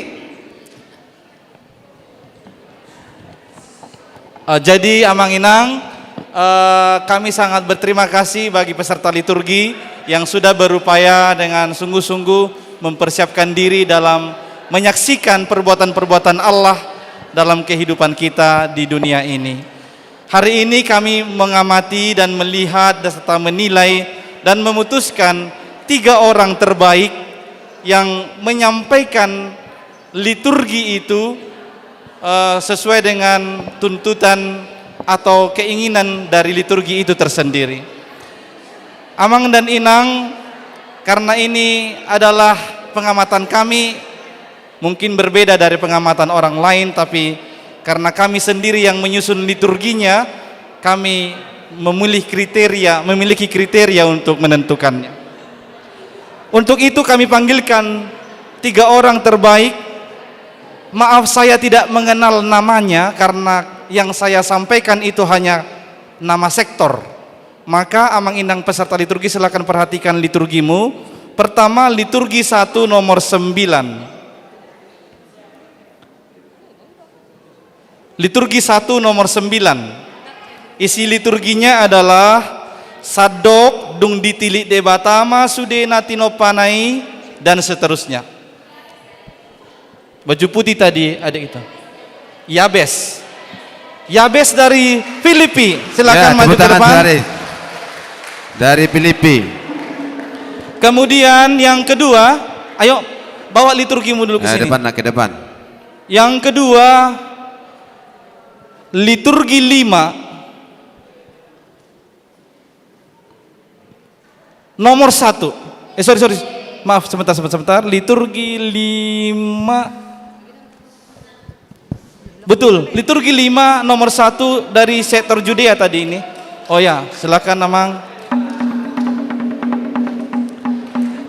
Eh, jadi, Amang Inang, eh, kami sangat berterima kasih bagi peserta liturgi yang sudah berupaya dengan sungguh-sungguh mempersiapkan diri dalam menyaksikan perbuatan-perbuatan Allah dalam kehidupan kita di dunia ini. Hari ini kami mengamati dan melihat dan serta menilai dan memutuskan tiga orang terbaik yang menyampaikan liturgi itu, eh, sesuai dengan tuntutan atau keinginan dari liturgi itu tersendiri. Amang dan Inang, karena ini adalah pengamatan kami, mungkin berbeda dari pengamatan orang lain, tapi karena kami sendiri yang menyusun liturginya, kami memilih kriteria, memiliki kriteria untuk menentukannya. Untuk itu kami panggilkan tiga orang terbaik. Maaf, saya tidak mengenal namanya karena yang saya sampaikan itu hanya nama sektor. Maka Amang Inang peserta liturgi, silakan perhatikan liturgimu. Pertama, liturgi satu nomor sembilan. Liturgi satu nomor sembilan. Isi liturginya adalah sandok, dung ditilik Debata ma sude na tinompana i, dan seterusnya. Baju putih tadi, adik itu. Yabes. Yabes dari Filipi. Silakan, ya, maju ke depan. Dari, dari Filipi. Kemudian yang kedua, ayo, bawa liturgimu dulu ke, ya, sini. Depan, nak, ke depan. Yang kedua, liturgi lima. Nomor satu. Eh, sorry, sorry. Maaf, sebentar, sebentar, sebentar. Liturgi lima. Betul, liturgi lima nomor satu dari sektor Judea tadi ini. Oh ya, silakan, Amang.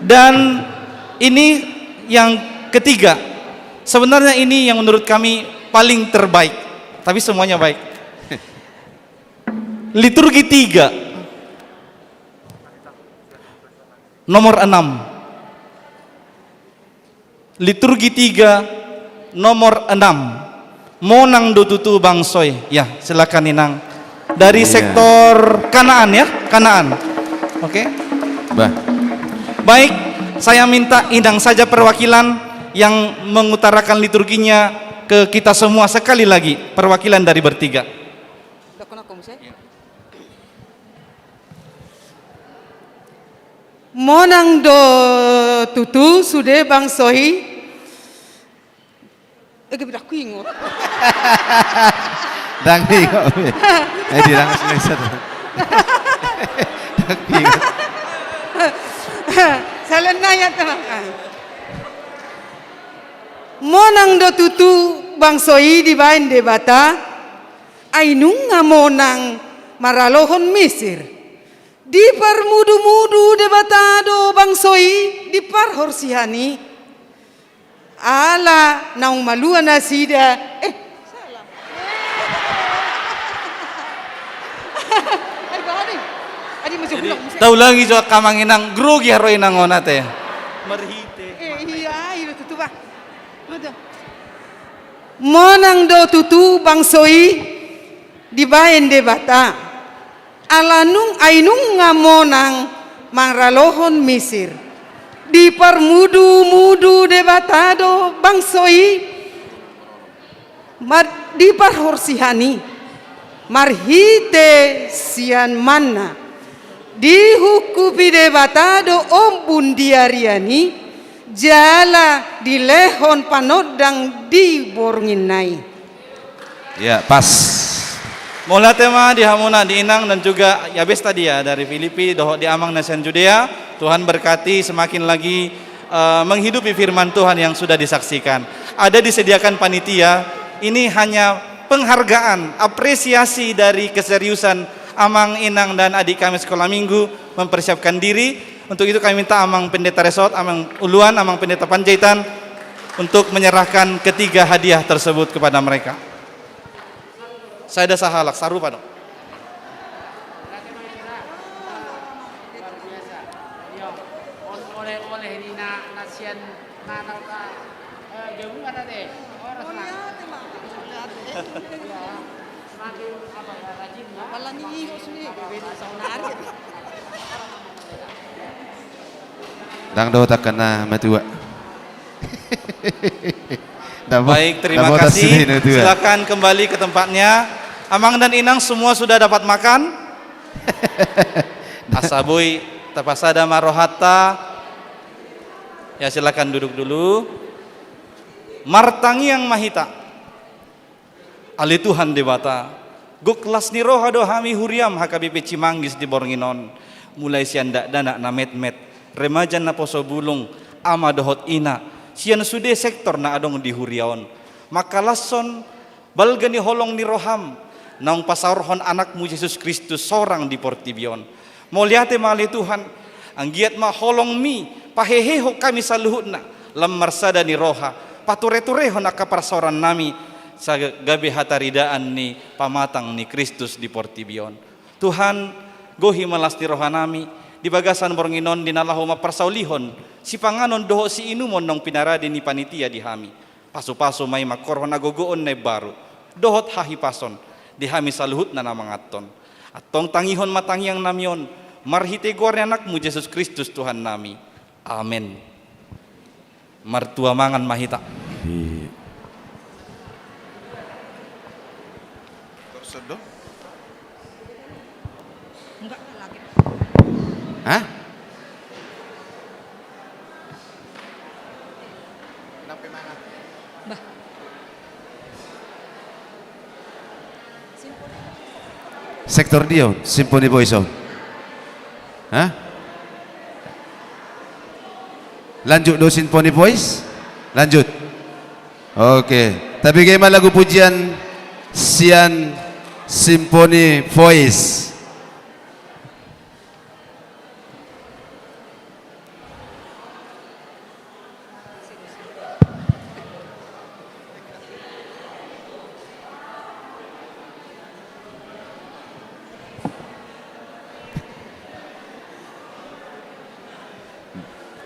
Dan ini yang ketiga. Sebenarnya ini yang menurut kami paling terbaik, tapi semuanya baik. Liturgi tiga, nomor enam. Liturgi tiga, nomor enam. Monang do tutu bangso i. Ya, silakan, Inang. Dari, iya, sektor Kanaan, ya, Kanaan. Oke. Bah. Baik, saya minta Inang saja perwakilan yang mengutarakan liturginya ke kita semua sekali lagi, perwakilan dari bertiga. Monang do tutu sude bangso i. Ege, ndang huingot. Ndang huingot. Eh, di, ndang selesai. Ndang huingot. Salah naya, teman. Monang do tutu bangso i dibaen Debata, ai nunga monang maralohon Misir. Diparmudumudu Debata do bangso i di parhorsihan i. Ala naung malua nasida, eh, salah. Ai, bah, adi. Adi, masih. Jadi, ulang, masih. Taulangi jo, angka amang inang, grogi haroa inang on ate. Marhite. Eh, iya, iya, tutu, bah. Betul. Monang do tutu bangso i dibaen Debata. Ala nung, ai nunga monang maralohon Misir. Diparmudumudu Debata do bangso i, mar-, di parhorsihan i, marhite sian manna. Dihungkupi Debata do ombun di arian i, jala dilehon panondang di bornginna i. Ya, pas. Mauliate ma di hamuna, di inang, dan juga ya besta dia dari Filipi, dohot di amang na sian Judea. Tuhan berkati semakin lagi, eh, menghidupi firman Tuhan yang sudah disaksikan. Ada disediakan panitia, ini hanya penghargaan, apresiasi dari keseriusan amang, inang, dan adik kami sekolah minggu mempersiapkan diri. Untuk itu kami minta Amang Pendeta Resort, Amang Uluan, Amang Pendeta Panjaitan untuk menyerahkan ketiga hadiah tersebut kepada mereka. Sada sahalak, sarupa do. Ndang dohot angka na matua. Baik, terima kasih. Silakan kembali ke tempatnya. Amang dan inang semua sudah dapat makan? Asa boi tapasada ma rohanta. Ya, silakan duduk dulu. Martangiang ma hita. Ale Tuhan Debata, gok las ni roha do hami huriaM H K B P Cimanggis di borngin on, mulai sian dakdanak na metmet, remaja naposo bulung, ama dohot ina, sian sude sektor na adong di huria on. Mangkalashon balga ni holong ni rohaM, naung pasaorhon AnakMu Jesus Kristus sorang di portibi on. Mauliate ma ale Tuhan, anggiat ma holongMi pahehehon hami saluhutna, lam marsada ni roha, patureturehon angka parsaorannami, sai gabe hataridaan ni pamatang ni Kristus di portibi on. Tuhan, gohi ma las ni rohanami, di bagasan borngin on di na laho mamparsaulihon sipanganon dohot siinumon naung pinarade ni panitia di hami. Pasupasu ma i mangkorhon hagogoon na imbaru dohot hahipason di hami saluhutna na manganhon. Antong tangihon ma tangiangnami on, marhite goar ni AnakMu Jesus Kristus Tuhannami. Amen. Martua mangan ma hita. Iya. Hah? Sektor dia on, Symphony Voice on. Hah? Lanjut do Symphony Voice? Lanjut. Oke, tapi bege ma lagu pujian sian Symphony Voice.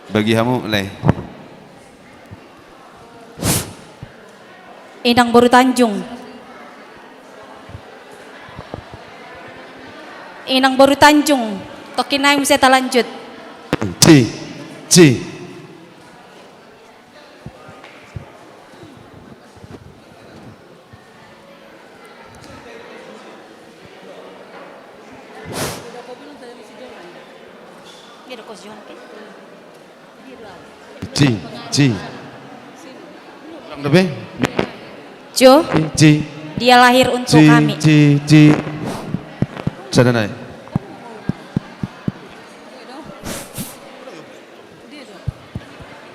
Bagi hamu, Leh. Inang Boru Tanjung. Inang Boru Tanjung. Tongkin nai muse talanjut. Ci, ci. Ci, ci. Ulang dope? Jo. Ci, ci. Dia lahir untuk kami. Ci, ci. Sada nai.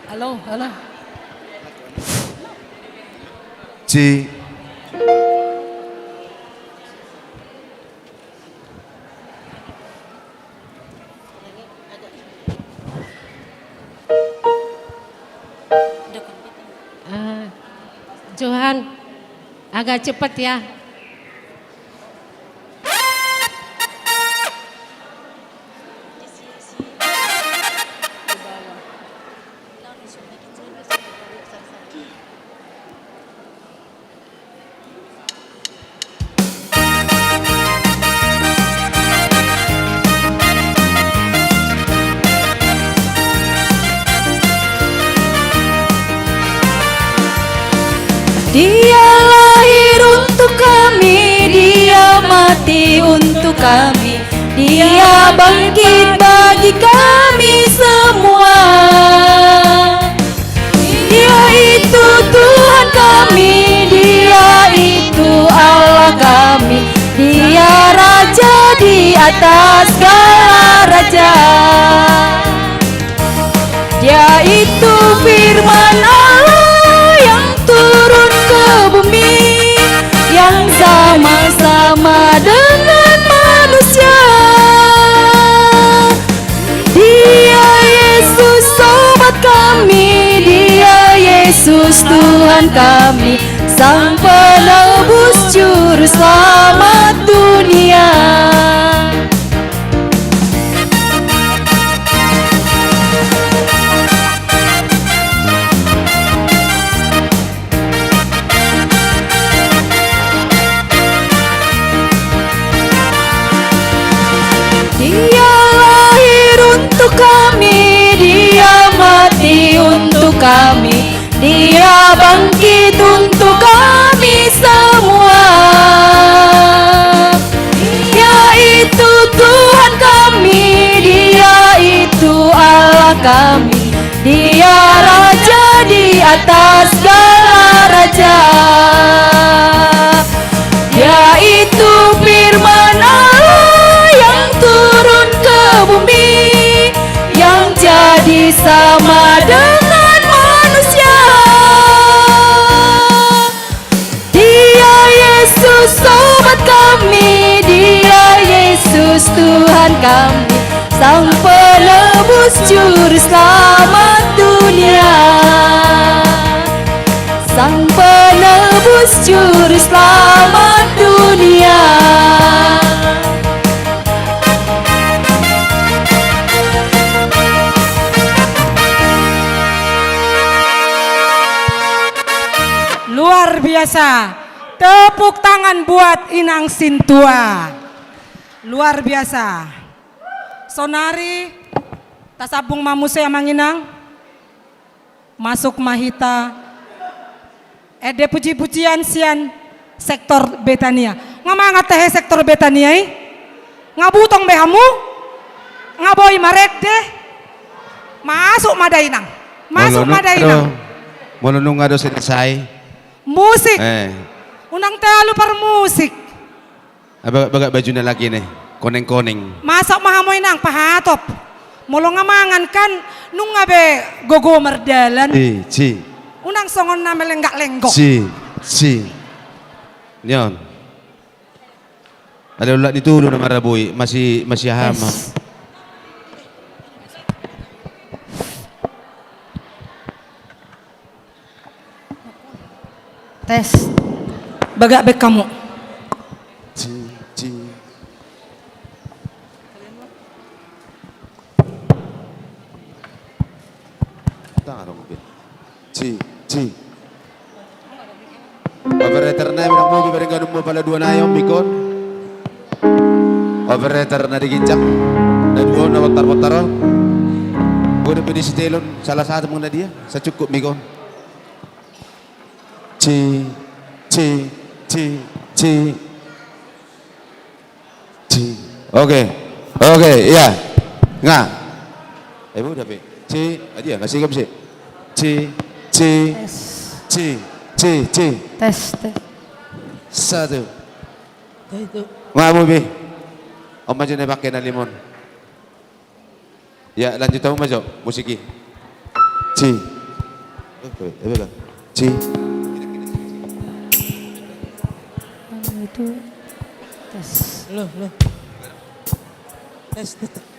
Halo, halo. Ci. Eh, Johan, agak cepat ya. Dia lahir untuk kami, Dia mati untuk kami, Dia bangkit bagi kami semua. Dia itu Tuhan kami, Dia itu Allah kami, Dia Raja di atas segala raja. Dia itu firman Allah yang turun ke bumi, yang sama-sama dengan manusia. Dia Yesus obat kami, Dia Yesus Tuhan kami, Sang Penebus Juru Selamat dunia. Dia lahir untuk kami, Dia mati untuk kami, Dia bangkit untuk kami semua. Dia itu Tuhan kami, Dia itu Allah kami, Dia Raja di atas segala raja. Dia itu firman Allah yang turun ke bumi, yang jadi sama dengan manusia. Dia Yesus obat kami, Dia Yesus Tuhan kami, Sang Penebus Juru Selamat dunia. Sang Penebus Juru Selamat dunia. Luar biasa. Tepuk tangan buat Inang Sintua. Luar biasa. Sonari tasambung ma muse amang inang. Masuk ma hita. Ende puji-pujian sian sektor Betania. Nga mangan tahe sektor Betania i? Nga butong be hamu? Nga boi marende? Masuk ma da inang. Masuk ma da inang. Molo nunga do selesai. Musik. Eh. Unang talu par musik. Ah, bagak, bagak bajuna lagi ne, koneng-koneng. Masuk ma hamu inang, pahatop. Molo nga mangan kan, nunga be gogo mardalan. Si, si. Unang songon na melenggak-lenggok. Si, si. Nion. Ada ulak di tulu na marabui, masih, masih hama. Tes. Tes. Bagak be hamu. Ci, ci. Tangan dong, Bil. Ci, ci. Operator nai, bilang mau bibaring ganum mau pala dua nai, om bikon. Operator na di ginjang. Na dua, na botar-botar, om. Gue udah pedisi telon, salah satu mengenai dia. Saya cukup, bikon. Ci, ci, ci, ci. Ci. Oke. Oke, iya. Nga. Eh, udah, Pe. Ci, ah, dia, masih kan, sih? Ci, ci. Tes. Ci, ci, ci. Tes, tes. Satu. Tes, itu. Nga, Bobi. Om aja nih pakai nalimon. Ya, lanjut hamu ma jo, musik i. Ci. Eh, eh, eh, ci. Anu itu tes. Lo, lo. Tes, tes.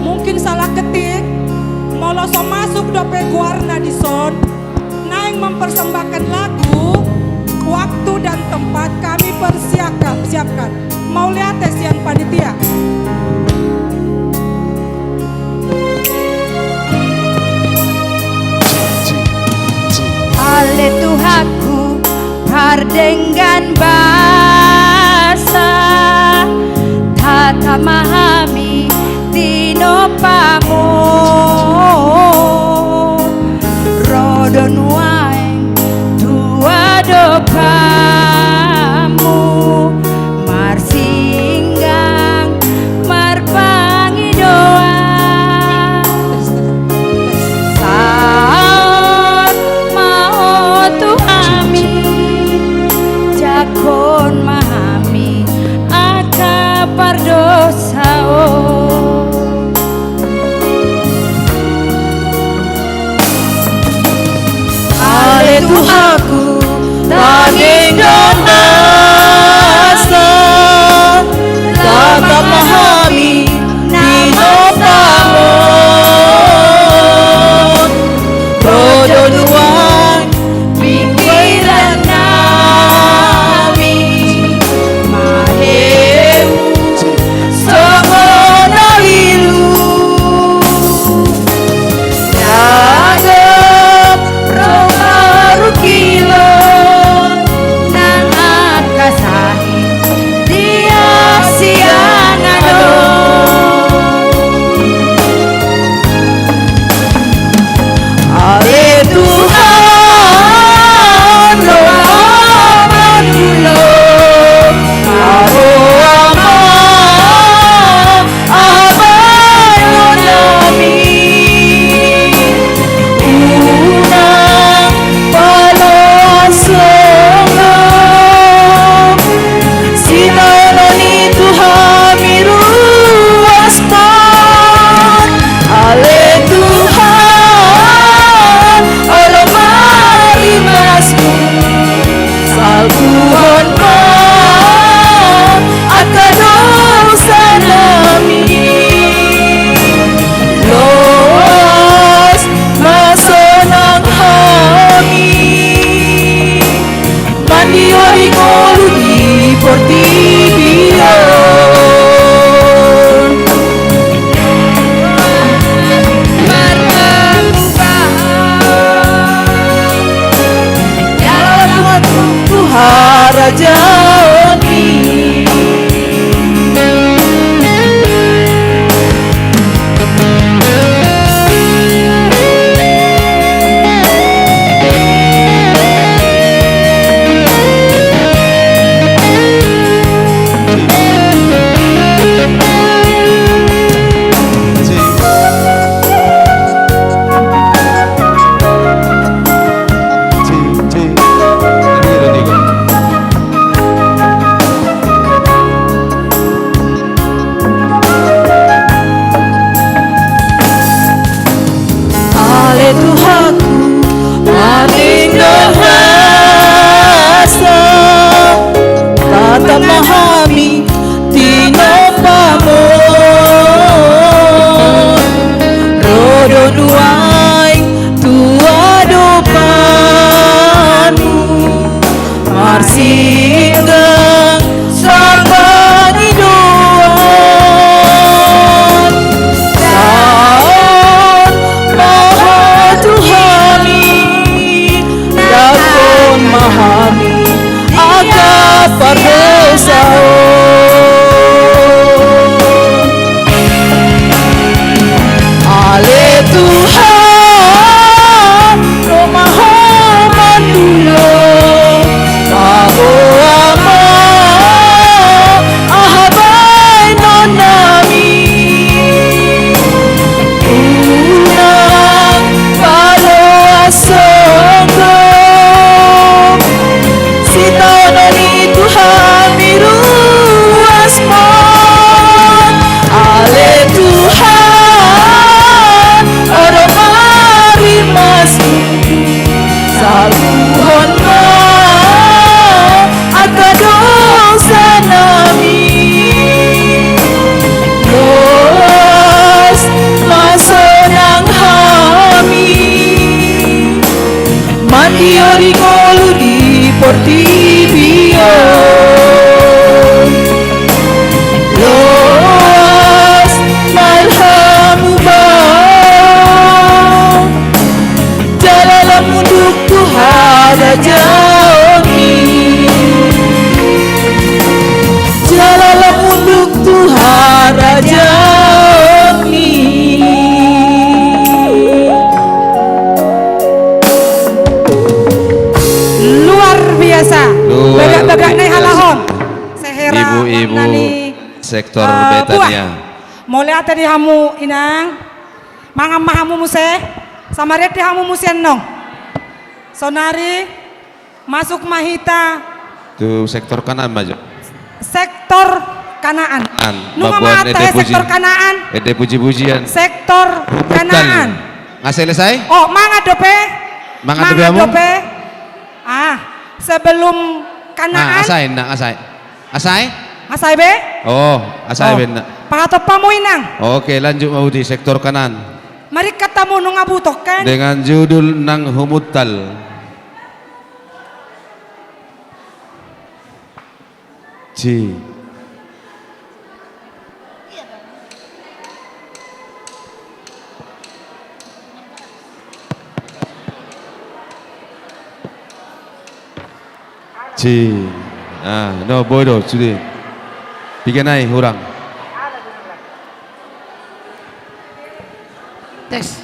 Mungkin salah ketik, molo so masuk dope goarna dison, naeng mempersembahkan lagu, waktu dan tempat kami persiapkan, siapkan. Mauliate sian panitia. Ale Tuhanku, pardenggan basa, tatap ma hami di nompamu. Ro do nuaeng tu adopanmu, marsinggang marpangidoan. Saut ma ho tu hami, jangkon ma hami angka pardosa. Ale Tuhanku, pardenggan basa, tatap ma hami di nompamu. Ro do nuaeng pingkiran nami, mahemu songon na lilu. Dagap ro marungkilon nang angka sahit di hasiangan on. Ale Tuhan, ro ma mangulahon, ro ma, abahen nami. Unang pala songon sitaonon i tu hami ruas ma. Ale Tuhan, olo ma rimasmu, salpuhon ma angka dosa nami. Loas ma sonang hami mandiori ngolu di portibi on. Marhamubahan jalo Tuhan tu harajaon i. pardosa on. Ale Tuhan, ro ma Ho mandulo, paboa ma aha baenonnami. Unang paloashon do sitaonon ni Tuhan ni ruasmon. Ale Tuhan, ro ma rimasmu, saluhon ma angka dosanami. Los ma sonang hami mandiori ngolu di portibi on. Los ma hamu ba jala lam unduk tu harajaonMi. Jala lam unduk tu harajaonMi. Luar biasa. Luar bagak na biasa. Halak on. Sehera ibu-ibu warna ni, sektor, eh, Betania. Buah. Mauliate di hamu, Inang. Mangan ma hamu muse. Samarean di hamu muse annon. Sonari masuk ma hita tu sektor Kanaan ma jo. Sektor Kanaan. Kanaan. Nunga ma ate sektor Kanaan. Ende puji-pujian. Sektor Kanaan. Nga selesai? Oh, mangan dope. Mangan dope hamu? Mangan dope. Ah, sebelum Kanaan. Ah, asai, Inang, asai. Asai? Asai be? Oh, asai be, Inang. Pahatop hamu, Inang. Oke, lanjut ma di sektor Kanaan. Maringkat hamu nunga butok kan? Dengan judul Nang Humuntal. Ci. Ci. Ah, no, boi do, sude. Piga nai hurang. Tes.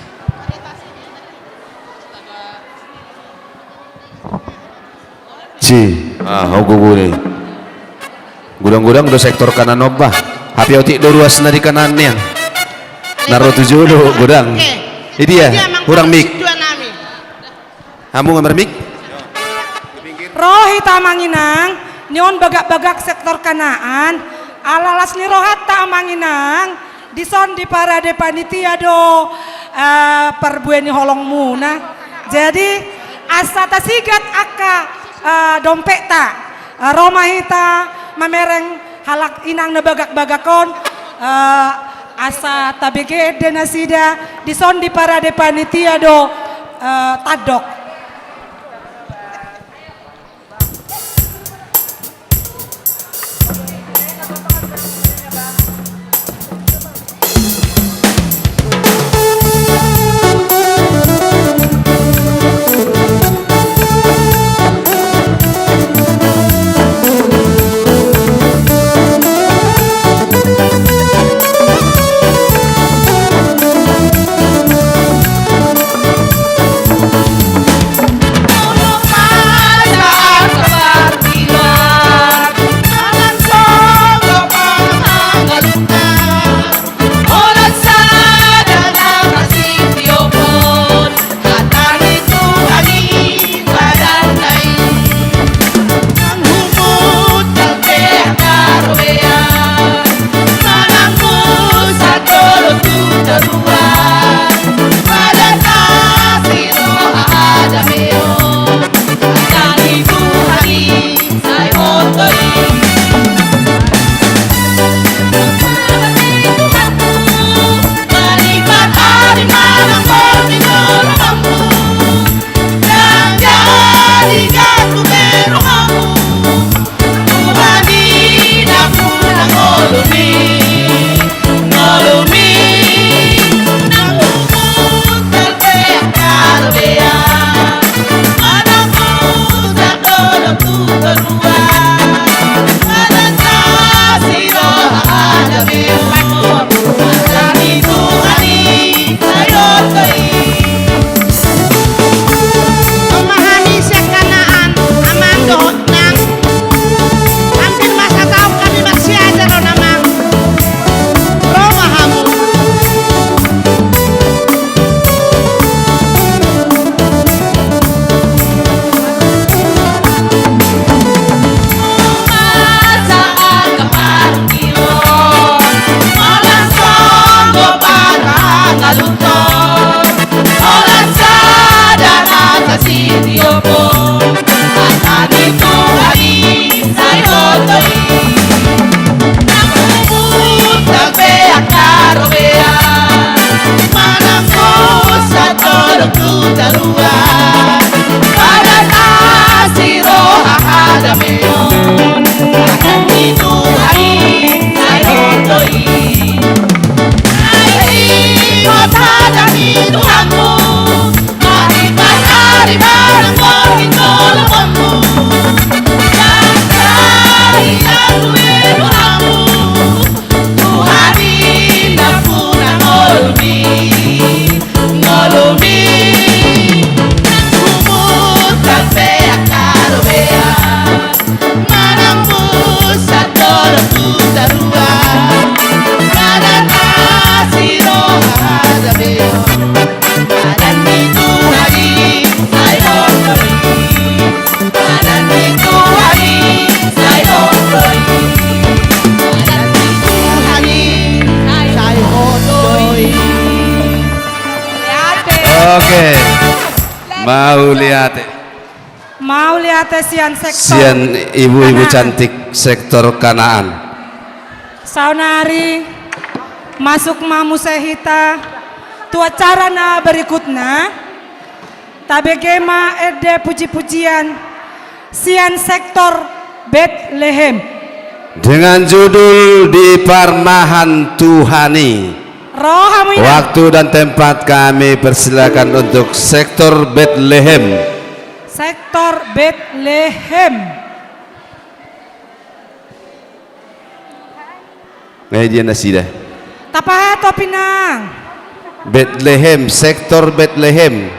Ci. Ah, ogogo dei. Godang-godang do sektor Kanaan on bah. Hape otik do ruas na di Kanaan nian. Na ro tu jolo godang. Oke. Idia, hurang mik. Hamu nga marmik? Ro hita amang inang, nion bagak-bagak sektor Kanaan, ala las ni rohanta amang inang, dison di parade panitia do, eh, parbue ni holongmuna. Jadi, asa tasigat angka, eh, dompetta, eh, ro ma hita mamereng halak inang na bagak-bagak on, eh, asa tabege ende nasida, dison di parade panitia do, eh, tandok. Oke. Mauliate. Mauliate sian sektor Sian ibu-ibu Kanaan. Cantik sektor Kanaan. Saonari masuk ma muse hita tu acara na berikutna. Tabege ma ende puji-pujian sian sektor Betlehem. Dengan judul Diparmahan Tuhan i. Ro hamu inang. Waktu dan tempat kami persilakan untuk sektor Betlehem. Sektor Betlehem. Nga i dia nasida. Tapahat topi nang. Betlehem, sektor Betlehem.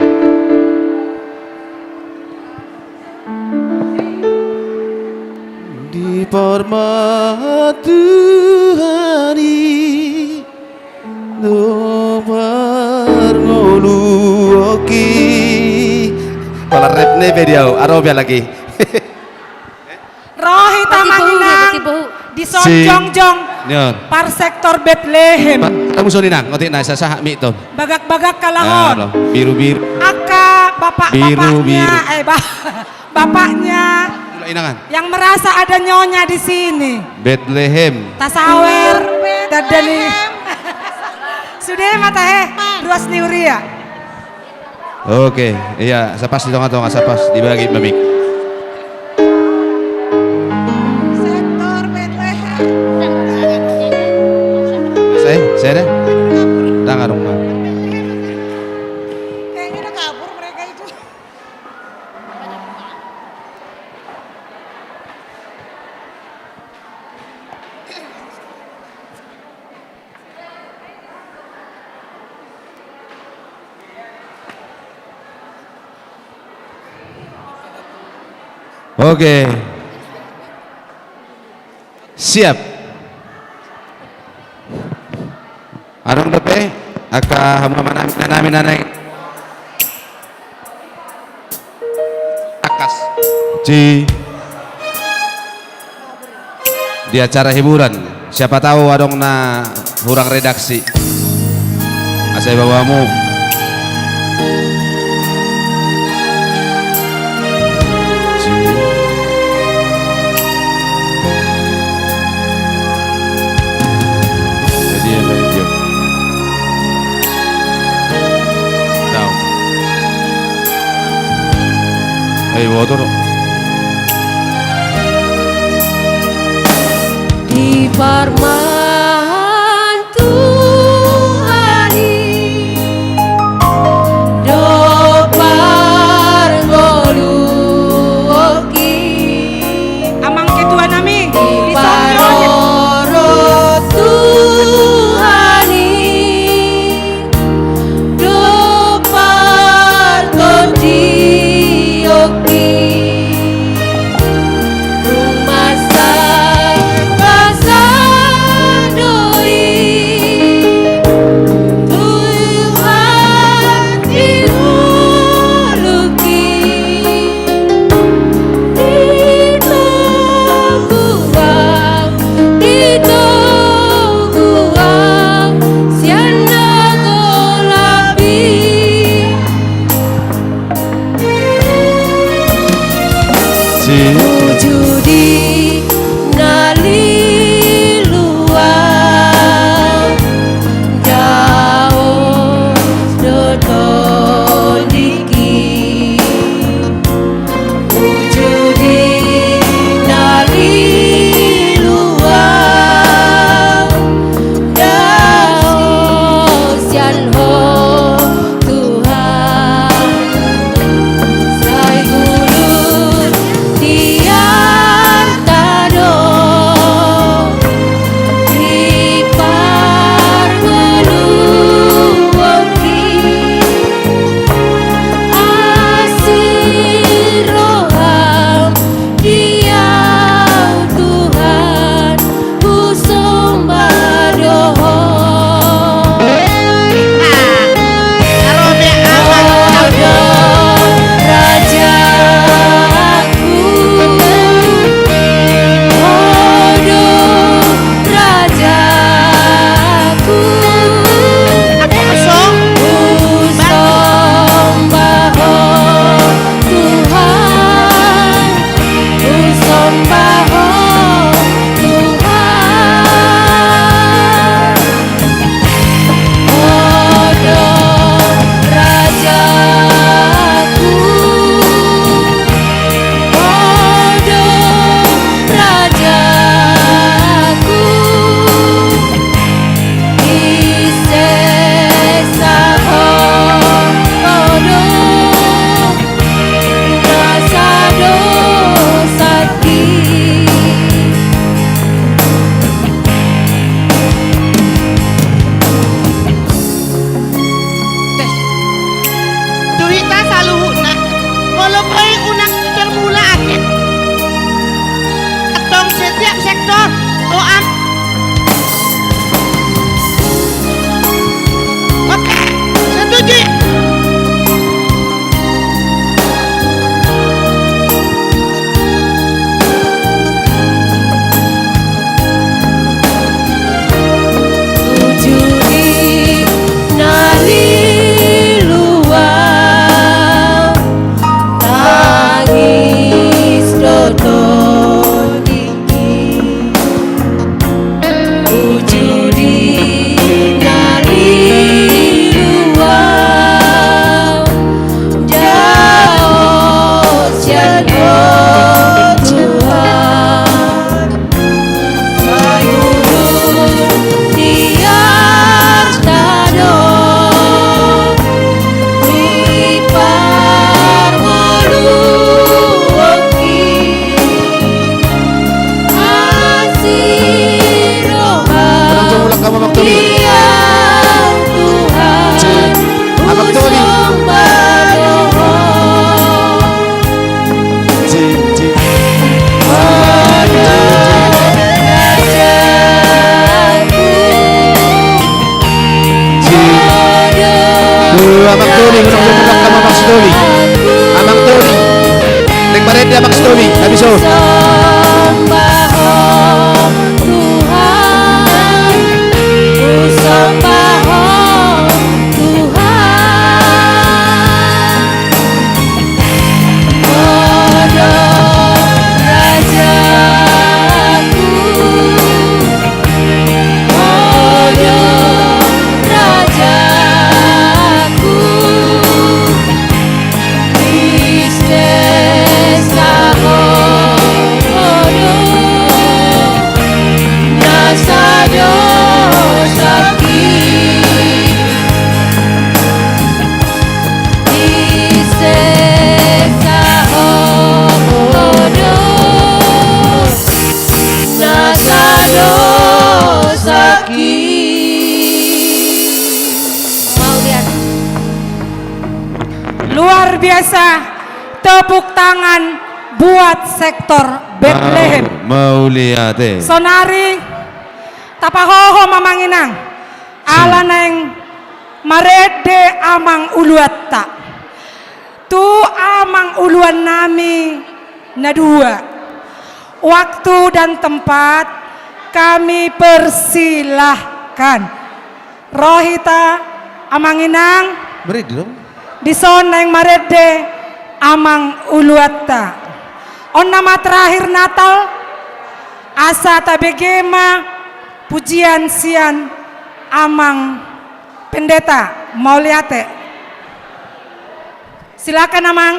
Diparmahan Tuhan i, do parngoluonki. Pala rap ne pe dia, aro be lagi. Ro hita amang inang di son jongjong par sektor Betlehem. Tamu son inang, otik na sasaha mik ton. Bagak-bagak kalahon. Biru-biru. Angka bapak-bapaknya, eh, ba-, bapaknya. Inangan. Yang merasa ada nyonya di sini. Betlehem. Tasawer, tadani. Sude ma tahe, ruas ni huria. Oke, iya, sapas di tonga-tonga, sapas dibagi ma mik. Sektor Betlehem. Saya, saya deh. Tangan dong, Bang. Kayaknya udah kabur mereka itu. Oke. Siap. Adong dope angka hamu amanami, inanami na naeng. Tangkas. Ci. Di acara hiburan, siapa tahu adong na hurang redaksi. Asa iba hamu. Ci. Jadi, apa itu? Dao. Hei, botor. Diparmahan Tuhan i, do parngoluonki. Amang ketua nami, diparorot Tuhan i, do partondionki. Rumasa-masa do i, Tuhan di ngolungki. Di togu au, di togu au, sian na golap i. Uju di na lilu au, daos do tondingki. Uju di na lilu au, daos sian Ho Tuhan. Sai gulung dia Tor, toan. Oke, setuju. Tuju di na lilu, tangis do tondingki. Tuju di na lilu, jaoh sian Ho Tuhan. Saluhut ni arta do diparngoluhonki. Asi roha. Tenang, jom, mulak hamu, Amang Tony. Di Ho Tuhan. Cek. Amang Tony. Husomba do Ho. Cek, cek. Ho do rajaku. Cek. Ho do. Tuh, Amang Tony, mulak, mulak, mulak, Amang Tony. Amang Tony. Naeng marende Amang Tony, habis, oh. Husomba Ho Tuhan, husomba Ho Tuhan. Ho do rajaku, Ho do rajaku. Di sesa Ho do na sadosaki. Di sesa Ho do na sadosaki. Mauliate. Luar biasa, tepuk tangan buat sektor Betlehem. Mau-, mauliate. Saonari tapahohom, Amang Inang. Ala naeng marende amang uluanta. Tu amang uluan nami na dua. Waktu dan tempat kami persilahkan. Ro hita, Amang Inang. Marende do. Dison naeng marende amang uluanta. On nama terakhir Natal, asa tabege ma pujian sian Amang Pendeta. Mauliate. Silakan, Amang.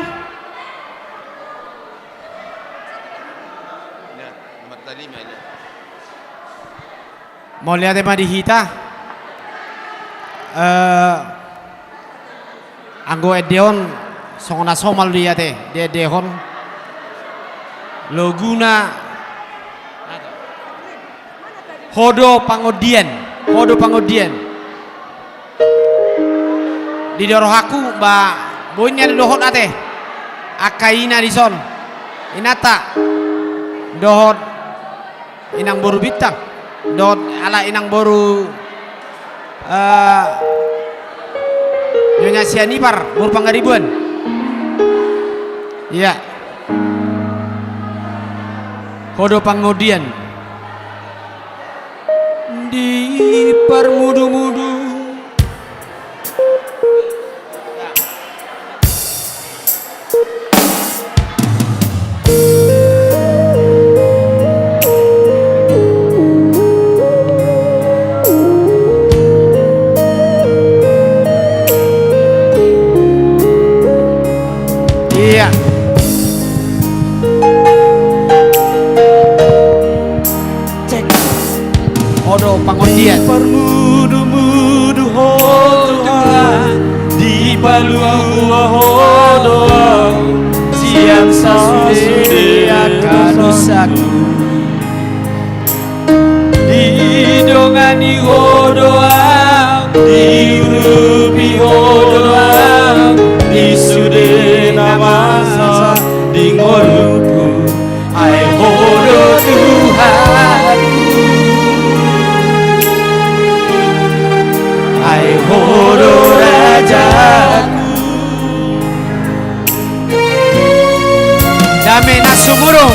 Mauliate ma di hita. Eh, anggo ende on songon na somal do i ate diendehon. Loguna Ho do pangondian, Ho do pangondian. Di rohangku ba boi nian dohot ate angka ina dison, inanta dohot inang boru Bintang dohot ala inang boru, eh, Nyonya Sianipar, boru Pangaribuan. Iya. Ho do pangondian. Di parmudu-mudu. Iya. Cek. Ho do pangondian. Parmudu-mudu Ho Tuhan, dipalua Ho do ahu sian sasude angka dosaku. Didongani Ho do ahu, diurupi Ho do ahu di sude na masa di ngolungku. Ai Ho do Tuhan Sumurung.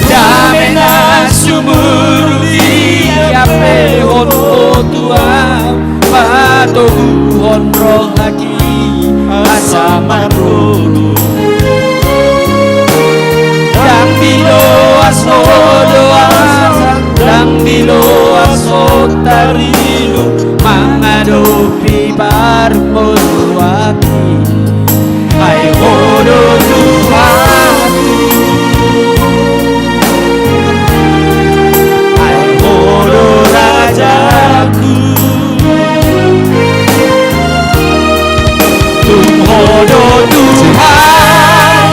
Dame na sumurung diampehon Ho tu ahu, patoguhon rohangki asa marguru. Ndang diloas Ho do ahu, ndang diloas Ho tarilu, mangadopi parngoluanki. Ai Ho do Tuhanku, ai Ho do rajaku. Tung Ho do Tuhan,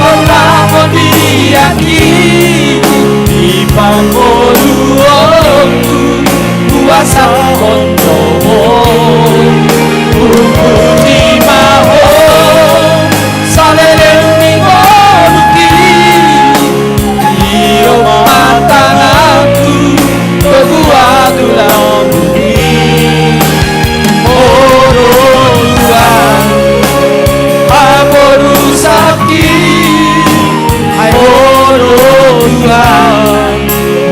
panganggo di aki, di pangoluonku, huasahon do Ho. Hupuji ma Ho, saleleng ni ngolungki, didok ma tanganku, togu ahu tu lambungki. Ho do Tuhan, haporusanki, ai Ho do Tuhan,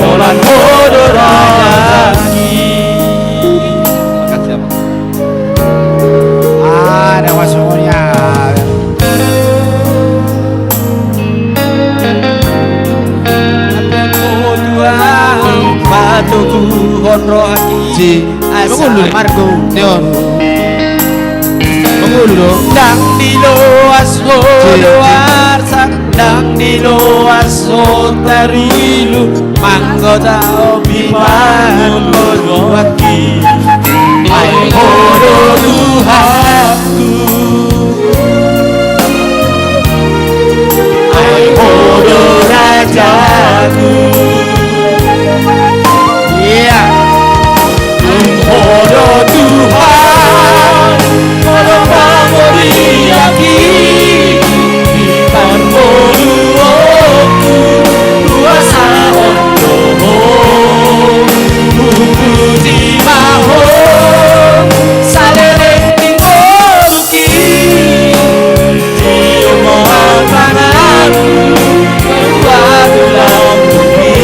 holan Ho do rajaku. Makasih, Abang. Ah, ada masuknya. Patoguhon rohangki. Si. Asa marguru. Nion. Mangolu do. Ndang diloas Ho do arsak, ndang diloas Ho tarilu, mangadopi parngoluanki. Ai Ho do Tuhanku, ai Ho do rajaku. Iya. Tung Ho do Tuhan, Ho do pangolianki, di pangoluonku, huasahon do Ho. Hupuji ma Ho, saleleng ni ngolungki, didok ma tanganku, togu ahu tu lambungki.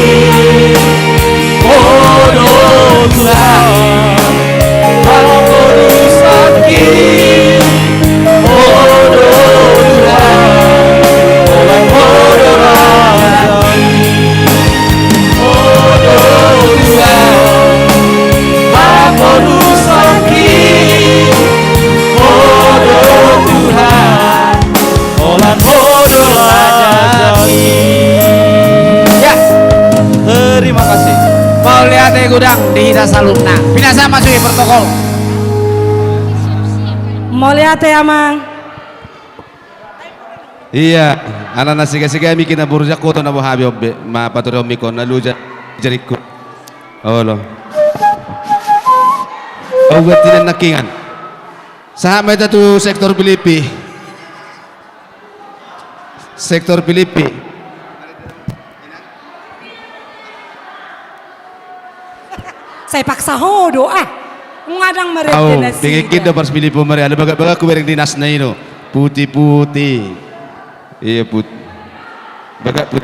Ho do Tuhan, haporusanki, Ho do Tuhan, holan Ho do rajaku. Ho do Tuhan, haporusanki, Ho do Tuhan, holan Ho do rajaku. Ya. Terima kasih. Mauliate godang di hita saluhutna. Pinasa masuk di protokol. Mauliate, Amang. Ia, ala na sigasiga miki na boru Jakoto na boha be on be, ma paturehon miki on na loja jaringku. Olo. Au ganti na nangkingan. Sahat ma hita tu sektor Pilippi. Sektor Pilippi. Sai paksa ho do, ah. Nunga dang marende nasida. Au, pengen do pars Pilippi on mari, ala bagak-bagak hubereng dinasna i do. Putih-putih. Ia, put-, bagak put-,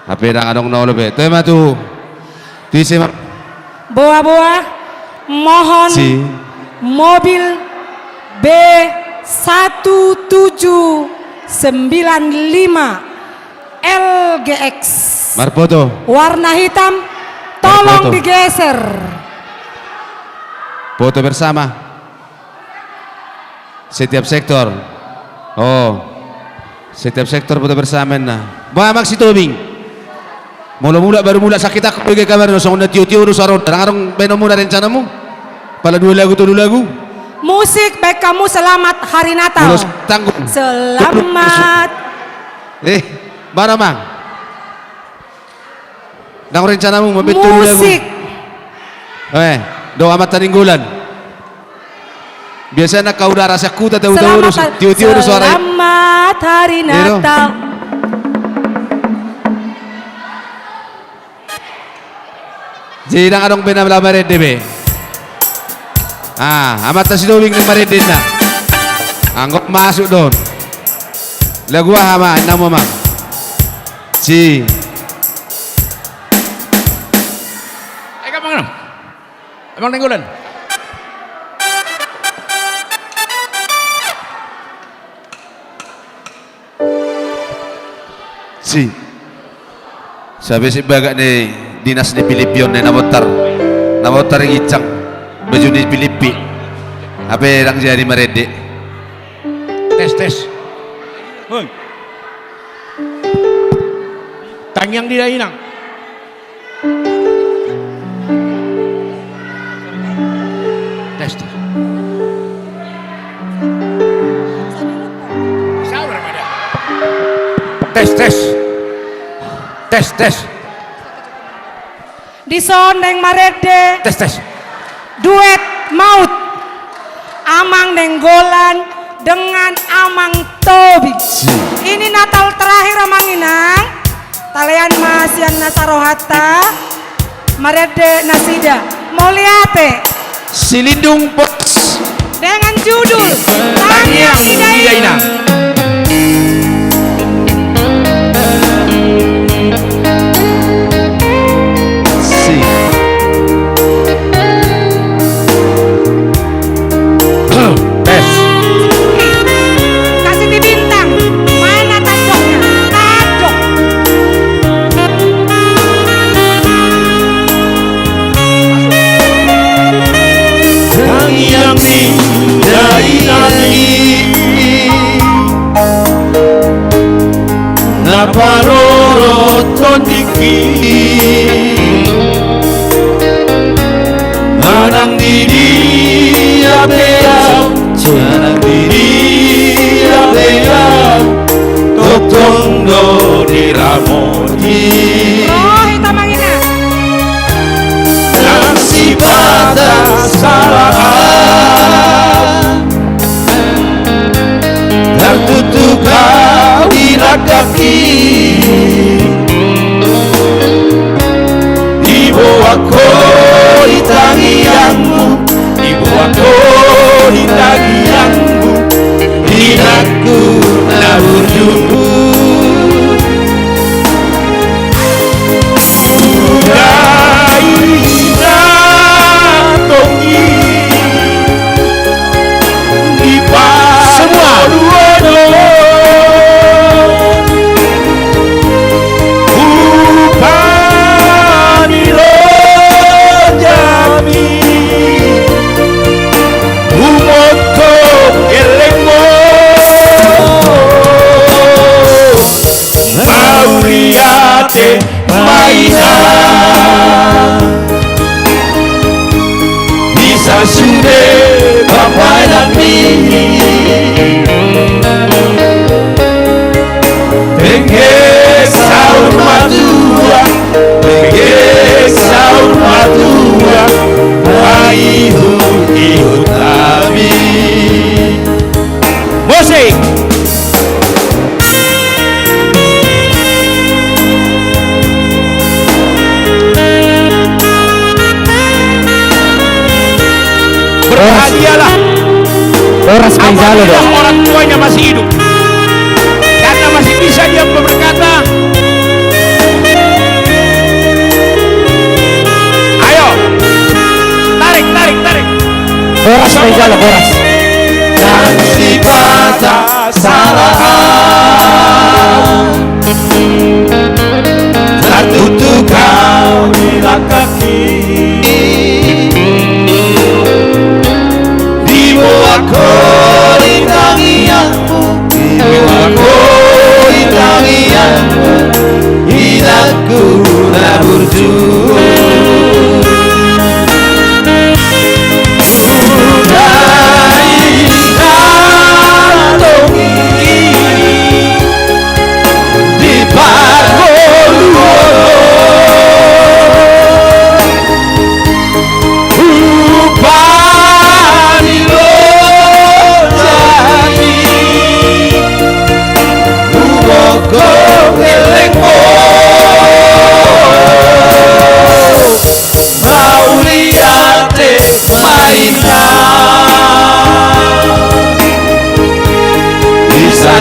hape dang adong na olo be. Toe ma tu. Tu ise ma. Boa-boa, mohon. Si. Mobil B satu tujuh sembilan lima L G X. Marfoto. Warna hitam, tolong digeser. Marfoto. Foto bersama. Setiap sektor. Oh. Setiap sektor foto bersama ninna. Bah, Amang Sitobing. Molo mulak baru mulak sakit angka, bege kabar do, songon na tio-tio do suara on. Dang adong baenonmuna rencanamu? Pala dua lagu, tolu lagu? Musik, baik kamu, selamat hari Natal. Molo tanggung. Selamat. Eh, mana, Mang? Dang rencanamu mambaen tolu lagu? Musik. Eh, do Amanta Nainggolan. Biasana angka udara sian huta, tau-tau do, selamat, tio-tio do suara i. Selamat hari Natal. Jadi dang adong be na marende be. Ah, Amanta Sitobing na marende ninna. Anggo masuk do on. Lagu aha ma, na mo ma. Si. Ega manang. Amang Nainggolan. Si. Sabe si bagak ni dinas ni Pilipi on na bontar. Na bontar i gincang. Baju ni Pilipi. Hape ndang jadi marende. Tes, tes. Hoi. Tangiang di dainang. Tes, tes. Sabar, Mada. Tes, tes. Tes, tes. Dison naeng marende. Tes, tes. Duet maut. Amang Nainggolan dengan Amang Tobi. Si. Ini Natal terakhir, Amang Inang. Talean ma sian nasa rohanta. Marende nasida. Mauliate. Silindung Pos. Dengan judul Tangiang Ida Ina. Si. Tes. Kasih di bintang. Mana tandoknya? Tandok. Tangiang ni dainang i na parorot tondingki, manang di dia pe au, manang di dia pe au, tongtong do diramoti. Roha hita mangina. Nang sipata sala au, tartutup au di langkangki. Diboan ho di tangiangmu, diboan ho di tangiangmu, inangku na burju. Suda ina tonggi di paduahon. Semua. Hupaani ro jami. Humoto gelengmu. Mauliate ma ina. Bisa sude papadanmi. Dengke saur matua, dengke saur matua, paihutihut hami. Musik. Berbahagialah. Horas ma ijalo do. Apabila orang tuanya masih hidup, karena masih bisa dia berkata. Ayo. Tarik, tarik, tarik. Horas ma ijalo, horas. Nang sipata sala au, tartutup au di langkangki. Diboan ho di tangiangmu, diboan ho di tangiangmu, inangku na burju. Suda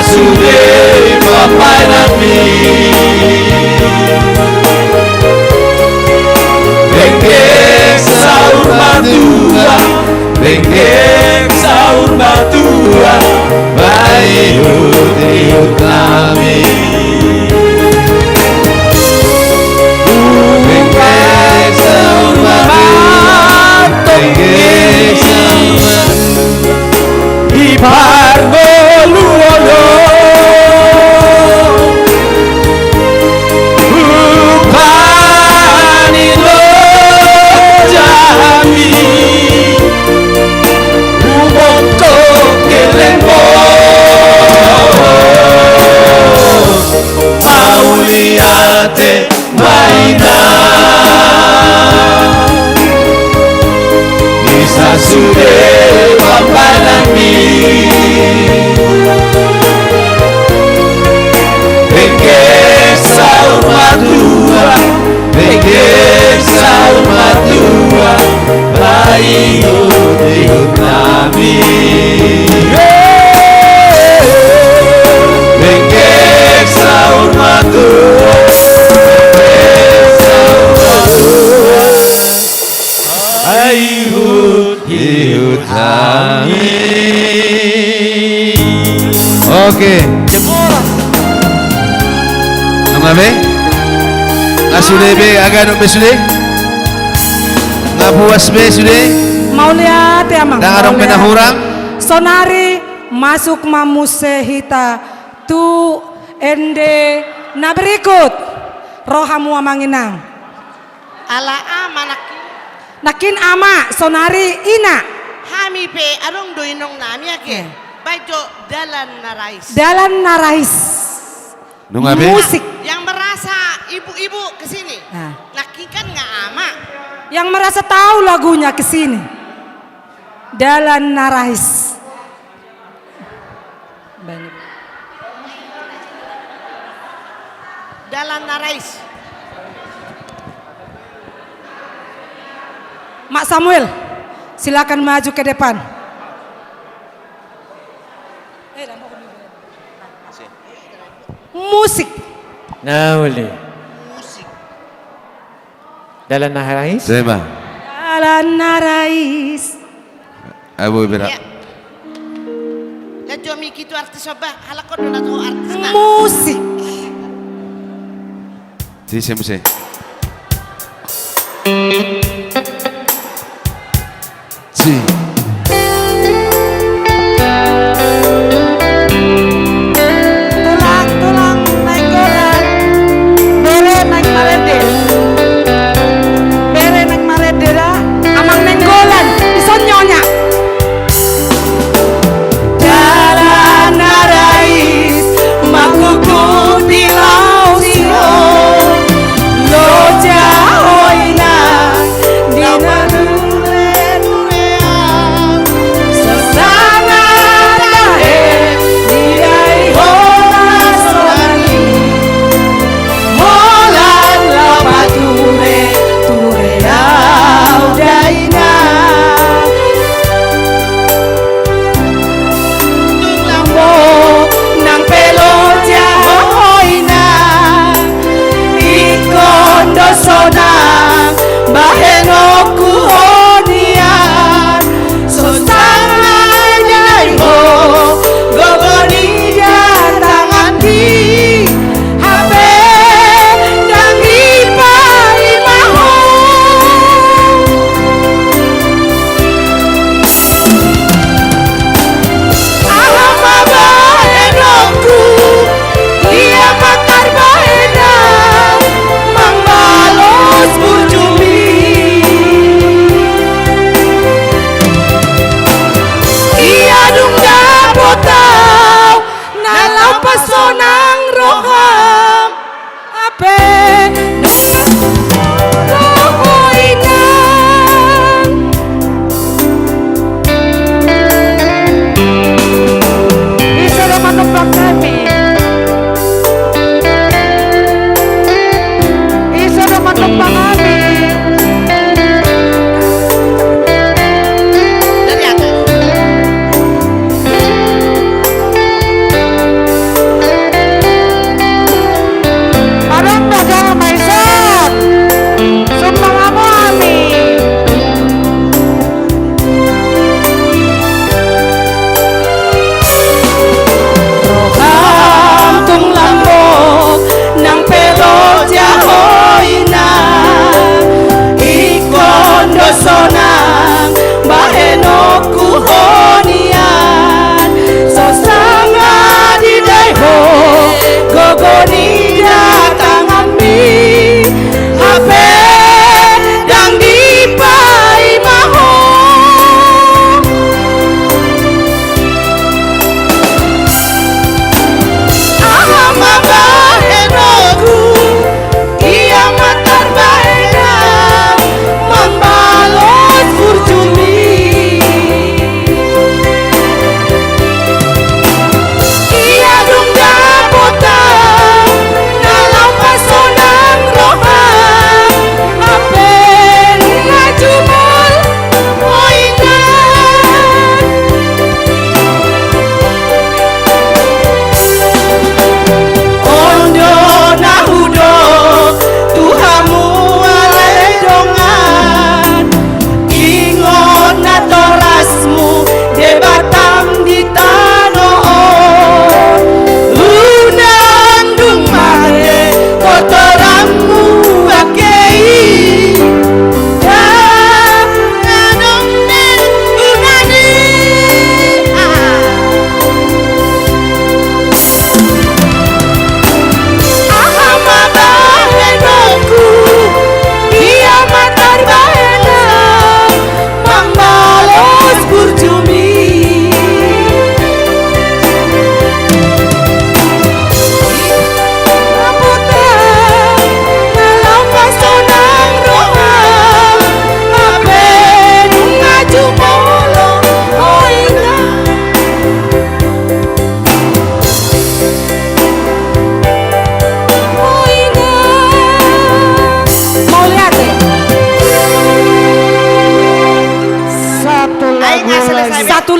Sude pambahenanmi. Dengke saur matua, dengke saur matua, bahen ihut-ihut nami. Dengke saur matua, dengke saur matua. Di parngoluan on, hupaningot hami, huboto geleng on, mauliate ma inang. Isa sude pambahenanmi. Dengke saur matua, dengke saur matua, bahen ihut-ihut nami. Dengke saur matua, dengke saur matua, bahen ihut-ihut nami. Oke. Jempol. Nga be? Nga sude be, nga adong be sude? Nga puas be sude? Mauliate, Amang. Ndang adong be na hurang? Saonari masuk ma muse hita tu ende na berikut. Ro hamu, Amang Inang. Ala ama nangkin. Nangkin ama, saonari ina. Hami pe adong do inong nami ake. Eh. Baen jo Dalan na Rais. Dalan na Rais. Nunga be? Musik. Yang merasa ibu-ibu ke sini. Nah. Nangkin kan nga ama. Yang merasa tahu lagunya ke sini. Dalan na Rais. Dalan na Rais. Mak Samuel, silakan maju ke depan. Musik. Nauli. Dalan na Rais. Sema. Dalan na Rais. Ayo, Boy, berak. Iya. Lah, jo miki tu artis apa? Halak kau dona tu artis na. Musik. Si, si, si. Si. Tulang, tulang Nainggolan. Bere Naing Marende. Bere Naing Marende da. Amang Nainggolan. Dison nyonya. Dalan na Rais mangkukuti laos i ho. Loja ho inang di na nure-nurean.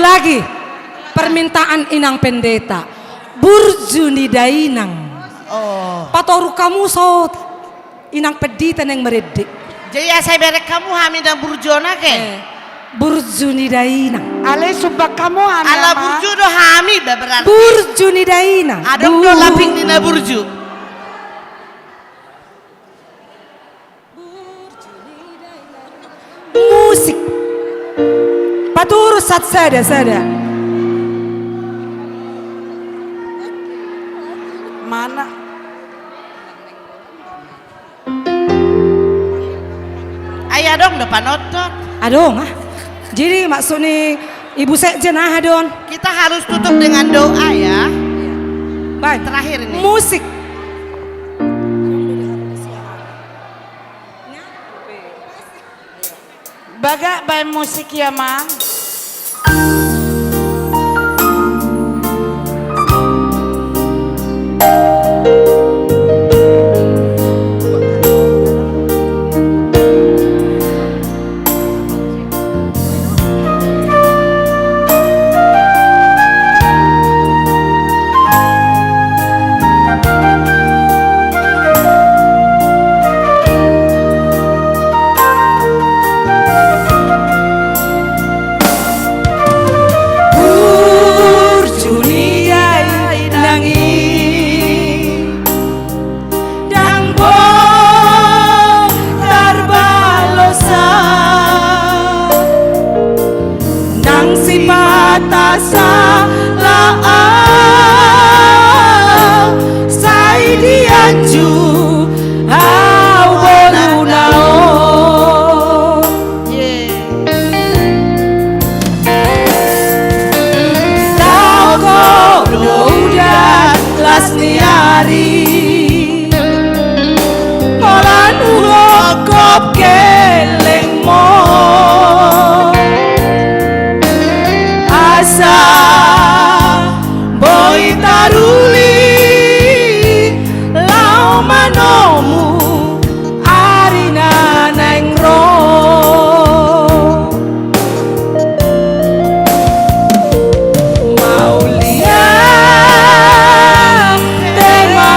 Lagi, permintaan Inang Pendeta. Burju ni dainang. Oh. Patoru hamu so Inang Pendeta naeng marende. Jadi asa ibereng hamu hami na burju on ake. Eh, burju ni dainang. Alai sumbang hamu hami. Ala burju do hami, ba, berarti. Burju ni dainang. Adong do lapik ni na burju. Musik. Patoru satsada, sada. Mana? Ai adong do panonton. Adong, ah. Jadi maksud ni Ibu Sekjen aha don? Kita harus tutup dengan doa ya. Baik. Terakhir ini. Musik. Bagak baen musik ya, Mang. Burju ni dainang i. Ndang boi tarbalosan, nang sipata sala au, sai dianju au boruna on. Taokhon do udan las ni ari, holan hugokhop gellengmon. Asa boi taruli laho manomu ari na naeng ro. Mauliate ma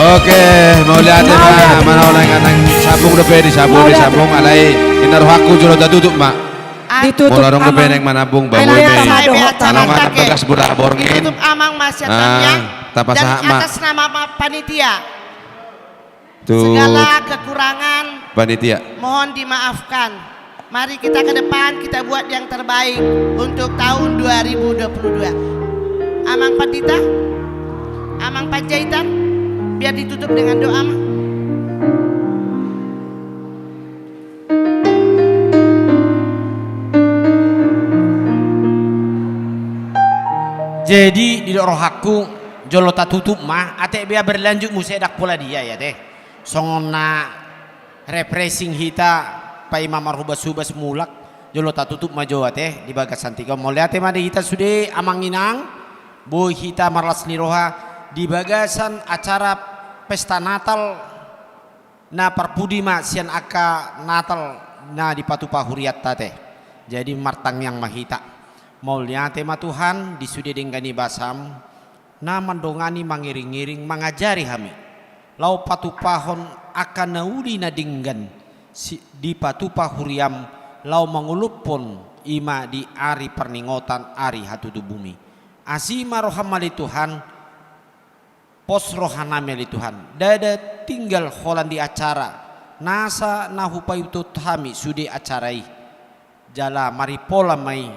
Oke, mauliate ma, mauliate ma. Manaon nang, nang sambung dope, disambung, mauliate, disambung, alai inna rohangku jolo tatutup ma. Ditutup, molo adong dope, Amang, naeng manambung, ai boi, lae, boi, ma dohot. Alai ma, Amang, bagas bola borngin. Ditutup, Amang, ma sian tangiang. Ah, tapasahat ma. Dan atas nama ma-, panitia. Tu segala kekurangan, panitia, mohon dimaafkan. Mari kita ke depan, kita buat yang terbaik untuk tahun dua ribu dua puluh dua. Amang Pandita, Amang Panjaitan, biar ditutup dengan doa, Amang. Jadi, didok rohangku, jolo tatutup ma, ate bia berlanjut muse, ndang pola dia, ya, te. Songon na refreshing hita, paima marhobas-hobas mulak, jolo tatutup ma jo, ate, di bagasan tingki on. Mauliate ma di hita sude, Amang Inang, boi hita marlas ni roha di bagasan acara pesta Natal, na parpudi ma sian angka Natal na dipatupa hurianta, ate. Jadi martangiang ma hita. Mauliate ma Tuhan, di sude denggan ni basaM, na mandongani, mangiring-iring, mangajari hami laho patupahon angka na uli na denggan si-, dipatupa huriaM, laho mangolophon i ma di ari parningotan, ari hatutubu-Mi. Asi ma rohaM ale Tuhan, pos rohanami ale Tuhan, ndada tinggal holan di acara, nasa na hupaihut hami sude acara i. Jala maripola ma i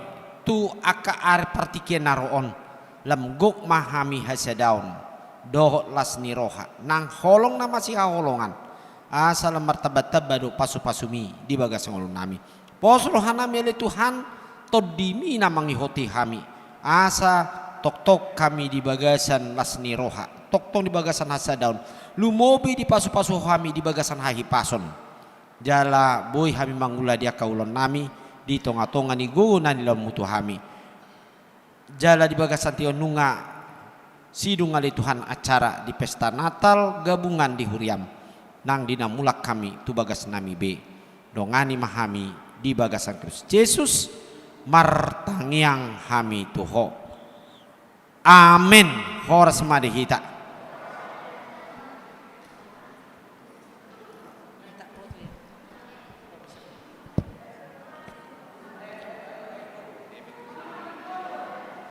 tu angka ari partingkian na ro on, lam gok ma hami hasadaon dohot las ni roha, nang holong na masihaholongan, asa lam martamba-tamba do pasu-pasuMi di bagas ngolunami. Pos rohanami ale Tuhan, TondiMi na mangihoti hami, asa tongtong hami di bagasan las ni roha, tongtong di bagasan hasadaon, lumobi dipasu-pasu hami di bagasan hahipason. Jala boi hami mangula di angka ulaonnami, di tonga-tonga ni gogo na nilaonMu tu hami. Jala di bagasan tingki on nunga sidung ale Tuhan acara di pesta Natal gabungan di huriaM, nang di na mulak hami tu bagasnami be. Dongani ma hami di bagasan Kristus Jesus, martangiang hami tu Ho. Amen. Horas ma di hita.